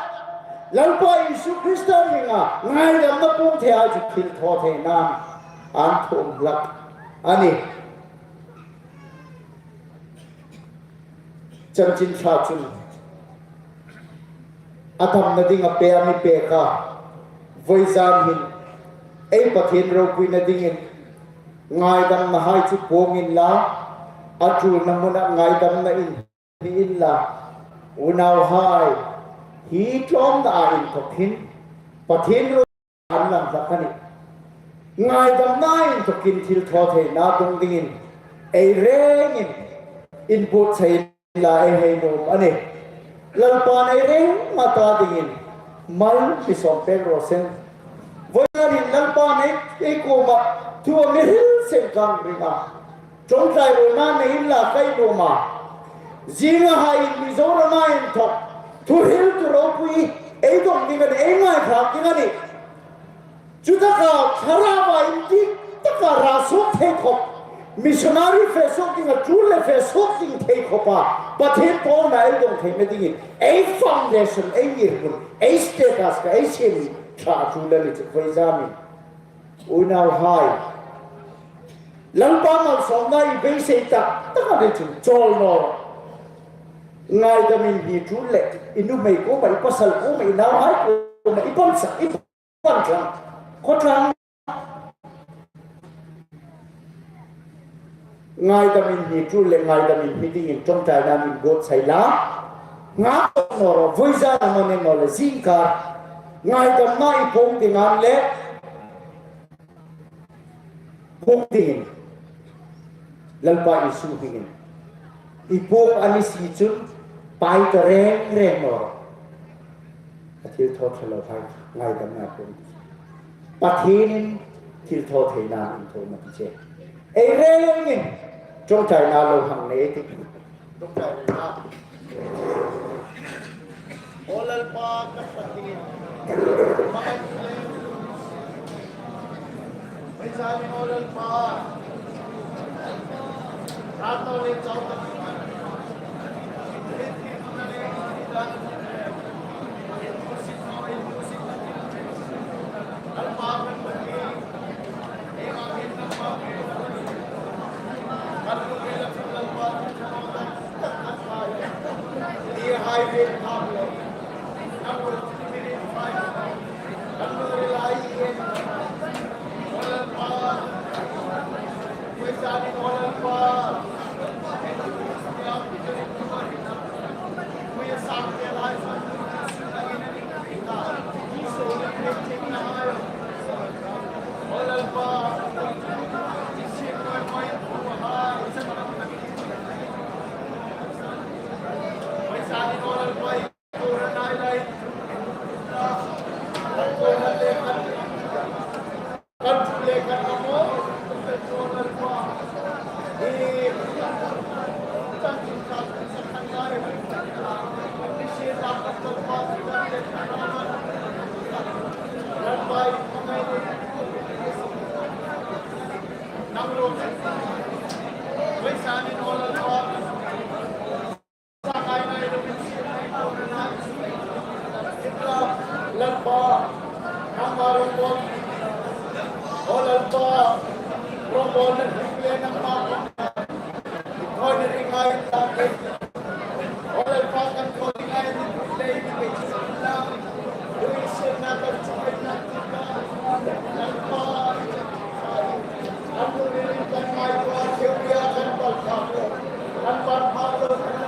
Lalpa Isu Krista hminga ngaidamna puong thei a chu thil thaw thei nan an thum hlak a nih. Chanchin Ṭha chun a damna dinga pe a mi pek a. Voizan hin ei Pathien ropuina dingin ngaidamnahai chu puong inla, a ṭulna hmuna ngaidamna in ni inla, unauhai, hi tlawmna a inthawk hin Pathien ro an lang hlak a nih. Ngaidamna inthawkin thil thaw theina dong dingin ei rengin inbuotsai inla ei hei nuom a nih. Lalpan ei reng ma ta dingin mal mi sawm pek raw seh. Voiin Lalpan ei, ei kuoma thu a mi hril seng ka ring a. Ṭawngṭai ruolna nei inla ka nuom a. Zingahai Mizorama inthawk thuhriltu ropui ei dong ding a nih, ei ngaithlak ding a nih. Chutaka Thlarauva indik taka ra suok thei khop, missionary fe suok dinga ṭul le fe suok ding thei khopa Pathien pawlna ei dong theina dingin ei foundation, ei ngirhmun, ei status kha ei siem ṭha chu la ni chu voi zamin. Unauhai, Lalpa malsawmna i beisei tak tak a ni chun chawl naw. Ngaidamin hni ṭul le i nuhmei kuoma, i pasal kuoma, i nauhai kuoma i pansak, i pan tlang, khawtlang. Ngaidamin hni ṭul le ngaidamin hni dingin ṭawngṭaina mi buotsai la. Ngak naw ro, voi zan a man naw le zingkar ngaidamna i puong ding an le puong dingin, Lalpa Isu hmingin i puong a ni si chun pai ta reng reng naw ro. A thil thaw ṭha lo hai ngaidamna puong. Pathienin thil thaw theina inthokin a ti che. Ei rengin ṭawngṭaina lo hang nei ei tih. Aw Lalpa ka Pathien. Aw Lalpa. Lalpa, nangma rawngbawl, o Lalpa, rawngbawl na hring le nangma kawngka, inthoina ringa intlak ei. O Lalpa, kan thaw dinga intlak ei, intlak ei. Lalpa, kan lungril kan ngaituo, theoria kan pal kha, kan pan pha lo, kan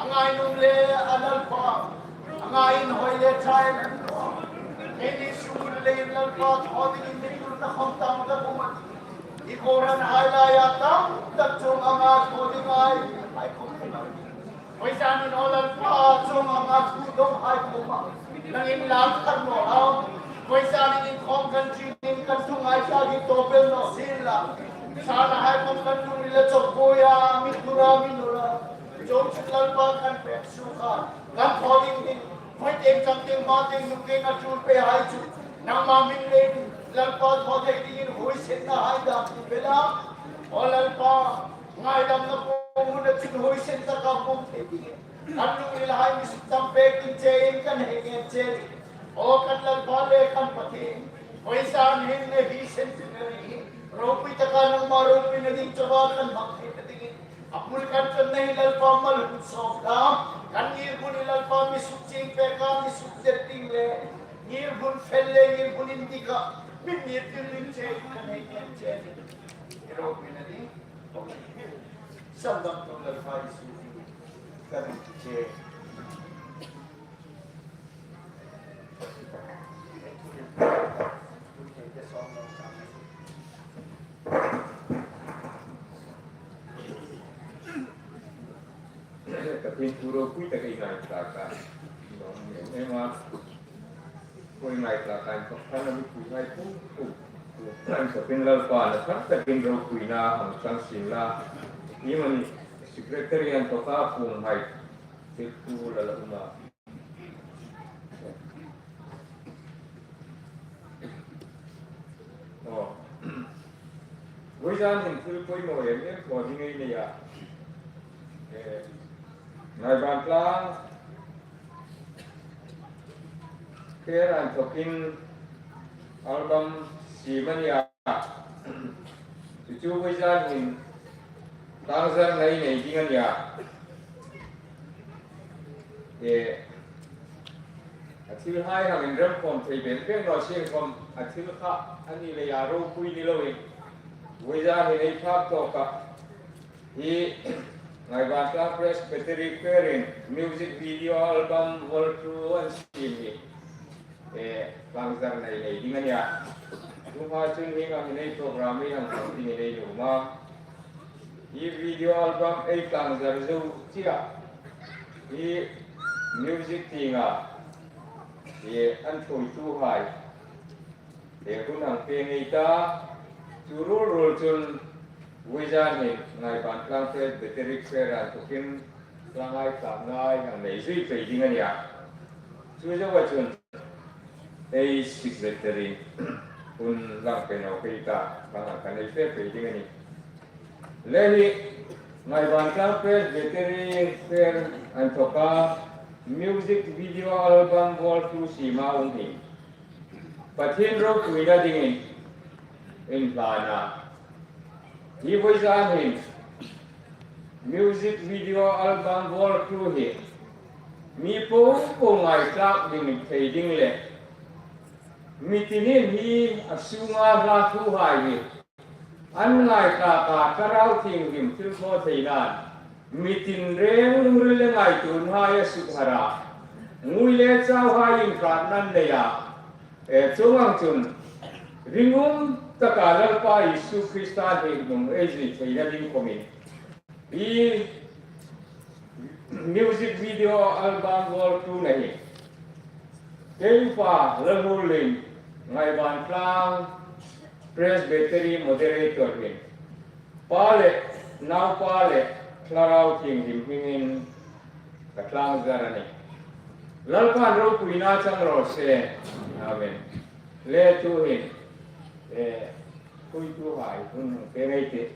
A ngai nuom le a Lalpa, a ngai inhawi le ṭha ei. Keini sung le Lalpa thaw dingin mi ṭulna khom tam tak um a. I kohranhai laia tam tak chunga thaw ding ei. Vawizanin o Lalpa chunga thu dawnghai kuoma nangin lang thar naw a. Vawizanin inkhawm kan ṭin, kan thu ngaithlak hi tawp el naw sien la. Sanahai khom kan lungril a chawk buoi a, mi thura mi nura. Chuongchun Lalpa kan pek suok a, kan thaw ding hin, hmai tieng chang tieng hma tieng hnung tieng a ṭul pei hai chu nangma hming leiin Lalpa thaw thei dingin huoisenna hai dam ti bela. O Lalpa, ngaidamna pung huna chun huoisen taka pung thei dingin kan lungrilhai mi sukchang pek ding chein kan hei ngen che. O kan Lalpa le kan Pathien, vawisun hin hi centenary hi ropui taka nangma ropuina ding chauha kan hmang theina dingin a bul kan ṭanna hi Lalpa mal hun sawm la, kan ngirhmun hi Lalpa mi sukchieng peka, mi sukdet ding le ngirhmun fel le ngirhmun indika min ngirtir ding chein kan hei ngen che. I ropuina ding, sandamtu Lalpa Isu hmingin kan che. Ka tin thu ropui tak ei ngaithlak a. Em em a. Ei ngaithlak a, inthawk khan a mi puihai pum pum. Inthawkin Lalpa'n a thar takin ropuina hang chang sien la. Iemani secretary inthawka puonghai thil thu la la um a. Aw. Vawisun hin thil poimaw em em thaw ding ei nei a. Eh, Ngaiban Tlang, Kher inthawkin album siem a nih a. Chu chu vawizan hin tlangzarna ei nei ding a nih a. E, a thil hai hang inrem khawm thei ber ber naw sien khawm, a thil kha a ni leia ropui ni loin, vawizan hin ei phak tawk a. Hi Ngaiban Tlang Presbytery Choir-in music video album Vol two an siem hi, e, tlangzarna ei nei ding a nih a. Chu hma chun hieng ang hin ei program ei hang hmang dingin ei nuom a. Hi video album ei tlangzar zo chie a, hi music tienga, e, an ṭhuoituhai, e, hun hang pe ngei ta. Chu ruol ruol chun vawizan hin Ngaiban Tlang Presbytery Choir-a inthokin tlanghai tlakna ei hang nei zui pei ding a nih a. Chu zoa chun ei secretary hun lang pe naw pei ta, bang hang kan ei fe pei ding a nih. Le hi Ngaiban Tlang Presbytery Choir-a inthoka music video album Vol two siema um hi Pathien ropuina dingin inhlan a. Hi vawizan hin music video album Vol two hi mi po po ngaitlak ding thei ding le, mi tinin hi a sunga hla thuhai hi an ngaitlak a, Thlarau Thienghlim thilthaw thei nan, mi tin reng lungril le ngaituonhai a sukharh a, ngui le chauhai inhratna an nei a. E, chuong ang chun ringum taka Lalpa Isu Krista hnihnung ei zui theina ding khawmin hi music video album Vol two-na hi kei pa Lalhurlien, Ngaiban Tlang Presbytery moderator hin Pa le Naupa le Thlarau Thienghlim hmingin ka tlangzar a nih. Lalpan ropuina chang raw se. Amen. Le tuhin, e, ṭhuoituhai hun hang pe ngei ei tih.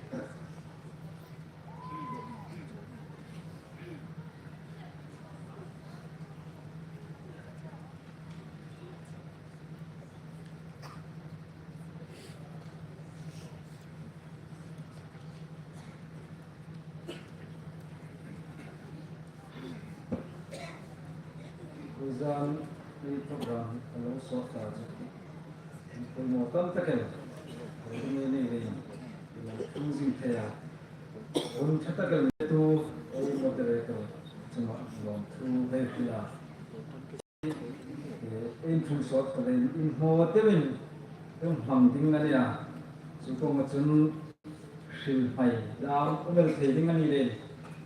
Vawizan ei program a lo sawt ta chu, poimaw tam tak el, poimaw nei nei reng, lo tlung zing thei a. Hun ṭha tak el netu ei moderator chunga lawmthu hei hril a. Eh, inthung sawt ka leiin inhmaw deuin hmang ding a nih a. Chu kawng chun hril hmai dam um el thei ding a ni leiin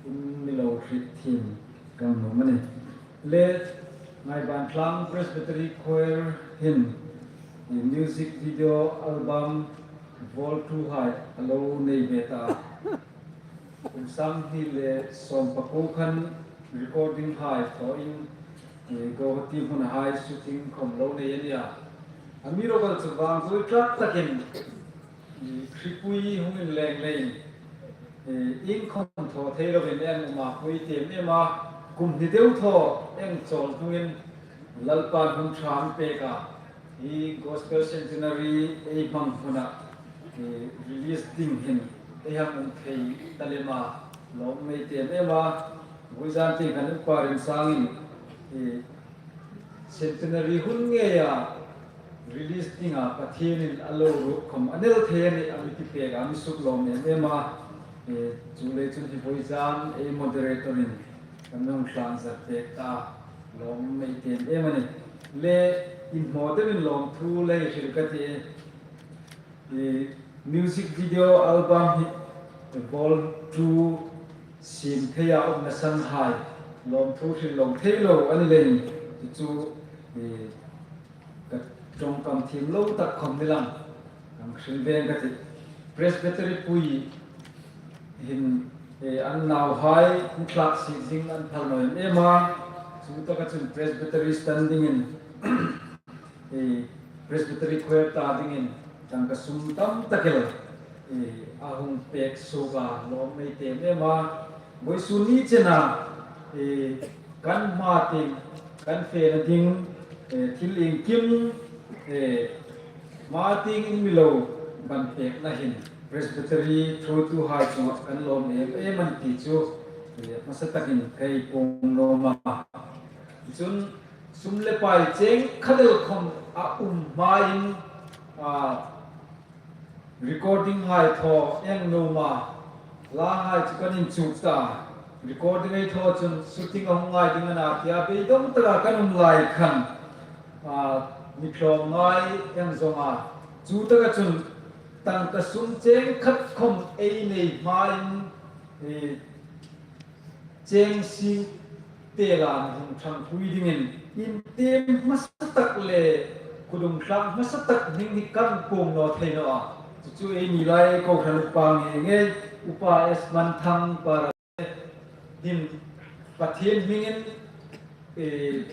in mi lo hriet thiem kan nuom a nih. Le, Ngaiban Tlang Presbytery Choir hin music video album Vol two hai a lo nei ve ta. Kum sang hni le sawm pakuo khan recording hai thawin, eh, Guwahati hmunhai shooting khawm lo nei a nih a. Amiruokchu vanduoi tlak takin, eh, hripui hung inleng leiin, eh, iengkhawm thaw thei loin eng um a, pui tiem em a, kum hni deu thaw eng chawl hnungin Lalpan hun ṭha an pek a. Hi Gospel Centenary ei hmang hmuna, eh, release ding hin ei hang um thei ta lem a, lawm ei tiem em a. Vawizan tieng khan Upa Remsangin, eh, Centenary hun ngeia release dinga Pathienin a lo ruot khawm a nel thei a nih, a mi ti pek a, mi suk lawm em em a. Eh, chuleiin chun hi vawizan ei moderator-in kan hung tlangzar pek ta, lawm ei tiem em a nih. Le, inhmaw deuin lawmthu lei hril ka ti e. I music video album hi Vol two siem theia umna sanhai lawmthu hril lawm thei lo a ni leiin, chu chu, i, ka ṭawngkam thiem lo tak khawm ni lang, kan hril veng ka ti. Presbytery pui hin, eh, an nauhai an thlak sik zing an phal naw em em a, chu taka chun Presbytery stand dingin, eh, Presbytery Choir ta dingin tangka sum tam tak el, eh, a hung pek suok a, lawm ei tiem em a. Vawisun ni chena, eh, kan hma tieng, kan fena ding, eh, thil iengkim, eh, Hma tieng in mi lo ban pekna hin Presbytery thuoituhai chunga kan lawm em em an ti chu, eh, hmasa takin ka hei puong nuom a. Chun sum le pai cheng khat el khom a um hmain, ah, recording hai thaw eng nuom a, hla hai chu kan inchuk ta. Recording ei thaw chun shooting a hung ngai ding a na tia beidong taka kan um lai khan, ah, mi tlawmngai eng zong a. Chu taka chun tangka sum cheng khat khom ei nei hmain, eh, cheng sing te la hung ṭhangpui dingin intiem hmasa tak le kudum tlak hmasa tak hming hi kan puong naw thei naw a. Chu chu ei ni lai kohran upa ngei ngei, Upa S Manthangpara hin Pathien hmingin, eh,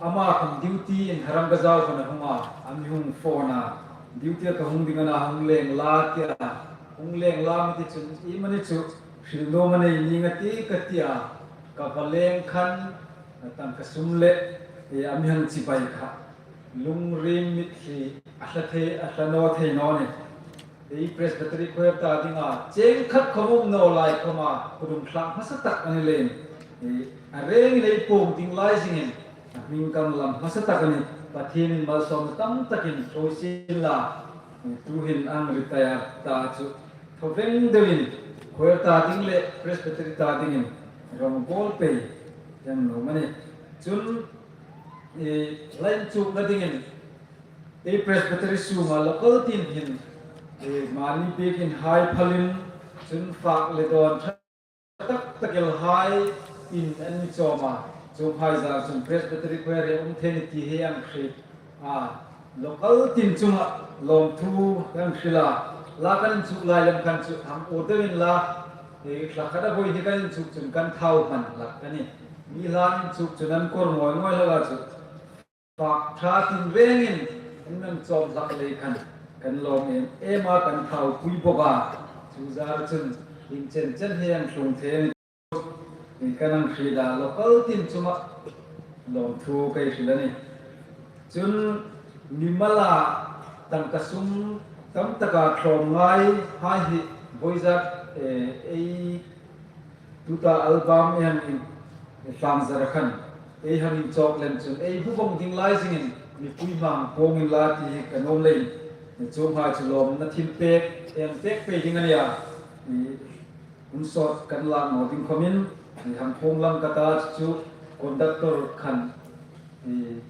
ama khom duty in Haram Bazar khom a hung a, a mi hung phone a, duty-a ka hung ding a na, hung leng la tia, hung leng la mi ti chun, iemani chu hril nuom a nei ning a ti ka tia, ka va leng khan, tangka sum le, eh, a mi hang chibai kha, lungril mitthli a hla thei, a hla naw thei naw ni. Ei Presbytery Choir ta dinga cheng khat khom um naw lai khoma kudum tlak hmasa tak a ni leiin, eh, a rengin ei puong ding lai zingin a hming kan lam hmasa tak a nih. Pathienin malsawmna tam takin thaw sien la, eh, tuhin ang retire ta chu thaw veng deuin choir ta ding le Presbytery ta dingin rongbawlpui kan nuom a nih. Chun, eh, hla inchukna dingin ei Presbytery sunga local team hin, eh, mani biekin hai phalin, chun fak le dawn ṭha tak tak el hai in an mi chawm a. Chuonghai zar chun Presbytery Choir hi um thei ni ti hi an hriet a. Local team chunga lawmthu kan hril a. Hla kan inchuk lai lam khan chu hang aw deuin la, eh, hla khat a voi hi kan inchuk chun kan thau hman hlak a nih. Mi hla inchuk chun an kawr ngawi ngawi hlak a chu. Fak ṭha tin rengin an nang chawm hlak lei khan kan lawm em em a, kan thaupui bawk a. Chu zar chun inchen chen hi an tlung thei a nih. Kan hang hriet a, local team chunga lawmthu ka hei hril a nih. Chun mimala tangka sum tam taka tlawmngai hai hi vawizat, eh, ei tuta album ei hang inhlang zara khan ei hang inchawk lem chun ei bu vong ding lai zingin mipui hmang puong inla ti hi ka nuom leiin, chuonghai chu lawmna thilpek ei hang pek pei ding a nih a. Hun sawt kan lak naw ding khomin, ei hang phone lam ka ta chu conductor khan, ei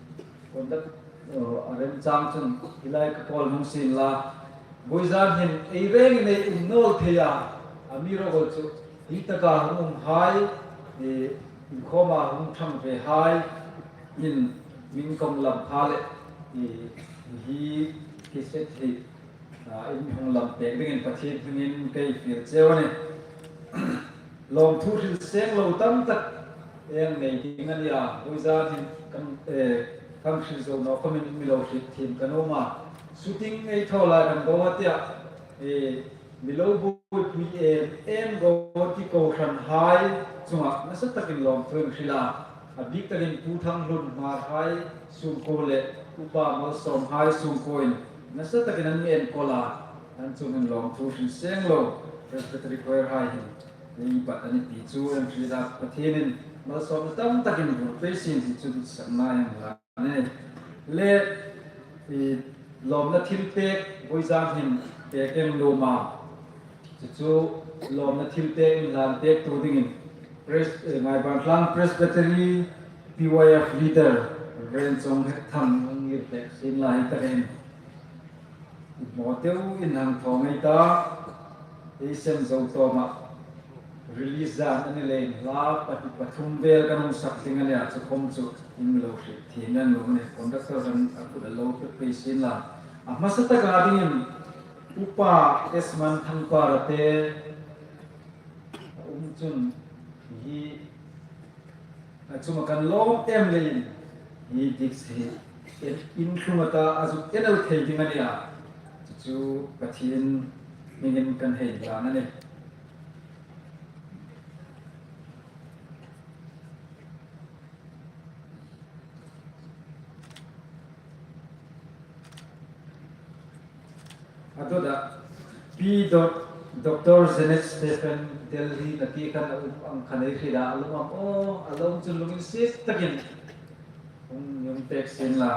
conduct-, oh, a remchang chun hi lai ka call hung sien la. Vawizan hin ei rengin ei um naw thei a, amiruokchu hi taka hung um hai, eh, inkhawma hung ṭhang ve hai in min kong lam pha le, eh, hi cassette hi, ah, in hung lam pek dingin Pathien hmingin ka hei fiel cheu a nih. Lawmthu hril seng lo tam tak ei nei ding a nih a, vawizan hin kan, eh, kan hril zo naw khomin mi lo hriet thiem ka nuom a. Shooting ei thaw lai kan go a tia, eh, mi lo buoipui em em Guwahati kohran hai chunga nasa takin lawmthu ei hril a. A bik takin Pu Thanghlun Hmar hai sungkuo le Upa Malsawm hai sungkuoin nasa takin an mi enkawl a. An chungin lawmthu hril seng lo Presbytery Choir hai hin ei bat a nih ti chu ei hril a, Pathienin malsawmna tam takin bur pei sien ti chu ditsakna ei hang la a nih. Le, eh, lawmna thilpek vawizan hin pek ei nuom a. Chu chu lawmna thilpek inhlan pektu dingin Pres-, eh, Ngaiban Tlang Presbytery P Y F leader Reverend Chawnghrethang hang ngir pek sien la hi taka hin. Hmaw deuin hang thaw ngei ta, ei sem zo tawma release zan a ni leiin hla pahni pathum vel kan hung sak ding a nih a, chu khom chu in mi lo hriet thiem a nuom a nih. Conductor khan a kut a lo pek pei sien la. A hmasa taka dingin Upa S Manthangpara te a um chun hi a chunga kan lawm em leiin hi disc hi in, in tlung a ta a zuk en el thei ding a nih a. Chu chu Pathien hmingin kan hei hlan a nih. dot a. Pi dot, Doctor Janet Stephen Delhi-a ti khan a um ang khan ei hriet a, a lo um am aw, a lo um chun lunginsiet takin hung mi hung pek sien la.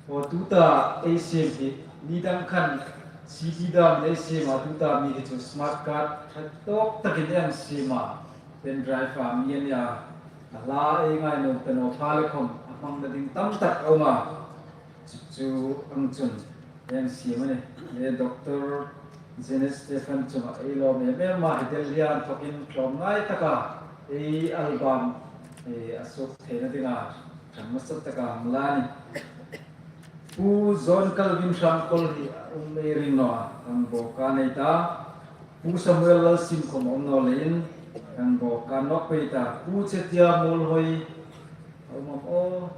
Aw, tuta ei siem hi, ni dang khan C D dam ei siem a, tuta mi hi chu smart card ṭha tawk takin ei siem a, pen drive a mi a nia, a hla ei ngai nuom ta naw pha le khom, a hmangna ding tam tak a um a. Chu, chu ang chun ei siem a nih. Le Doctor Janet Stephen chunga ei lawm em em a, hi Delhi-a inthokin tlawmngai taka ei album, eh, a suok theina dinga ṭhang hmasa taka hang la a nih. Pu John Calvin Hrangkhawl hi a um ei ring naw a, rangbawk a nei ta. Pu Samuel Lalsimkhom a um naw leiin rangbawk a nawk pei ta. Pu Chetia Muolhoi a um am aw.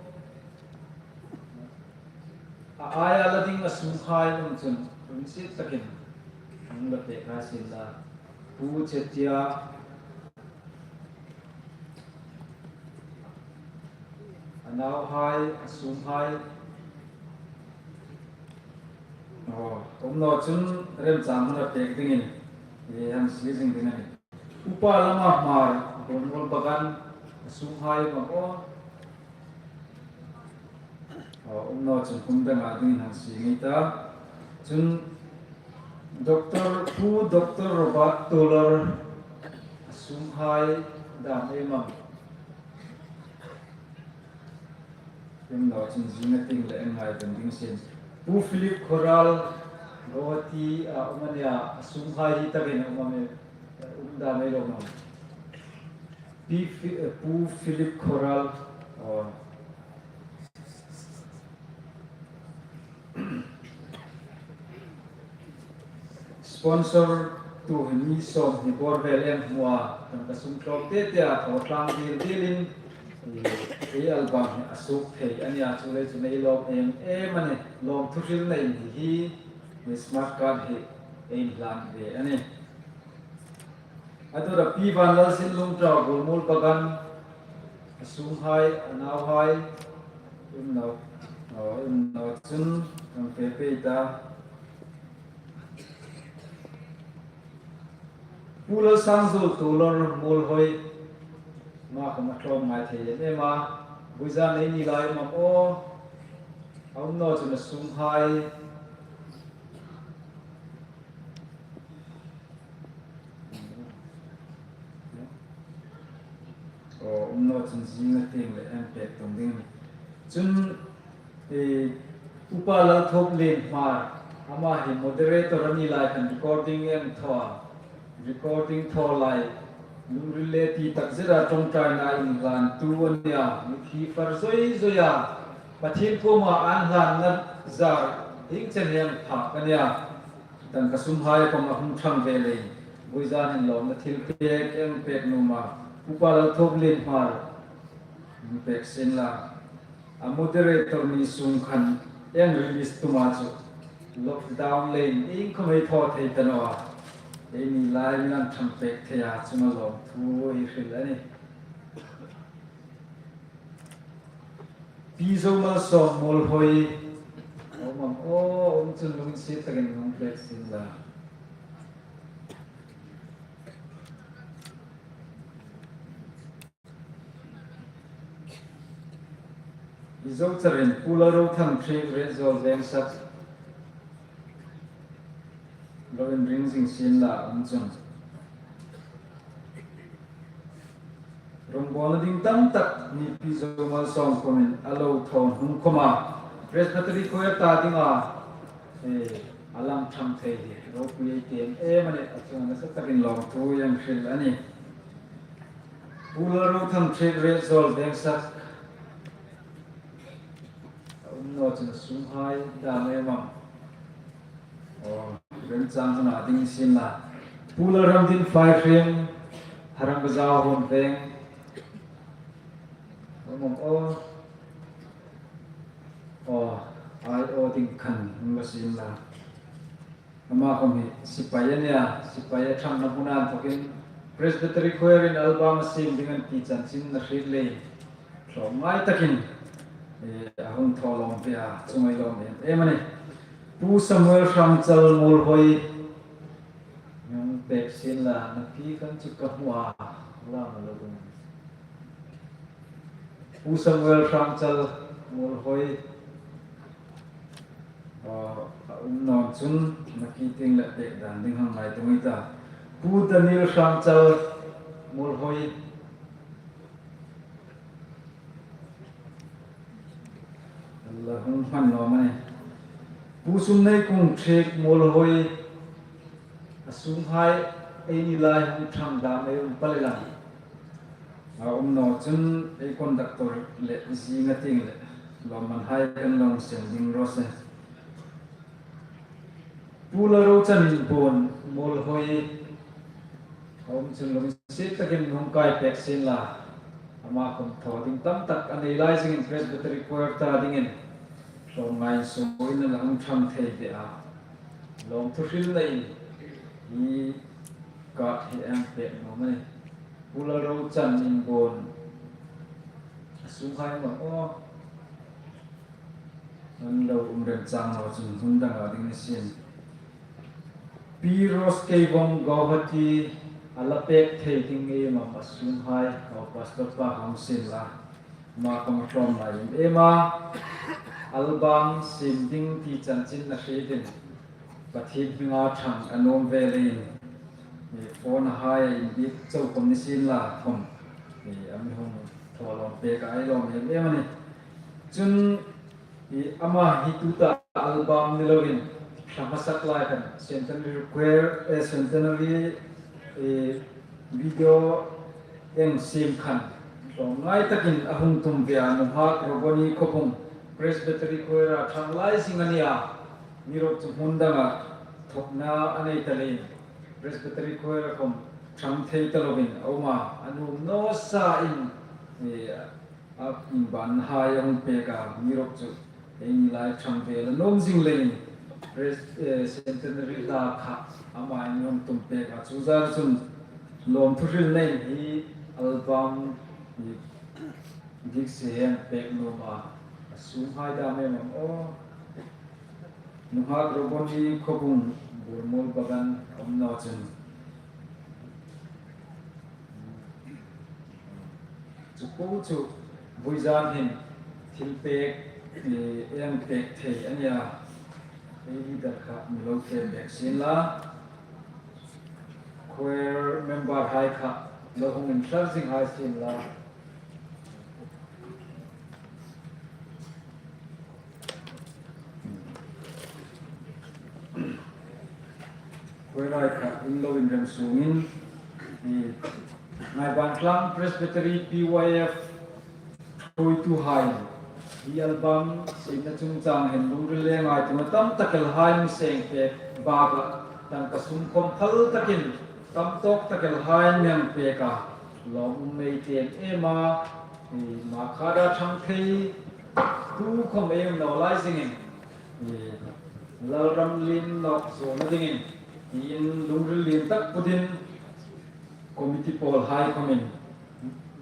A aia la ding a sunghai um chun, lunginsiet takin hung la pek hai sien la. Pu Chetia, a nauhai, a sunghai. Aw, um naw chun remchang hmuna pek dingin, eh, hang sie zing ding a nih. Upa Lama Hmar, Golmual Bagan, a sunghai um am aw. Aw, um naw chun kum danga dingin hang sie ngei ta. Chun Doctor, Pu Doctor Robert Tuolor, a sunghai dam ei um am. Um naw chun zing a tieng le en ngai ding ding sien. Pu Philip Khoral, Guwahati-a um a nia, a sunghai hi takin a um am, um dam ei lo am. Pi Phi-, eh, Pu Philip Khoral, aw. Sponsor tu hi mi sawmhni bawr vel ei hmu a, tangka sum tlawm te te a, thaw tlang dil dilin, eh, ei album hi a suok thei a nia, chuleiin chu ei lawm em em a nih, lawmthu hrilna in hi, hi smart card hi ei hlan ve a nih. A dawta Pi Vanlalsin Lungtau, Golmual Bagan, a sunghai, a nauhai, um naw, aw, um naw chun, kan pe pei ta. Pu Lalsangzuol Tuolor Muolhoi, ama khom a tlawmngai thei em em a, vawizan ei ni lai um am aw, a um naw chun a sunghai, aw, um naw chun zing a tieng le en pek tum ding. Chun, eh, Upa Lalthawplien Hmar, ama hi moderator a ni lai khan recording ei thaw a. Recording thaw lai, lungril le ti tak zeta ṭawngṭaina inhlantu a nia, mithi far zoi zoi a, Pathien kuoma an hlanna zar ding chen hieng phak a nia. Tangka sumhai khom a hung ṭhang ve leiin, vawizan hin lawmna thilpek ei pek nuom a, Upa Lalthawplien Hmar, hung pek sien la. A moderator ni sung khan ei release tum a chu, lockdown leiin iengkhom ei thaw thei ta naw a. Ei ni lai mi an ṭhang pek thei a, chunga lawmthu ei hril a nih. Pi Zomalsawm Muolhoi, a um am aw, a um chun lunginsiet takin hung pek sien la. I zo charin Pu Lalrothangthiek Retzawl Vengsak lo inring zing sien la um chun. Rawngbawlna ding tam tak ni Pi Zomalsawm khomin a lo thaw hnung khoma Presbytery Choir ta dinga, eh, a lang ṭhang thei hi ropui ei ti em em a nih, a chunga nasa takin lawmthu ei hril a nih. Pu Lalrothangthiek Retzawl Vengsak, a um naw chun a sunghai dam ei um am. Aw, remchang hmuna ding sien la. Pu Lalramdin Faihriem, Harang Bazar Huon Veng. Aw, aw, aw, ai aw ding khan hung la sien la. Ama khom hi sipai a nia, sipai a ṭhangna hmuna inthokin Presbytery Choir-in album a siem ding an ti chanchin a hriet leiin tlawmngai takin Eh, a hung thaw lawm ve a, chu ngai lawm em em a nih. Pu Samuel Hrangchal Muolhoi. Nang pek sien la, na pi khan chu ka hmu a, la ma lo dum. Pu Samuel Hrangchal Muolhoi. Ah, a um naw chun, na pi tieng le pek dan ding hang ngaituo ei ta. Pu Daniel Hrangchal Muolhoi. La hung hman lawm a nih. Pu Sumneikung Thiek Muolhoi, a sunghai eini lai hung ṭhang dam ei um pal el a. A um naw chun ei conductor le zinga tieng le lawmmanhai kan lo seng ding raw se. Pu Lalrochan Inbuon Muolhoi, a um chun lungsiet takin hung kai pek sien la. Ama khom thaw ding tam tak a nei lai zingin Presbytery Choir ta dingin hlawm ngai suoin a la hung ṭhang thei ve a. Lawmthu hril neiin hi card hi a pek nuom a nih. Pu Lalrochan Inbuon, a sunghai ma aw. An lo um remchang naw chun hun danga ding ni sien. Pi Rose Keivong Guwahati, a la pek thei ding ei um am, a sunghai, aw, Pastor pa hang sien la. Ama khom a hlawm lai em em a. Album siem ding ti chanchin a hrietin Pathien hminga ṭhang a nuom ve leiin, eh, phone-a hai a inbiek chau khom ni sien la khom, eh, a mi hung thaw lawm pek a, ei lawm em em a nih. Chun, eh, ama hi tuta album ni loin, thla hmasa lai khan Centenary Choir, eh, Centenary, eh, video eng siem khan hlawm ngai takin a hung tum ve a. Nunghak Roboni Khawbung Presbytery Choir-a ṭhang lai zing a nih a. Amiruokchu hmun danga thawkna a nei ta leiin Presbytery Choir-a khom ṭhang thei ta loin a um a. A nuom naw sain, eh, a inbanhai a hung pek a. Amiruokchu eini lai ṭhang ve la nuom zing leiin Pres-, eh, Centenary hla kha ama in hung tum pek a. Chu zar chun lawmthu hril neiin hi album hi dik se hen pek nuom a. A sunghai dam em em aw. Nunghak Roboni Khawbung Buolmuol Bagan a um naw chun. Chu po chu vawizan hin thilpek, eh, ei pek thei a nih a. Ei leader kha mi lo thiem pek sien la. Choir member hai kha lo hung inthlar zing hai sien la. Choir-hai kha in lo inrem sungin, eh, Ngaiban Tlang Presbytery P Y F thuoituhai, hi album siemna chungchang hin lungril le ngaituona tam tak el hai mi seng pek bakah, tangka sum khom phal takin tam tawk tak el hai mi hang pek a, lawm um ei ti em em a, eh, Makhada ṭhang thei tu khom ei um naw lai zingin, eh, Lalramlien nawk zawna dingin, tiin lungril lien tak putin committee pawl hai khomin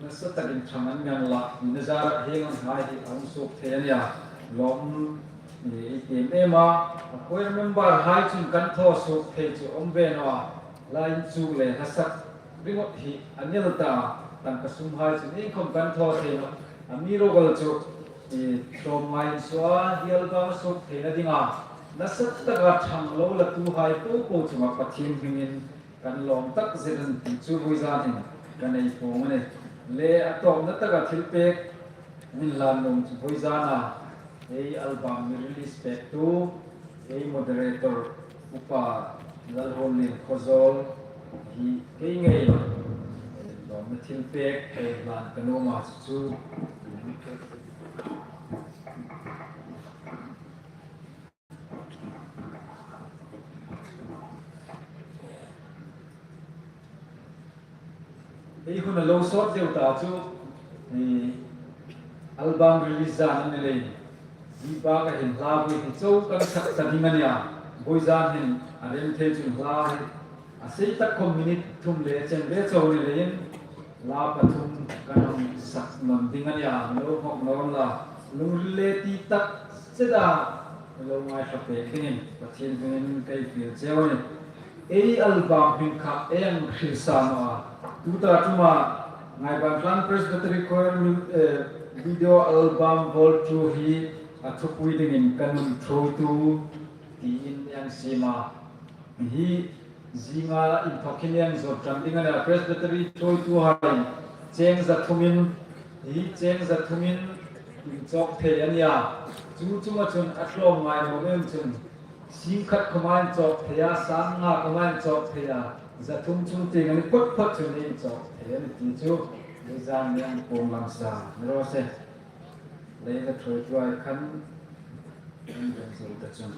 nasa takin ṭhang an mi hang la, nasa zara hieng ang hai hi a hung suok thei a nih a, lawm, eh, ei ti em em a, a choir member hai chun kan thaw suok thei chu awm ve naw a, la inchuk le hla sak ringawt hi a nel ta, tangka sum hai chu iengkhom kan thaw thei naw. Amiruokchu, eh, tlawmngai insuo a, hi album suok theina dinga nasa taka ṭhang lo latuhai po po chunga Pathien hmingin kan lawm tak zet a nih ti chu vawizan hin kan ei pawm a nih. Le a tawpna taka thilpek min hlan nuom chu vawizana ei album mi release pektu, ei moderator Upa Lalhawllien Khawzawl hi kei ngei lawmna thilpek ei hlan ka nuom a chu. Ei hun a lo sawt deu ta chu, eh, album release zan a ni leiin, hi baka hin hla vui hi chau kan sak ta ding a nih a, vawizan hin a rem thei chun hla hi a sei tak khom minute thum le chen ve chau ni leiin, hla pathum kan hang sak nawn ding a nih a, lo hmawk nawn la. Lungril le ti tak zeta lo ngaithlak pek dingin Pathien hmingin ka fiel cheu a nih. Ei album hming kha ei hang hril sa naw a. Tuta ṭuma Ngaiban Tlang Presbytery Choir mu-, eh, video album vol two hi a thupui dingin ka nun thuoitu tiin ei hang siem a. Hi zinga inthawk hin ei hang zawr ṭan ding a nih a, Presbytery thuoituhai cheng za thumin, hi cheng za thumin inchawk thei a nih a. Chu chunga chun a tlawm ngai naw lem chun sing khat khawma inchawk thei a, sang nga khawma inchawk thei a, za thum chung tieng a ni phawt phawt chun inchawk thei a nih ti chu ei zan ei hang puong lang sa ni raw se. Lei la thuoituhai khan in ven zo ta chun.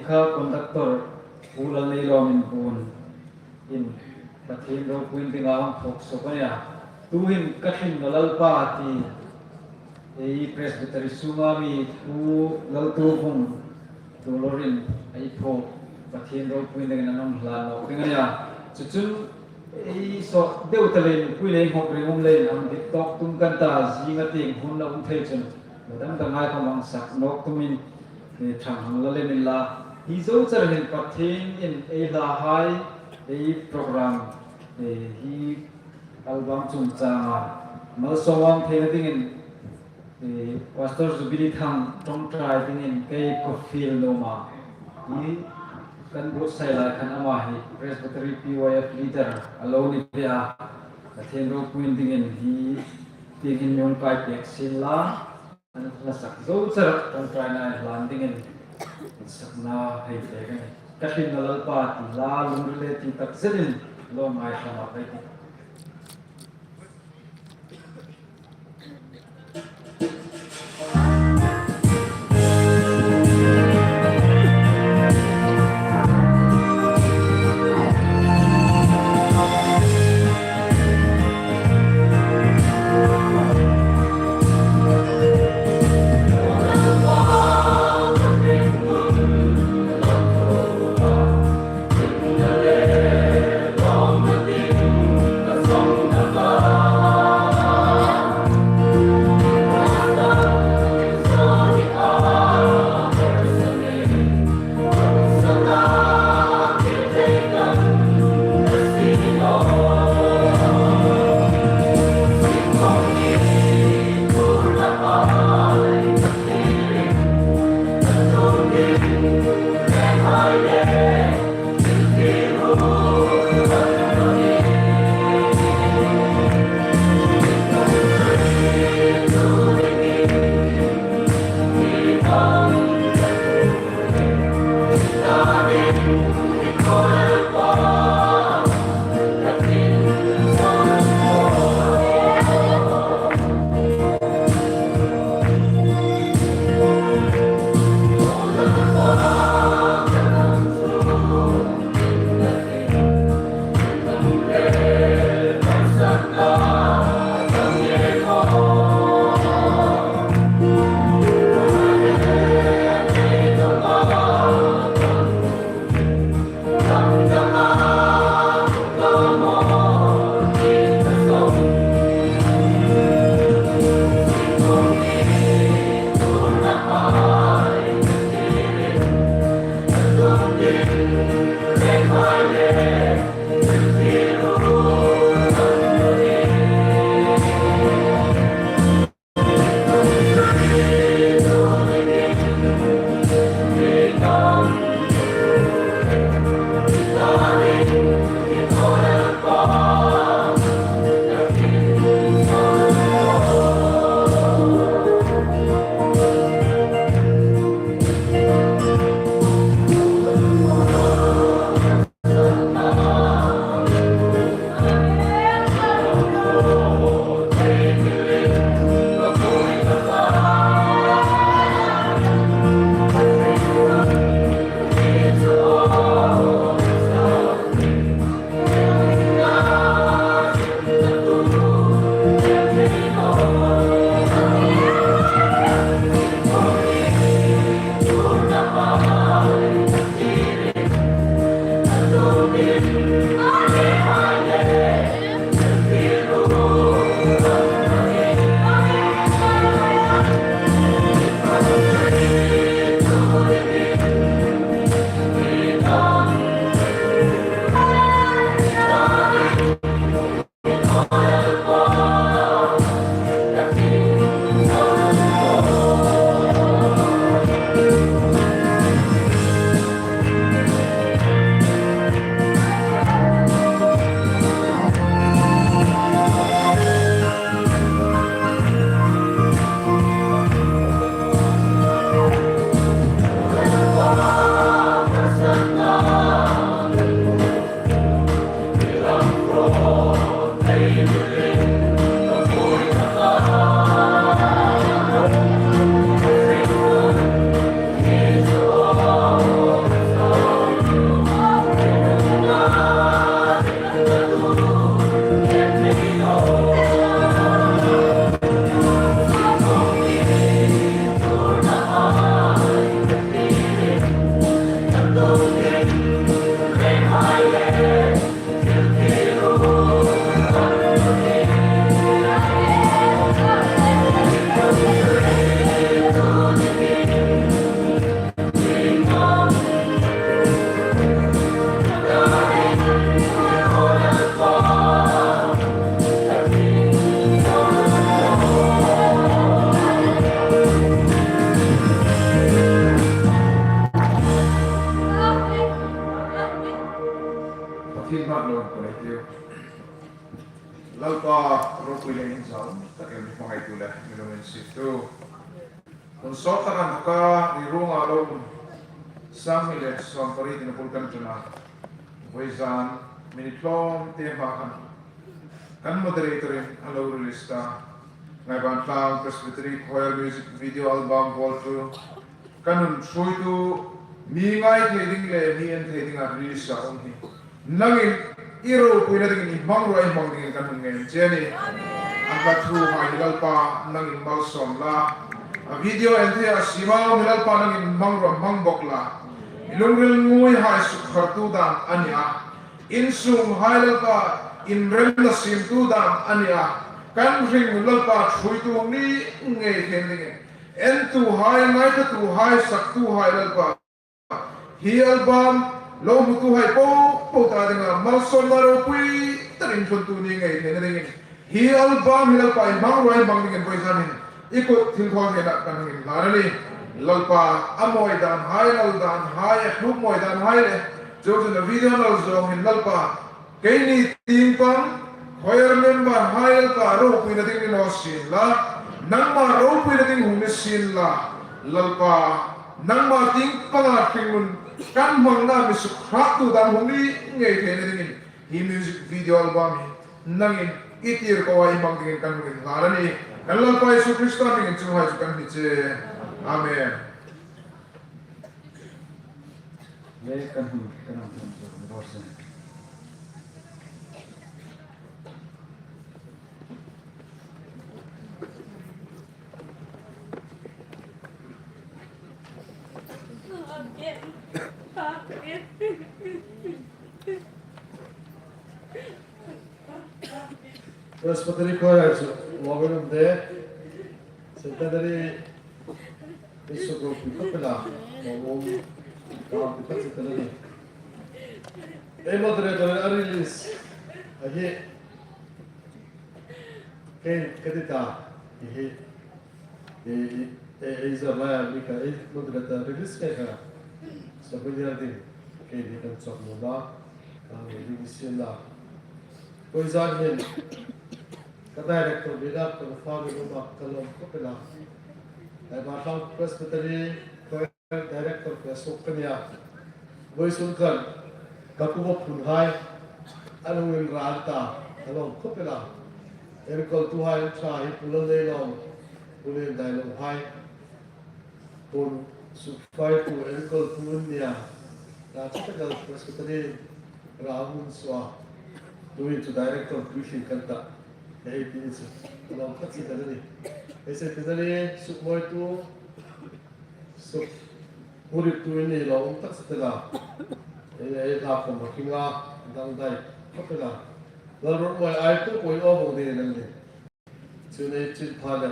Kha conductor Pu Lalneilawm Inbuon in Pathien ropuiin dinga hung thawk suok a nih a. Tuhin Ka Hringna Lalpa ti ei Presbytery sunga mi Pu Laltuovung Tuolor in ei phuok, Pathien ropuiin dingin an hung hlan nawk ding a nih a. Chu chun ei sawt deu ta leiin, pui lei hawk ringum leiin hang dit tawk tum kan ta, zinga tieng hun la um thei chun, lo dang danghai khawm hang sak nawk tumin, eh, ṭhang hang la lem inla. Hi zo char hin Pathien in ei hlahai, ei program, eh, hi album chungchanga malsawm ang theina dingin, eh, Pastor Jubilee Thang ṭawngṭai dingin kei ka fiel nuom a. Hi kan buotsai lai khan ama hi Presbytery P Y F leader a lo ni ve a. Pathien ropuiin dingin hi tieng hin mi hung kai pek sien la, an hla sak zo char ṭawngṭaina hlan dingin sakna hei pek a nih. Ka Hringna Lalpa ti hla lungril le ti tak zetin lo ngaithlak ei tih. Lalpa ropui le inzaum tak el mi hmangaitu le mi lunginsiettu. Hun sawt tak inthawka ri ruonga lo um, sang hni le sawm pariet in a bul kan ṭan a. Vawizan minute tlawmte hma khan kan moderator-in a lo release ta. Ngaiban Tlang Presbytery Choir music video album Vol two kan hun ṭhuoitu, mi ngai thei ding le mi en thei dinga release a um hi nangin i ropuina dingin, i hmangruoa i hmang dingin kan hun ngen che a nih. A hla thuhai hi Lalpa nangin malsawm la. A video en theia siem a um hi Lalpa nangin hmangruoa hmang bawk la. I lungril nguihai sukhartu dam a ni a. Insunghai Lalpa inremna siemtu dam a ni a. Kan hringnun Lalpa ṭhuoitu ni ngei thei dingin, entuhai, ngaithlatuhai, saktuhai Lalpa, hi album lo hmutuhai popo ta dinga malsawmna ropui takin thluntu ni ngei theina dingin, hi album hi Lalpa i hmangruoa i hmang dingin vawizan hin i kut thilthawtheina kan hang inhlan a nih. Lalpa, a mawi danhai, lal danhai, a hnuk mawi danhai le, chu chu a video nal zawng hin Lalpa, keini tieng pang, choir member hai Lalpa ropuina ding ni naw sien la, nangma ropuina ding hung ni sien la, Lalpa, nangma tieng panga hringnun kan hmangna mi sukhrahtu dam hung ni ngei theina dingin, hi music video album hi nangin i tirkoa i hmang dingin kan hung inhlan a nih. Kan Lalpa Isu Krista hmingin chuonghai chu kan hni che. Amen. Le kan hun, kan hun, kan hun, kan hun. Presbytery Choir chu, Women of the Centenary Bishop of Pukapela, Women, Kam Pukapela ni. Ei moderator a release a hi, kei ka ti ta, hi, hi. E, e, e, ei zar lai a mi kha, ei moderator release kha kha. Sabu yar ding, keini kan chawk nuom a, ka mi ding sin la. Vawizan hin, ka director bila, ka fa mi nuom a, ka lawm khawp el a. Ngaiban Tlang Presbytery, ka director ka suok ka nia. Vawisun khan ka kuva phun hai an hung inran ta, ka lawm khawp el a. Enkawltuhai an ṭha hi Pu Lalneilawm, Pu Liandailawm hai. Phun sukfaitu enkawltu an nia. Ka chata kal Presbytery ra hung suo a. Tuhin chu director puitling kan ta. Hei ti ni chu. Ka lawm tak si ta ni. Hei se ti ni sukmawitu. Suk, huriptu in ni lo um tak si tela. Ei, ei, la khom a kinga, dangdai, khawp el a. Lal ruot mawi ai tu poi o bawk ding a ni. Chu nei chin pha le.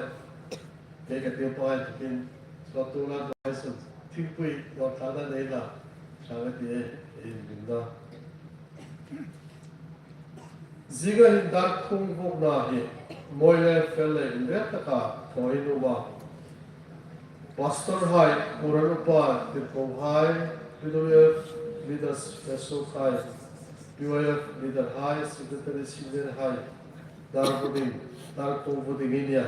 Kei ka tiu pa ai tukin. Suo tu la dai sun. Thingpui, lo tha da nei la. Sa la ti ei, ei, ding da. Zinga hin Darkhawng vuokna hi mawi le fel le inrem taka thaw ei nuom a. Pastor hai, Kohran upa, tirko hai, P W F leaders, F S O hai, P Y F leader hai, secretary senior hai, dar bu ding, Darkhawng bu ding ei nia.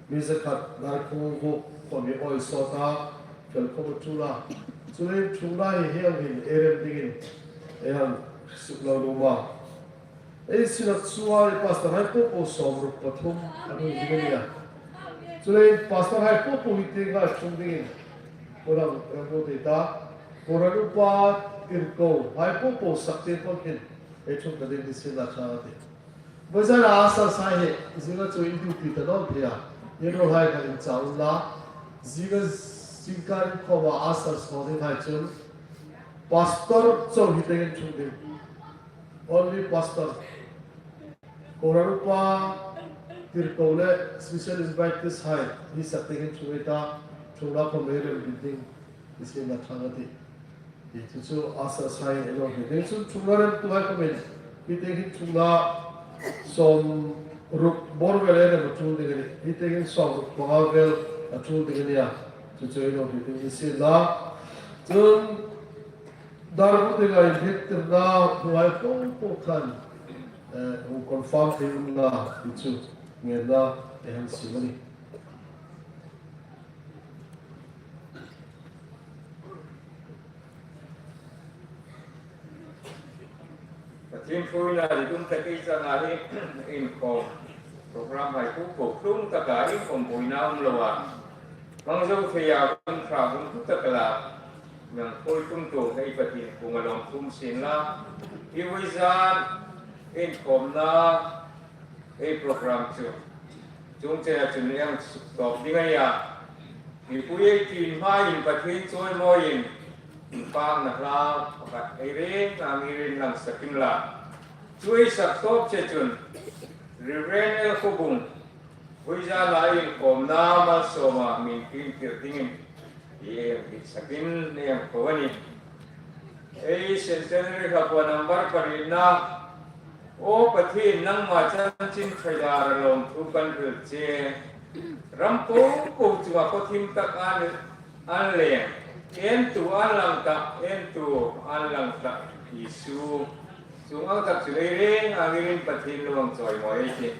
Mi zakhat Darkhawng vuok khom hi awi sawt a, fel khom a ṭul a. Chuleiin ṭhungna hi hieng hin ei rem dingin ei hang suklang nuom a. Ei sinah chuan pastor hai popo sawmruk pathum an hung ding a nia. Chuleiin pastor hai popo hi tienga ṭhung dingin, Kohran, eh, bu ding ta, Kohran upa, tirko hai popo sak tieng pawh hin ei ṭhung ta ding ni sin la ṭha a tih. Vawisuna ushers hai hi, zinga chu in duty ta naw thei a. In ruolhai kha inchang unla. Zinga zingkar inkhawma ushers thaw dinghai chun pastor chauh hi tieng in ṭhung ding. Only pastor. Kohran upa, tirko le special invitees hai hi sak tieng in ṭhung ei ta, ṭhungna khom ei rem bik ding. Ni sin la ṭha a tih. Hi chu chu ushers hai ei lo hriet ding chun ṭhungna remtuhai khomin, hi tieng hin ṭhungna sawmruk bawr vel ei rem a ṭul ding a nih. Hi tieng hin sawmruk panga vel a ṭul ding a nia. Chu chu ei lo hriet ding ni sin la. Chun dar bu dinga inhriettirna hnuhai popo khan eh, hung confirm thei um la ti chu ngenna ei hang siem a nih. Pathien ṭhuoina ni tum tak ei changa hi inkhawm program hai khu ko tlung taka inkhawm buoina um lo a. Hmang zo thei a, hun ṭha hun ṭha tak la. Nang khawi tum tu ei Pathien kuoma lawmthu um sien la. Hi vawi zan inkhawmna ei program chu chuong chena chun ei hang suktawp ding a nih a. Mipui ei ṭin hmain Pathien chawimawiin inpakna hla pakhat ei reng angin ei lang sak inla. Chu ei sak tawp che chun Reverend L. Khawbung, vawi zana inkhawmna malsawma mi hriettir dingin ei hang dit sakin ei hang ko a nih. Ei Centenary Hlaphua number parietna. Aw Pathien, nangma chanchin ṭha dara lawmthu kan hril che. Ram po po chunga khawthim tak an, an leng. Entu an lang ta, entu an lang ta. Isu. Chuong ang tak chu ei reng angin Pathien lo hang chawimawi ei tih.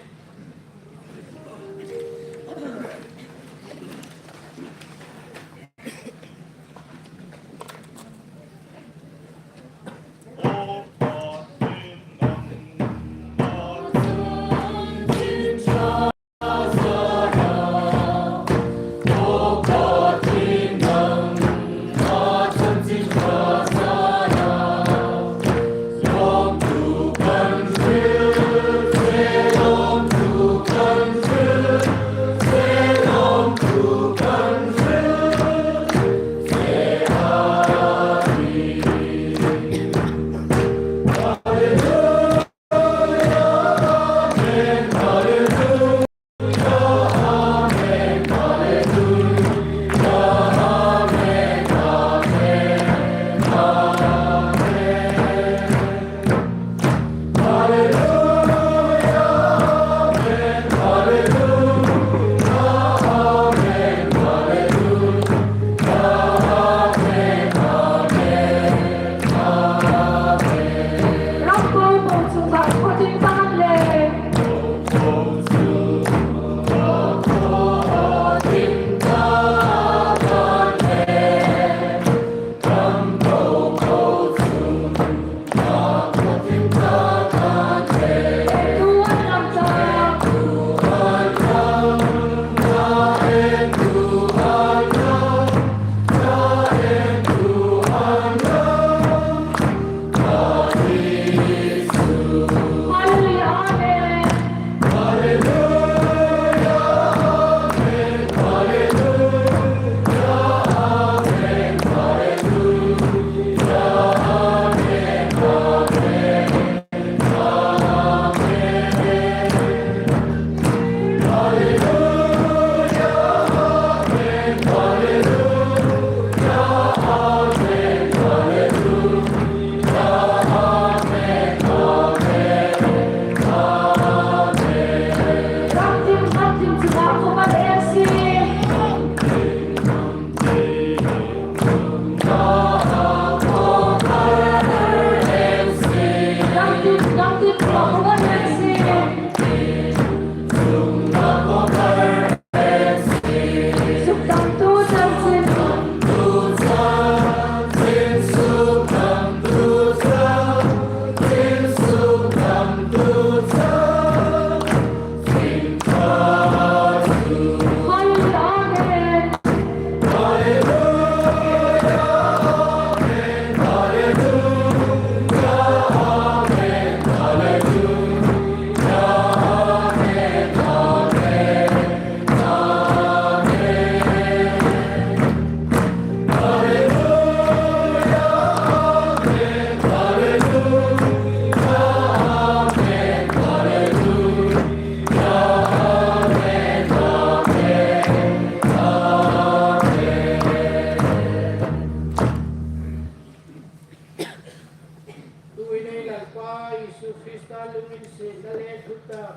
Tuhin ei Lalpa Isu Krista lunginsietna le thutak,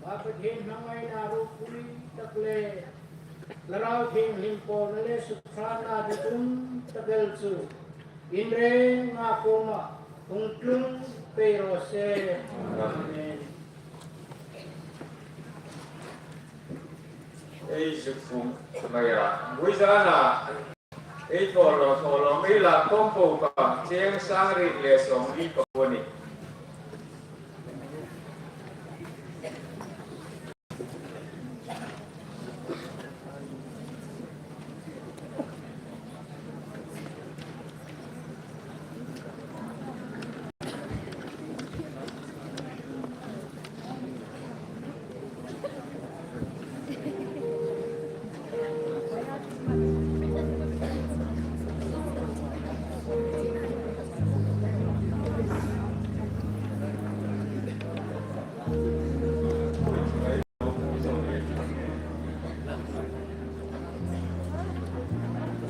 Pa Pathien hmangaina ropui tak le Thlarau Thienghlim pawlna le sukhrana ditum tak el chu in renga kuoma hung tlung Pei ro se. Amen. Ei zuk fung mai a. Vui zana. Ei thaw lo, thaw lo, ei la khawm po ka, cheng sang riet le sawmli ka po ni.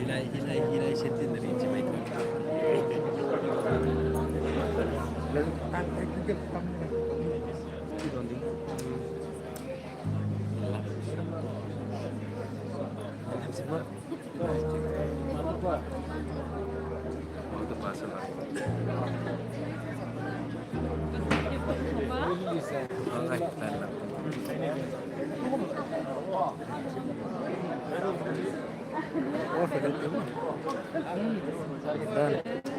Hilai, hilai, hilai, setting dari cimai tu.